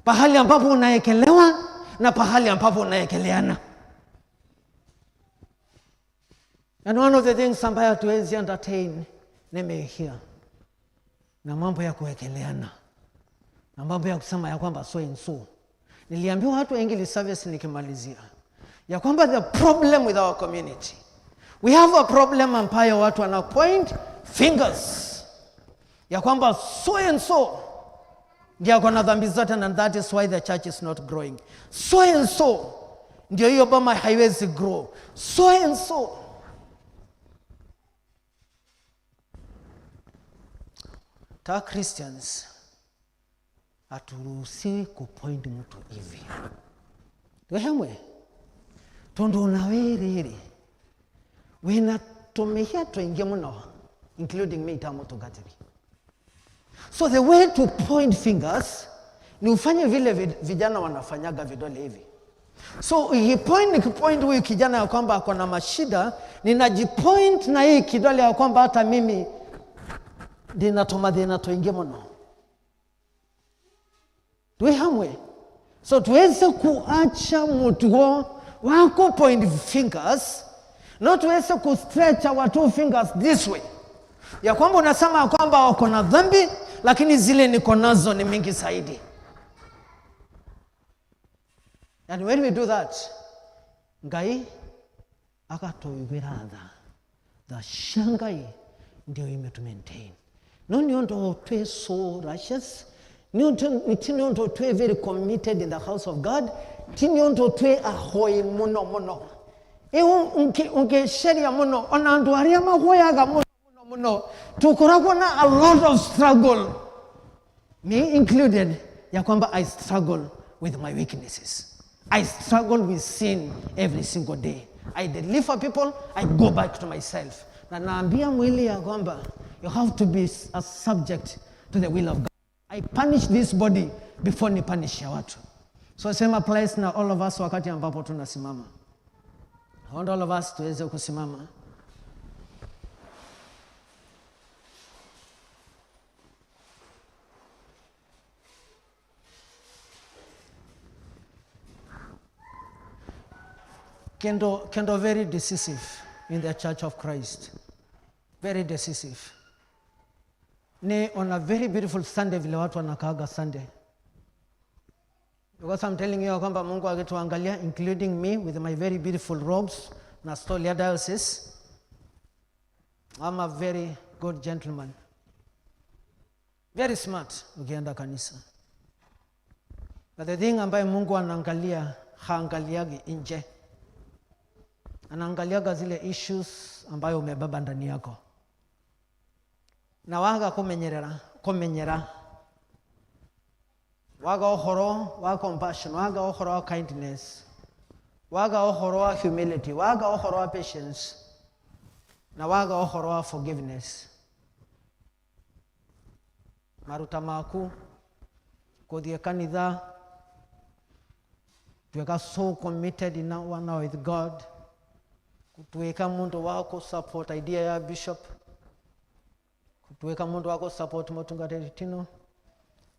pahali ambapo unaekelewa na pahali ambapo unaekeleana. And one of the things ambayo hatuwezi entertain nimehia na mambo ya kuwekeleana na mambo ya kusema ya kwamba so and so. Niliambiwa watu wa English service nikimalizia ya kwamba the problem with our community, we have a problem ambayo watu wana point fingers ya kwamba so and so ndio ako na dhambi zote, and that is why the church is not growing. So and so ndio hiyo boma haiwezi grow. So and so. Ta Christians haturuhusiwi kupoint mtu hivi. Twehemwe tondu nawe riri wina tumihia twingi muno, including me ta mutungatiri. So the way to point fingers ni ufanye vile vijana wanafanyaga vidole hivi. So nikipoint huyu kijana ya kwamba ako na mashida, ninajipoint na hii kidole ya kwamba hata mimi ndina twingi muno. Tuihamwe. So tuweze kuacha mutuo wako point fingers, na tuweze ku stretch our two fingers this way. Ya kwamba unasema kwamba wako na dhambi, lakini zile niko nazo ni mingi zaidi. And when we do that, Ngai akatoiwira tha. The shangai ndio imetu maintain. No ni onto twe so righteous, ni onto twe very committed in the house of God, ti ni onto twe ahoi muno muno. Ewo unke sheria muno, ona andu aria mahoyaga muno muno muno. Tukoragwo na a lot of struggle, me included, ya kwamba I struggle with my weaknesses. I struggle with sin every single day. I deliver people, I go back to myself. Na naambia mwili ya kwamba you have to be a subject to the will of God. I punish this body before ni punish ya watu. So same applies na all of us wakati ambapo tunasimama. I want all of us tuweze kusimama. Kendo very decisive in the Church of Christ. Very decisive. Ni on a very beautiful Sunday vile watu wanakaaga Sunday. Because I'm telling you kwamba Mungu akituangalia, including me with my very beautiful robes na stole ya diocese, I'm a very good gentleman. Very smart ukienda kanisa. But the thing ambayo Mungu anaangalia, haangaliagi nje. Anaangaliaga zile issues ambayo umebeba ndani yako. Na waga kumenyera. Waga uhoro wa compassion, waga uhoro wa kindness, waga uhoro wa humility, waga uhoro wa patience, na waga uhoro wa forgiveness. Maruta maku kuthie kanitha, tuweka so committed in one with God, kutuweka mundu wako support idea ya bishop, kutuweka mundu wako support mutungatiri Tino,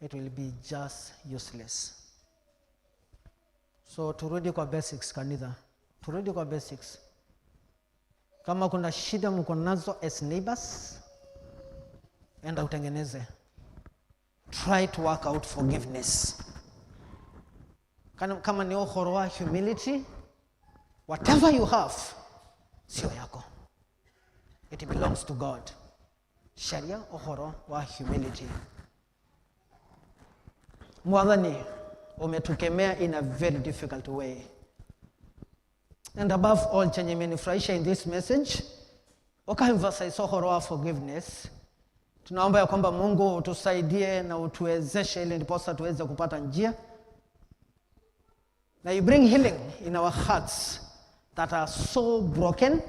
it will be just useless. So turudi kwa basics kanitha, turudi kwa basics. Kama kuna shida mko nazo as neighbors, enda utengeneze. Try to work out forgiveness. Kama ni uhoro wa humility, whatever you have, sio yako. It belongs to God. Sharia uhoro wa humility. Mwathani, umetukemea in a very difficult way. And above all, chenye imenifurahisha in this message, ukaemphasize uhoro wa forgiveness. Tunaomba ya kwamba Mungu utusaidie na utuwezeshe ili ndiposa tuweze kupata njia. Na you bring healing in our hearts that are so broken,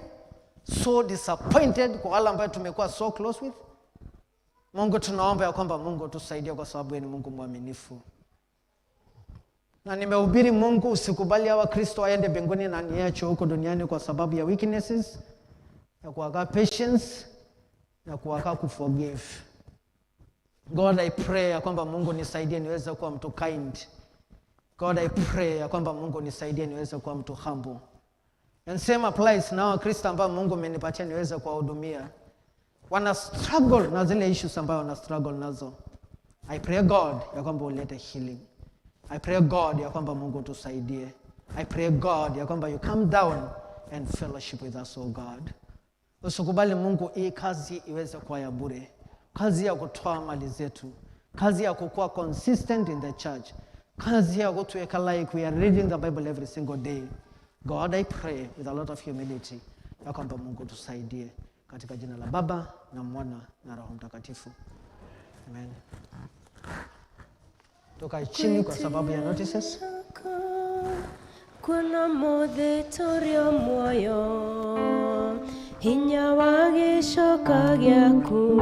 so disappointed kwa wale ambao tumekuwa so close with. Mungu, tunaomba ya kwamba Mungu utusaidie kwa sababu yeye ni Mungu mwaminifu. Na nimehubiri Mungu, usikubali hawa Kristo aende mbinguni na niache huko duniani kwa sababu ya weaknesses, ya kuwaka patience na kuwaka kuforgive. God, I pray ya kwamba Mungu nisaidie niweze kuwa mtu kind. God, I pray ya kwamba Mungu nisaidie niweze kuwa mtu humble. And same applies na Wakristo ambao Mungu amenipatia niweze kuwahudumia. Wana struggle na zile issues ambayo wana struggle nazo. I pray God ya kwamba ulete healing. I pray God ya kwamba Mungu tusaidie. I pray God ya kwamba you come down and fellowship with us, oh God. Usikubali Mungu hii kazi iweze kuwa ya bure, kazi ya kutoa mali zetu, kazi ya kukuwa consistent in the church, kazi ya kutuweka like we are reading the Bible every single day. God, I pray with a lot of humility ya kwamba Mungu tusaidie, katika jina la Baba na Mwana na Roho Mtakatifu. Amen. Tukae chini kwa sababu ya notices. Kuona mothe tũrĩ o muoyo hinya wa gĩcoka gĩaku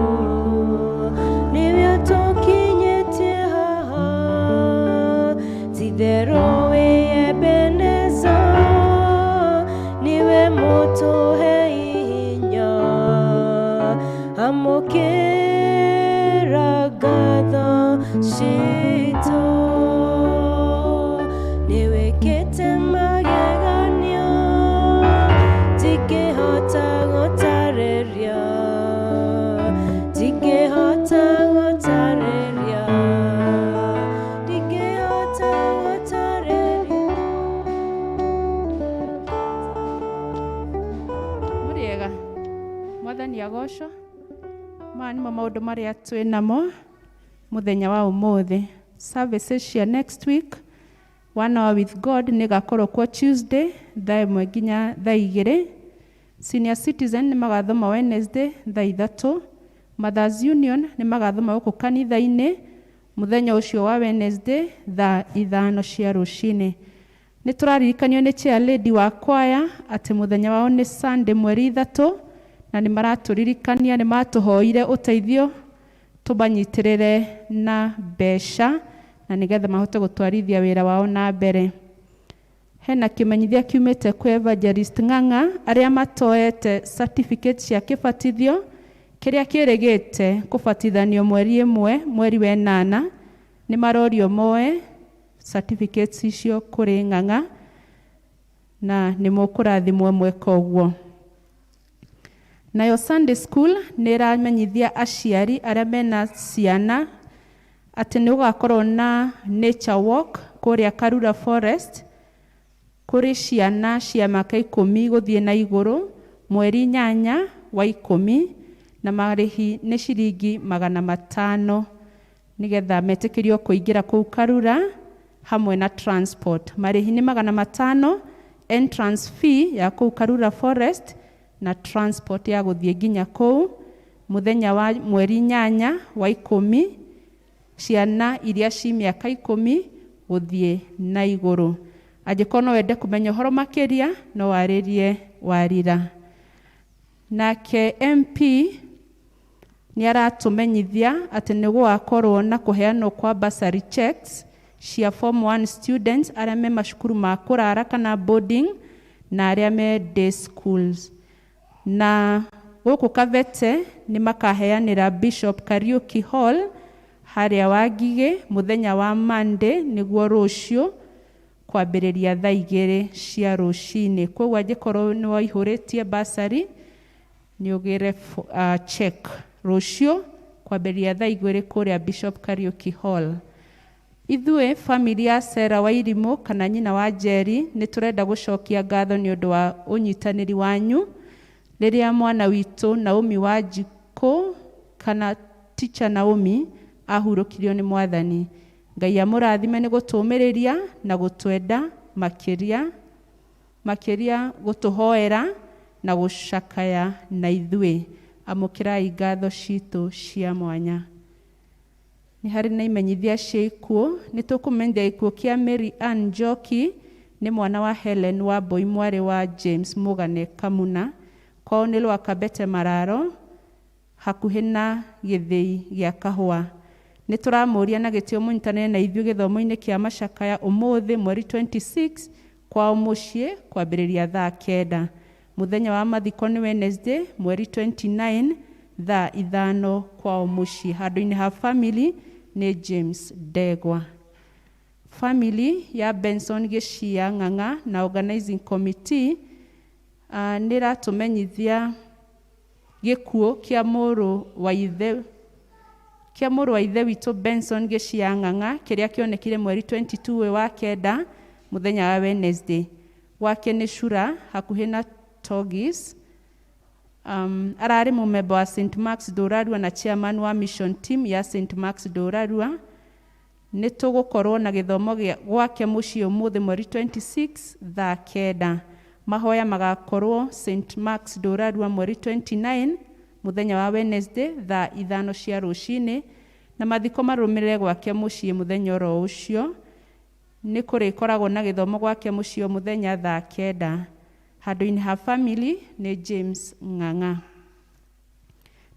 nĩwe ũtũkinyĩtie haha ti-itherũ wĩ Ebeneza nĩwe mũtũhei hinya amũkĩra ngatho citũ nĩwĩkĩte mageganio ndingĩhota gũtarĩria ndingĩhota gũtarĩria ndingĩhota gũtarĩria. Mũrĩega, Mwathani agocwo. Maya nĩmo maũndũ marĩa twĩ namo mũthenya wa ũmũthĩ. Services cia next week, One Hour with God nĩ ĩgakorwo kuo Tuesday thaa 1 nginya thaa 2. Senior Citizen nĩ magathoma Wednesday thaa 3. Mothers Union nĩ magathoma gũkũ kanitha-inĩ mũthenya ũcio wa Wednesday thaa 5 cia rũcinĩ. Nĩ tũraririkanio nĩ chair lady wa kwaya atĩ mũthenya wao nĩ Sunday mweri 3, na nĩ maratũririkania nĩ matũhoire ũteithio tũmanyitĩrĩre na mbeca na nĩgetha mahote gũtwarithia wĩra wao na mbere. Hena kĩmenyithia kiumĩte kwĩ Evangelist Ng'ang'a arĩa matoete certificate cia kĩbatithio kĩrĩa kĩrĩgĩte kũbatithanio mweri 1 mweri wa 8, nĩ marorio moe certificates icio kũrĩ Ng'ang'a na nĩ mũkũrathimwo mweka ũguo. Nayo Sunday School nĩ ĩramenyithia aciari arĩa mena ciana atĩ nĩ gũgakorwo na nature walk kũrĩa Karura Forest kũrĩ ciana cia mĩaka 10 gũthiĩ na igũrũ mweri 8 wa 10, na marĩhi nĩ ciringi 500 nĩgetha metĩkĩrio kũingĩra kũu Karura hamwe na transport. Marĩhi nĩ 500 entrance fee ya kũu Karura Forest na transport ya gũthiĩ nginya kũu mũthenya wa mweri 8 wa 10, ciana iria ci mĩaka 10 gũthiĩ na igũrũ. Angĩkorwo no wende kũmenya ũhoro makĩria no warĩrie Warira. Nake MP nĩ aratũmenyithia atĩ nĩ gũgakorwo na kũheanwo kwa bursary checks cia form 1 students arĩa me macukuru ma kũrara kana boarding na arĩa me day schools. Na gũkũ Kabete nĩ makaheanĩra Bishop Kariuki Hall harĩa Wangigĩ mũthenya wa Monday nĩguo rũciũ kwambĩrĩria thaa 2 cia rũcinĩ. Koguo angĩkorwo nĩ waihũrĩtie bursary nĩ ũgĩre check rũciũ kwambĩrĩria thaa 2 kũrĩa Bishop Kariuki Hall. Ithuĩ family ya Sarah Wairimũ kana nyina wa Njeri nĩ tũrenda gũcokia ngatho nĩ ũndũ wa ũnyitanĩri wanyu rĩrĩa mwana witũ Naomi Wanjikũ kana teacher Naomi ahurũkirio nĩ Mwathani. Ngai amũrathime nĩ gũtũũmĩrĩria na gũtwenda makĩria makĩria gũtũhoera na gũcakaya na ithuĩ. Amũkĩrai ngatho citũ cia mwanya. Nĩ harĩ na imenyithia cia ikuũ. Nĩ tũkũmenyithia gĩkuũ kĩa Mary Ann Njoki, nĩ mwana wa Helen Wambui mwarĩ wa James Mũgane Kamuna, kwao nĩ Lwakabete Mararo hakuhĩ na gĩthĩi gĩa kahũa. Nĩ tũramũria na gĩtĩo mũnyitanĩre na ithuĩ gĩthomo-inĩ kĩa macakaya ũmũthĩ mweri 26 kwao mũciĩ kwambĩrĩria thaa 9. Mũthenya wa mathiko nĩ Wednesday mweri 29 thaa 5 kwao mũciĩ. Handũ-inĩ ha family nĩ James Ndegwa. Family ya Benson Gĩcia Ng'ang'a na organizing committee nĩ ĩratũmenyithia gĩkuũ kĩa mũrũ wa ithe kĩa mũrũ wa ithe witũ Benson Gĩcia Ng'ang'a kĩrĩa kĩonekire mweri 22 wa 9 mũthenya wa Wednesday. Gwake nĩ Cura hakuhĩ na Togis. Ararĩ mũmemba wa St Mark's Ndũrarua na chairman wa mission team ya St Mark's Ndũrarua. Nĩ tũgũkorwo na gĩthomo gwake mũciĩ ũmũthĩ mweri 26 thaa 9. Mahoya magakorwo St Mark's Ndũrarua mweri 29 mũthenya wa Wednesday thaa 5 cia rũcinĩ, na mathiko marũmĩrĩre gwake mũciĩ mũthenya oro ũcio. Nĩ kũrĩkoragwo na gĩthomo gwake mũciĩ o mũthenya thaa 9. Handũ-inĩ ha family nĩ James Ng'ang'a.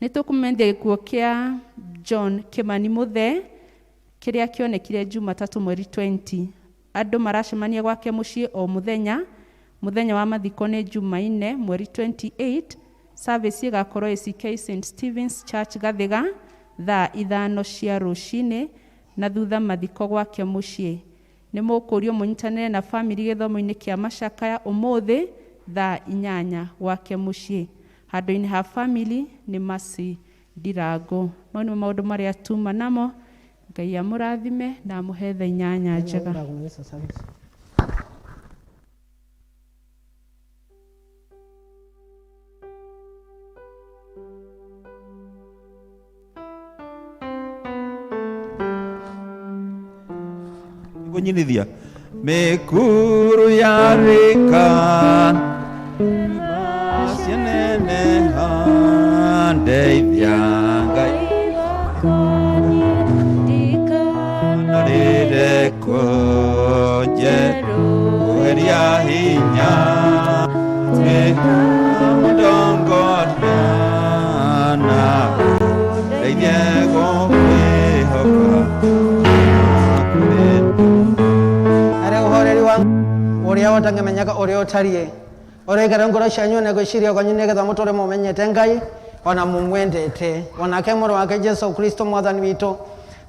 Nĩ tũkũmenyithia gĩkuũ kĩa John Kimani Mũthee kĩrĩa kĩonekire Jumatatũ mweri 20. Andũ maracemania gwake mũciĩ o mũthenya. Mũthenya wa mathiko nĩ Jumanne mweri 28. Service ĩgakorwo ACK St Stephen's Church Gathiga thaa 5 cia rũcinĩ, na thutha mathiko gwake mũciĩ. Nĩ mũkũrio mũnyitanĩre na family gĩthomo-inĩ kĩa macakaya ũmũthĩ thaa 8 gwake mũciĩ. Handũ-inĩ ha family nĩ Mercy Ndirango. Mau nĩmo maũndũ marĩa tuma namo. Ngai amũrathime na amũhe thaa 8 njega. Kunyinithia mĩkuru yarĩka cianeneha ndeithia Ngai ndikanarĩre kũnje kũgeria hinya mũndongoria na ndeithie gũkwĩhoka. Arĩa ũhoreri wa ũrĩa ũtangĩmenyeka ũrĩa ũtariĩ, ũrĩa ngoro cianyu na gwĩciria kwanyu nĩgetha mũtũre mũmenyete Ngai ona mũmwendete, onake mũrũ wake Jesu Kristo mwathani witũ.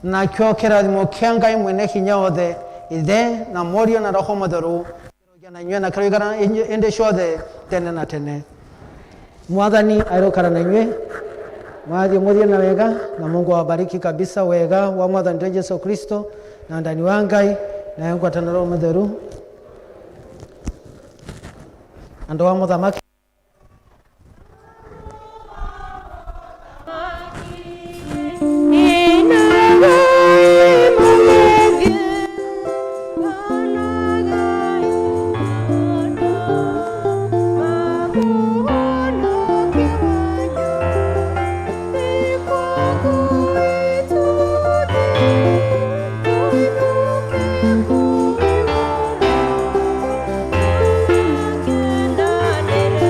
Nakĩo kĩrathimo kĩa Ngai mwene hinya wothe, Ithe na Mũriũ na Roho Mũtheru, na inyuĩ na kĩroikara ĩndĩ ciothe tene na tene. Mwathani airũkara na inyuĩ. Mwathiĩ mũthiĩ na wega, na Mungu awabariki kabisa. Wega wa mwathani wetu Jesu Kristo na ndani wa Ngai na ngwatanĩro Roho Mũtheru. Andũ a mũthamaki. Thank you.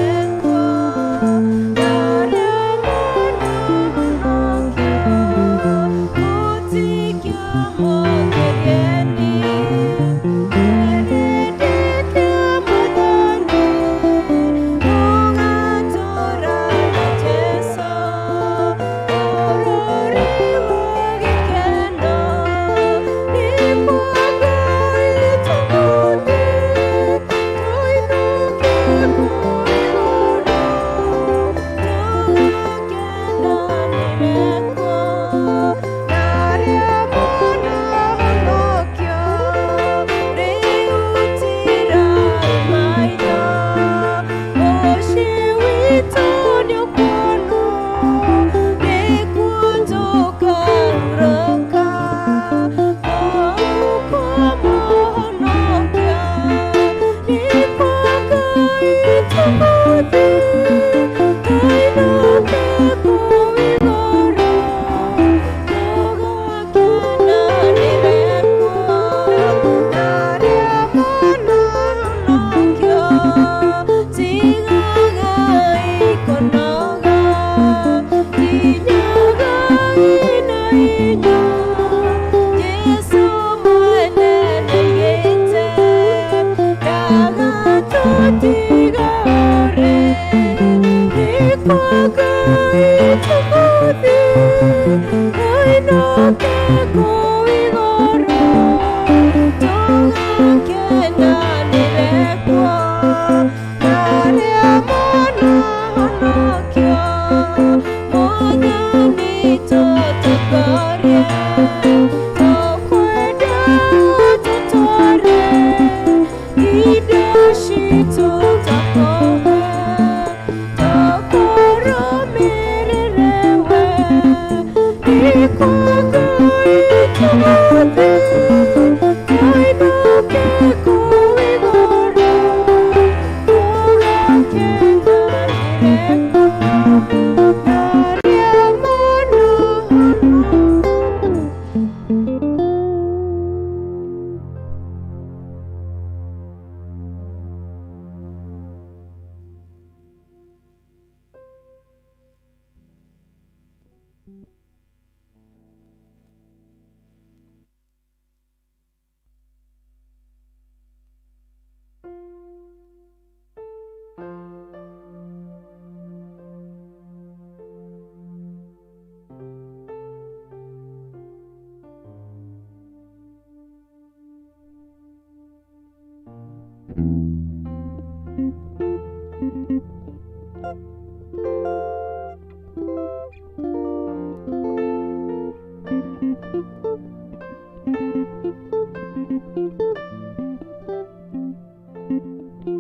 Thank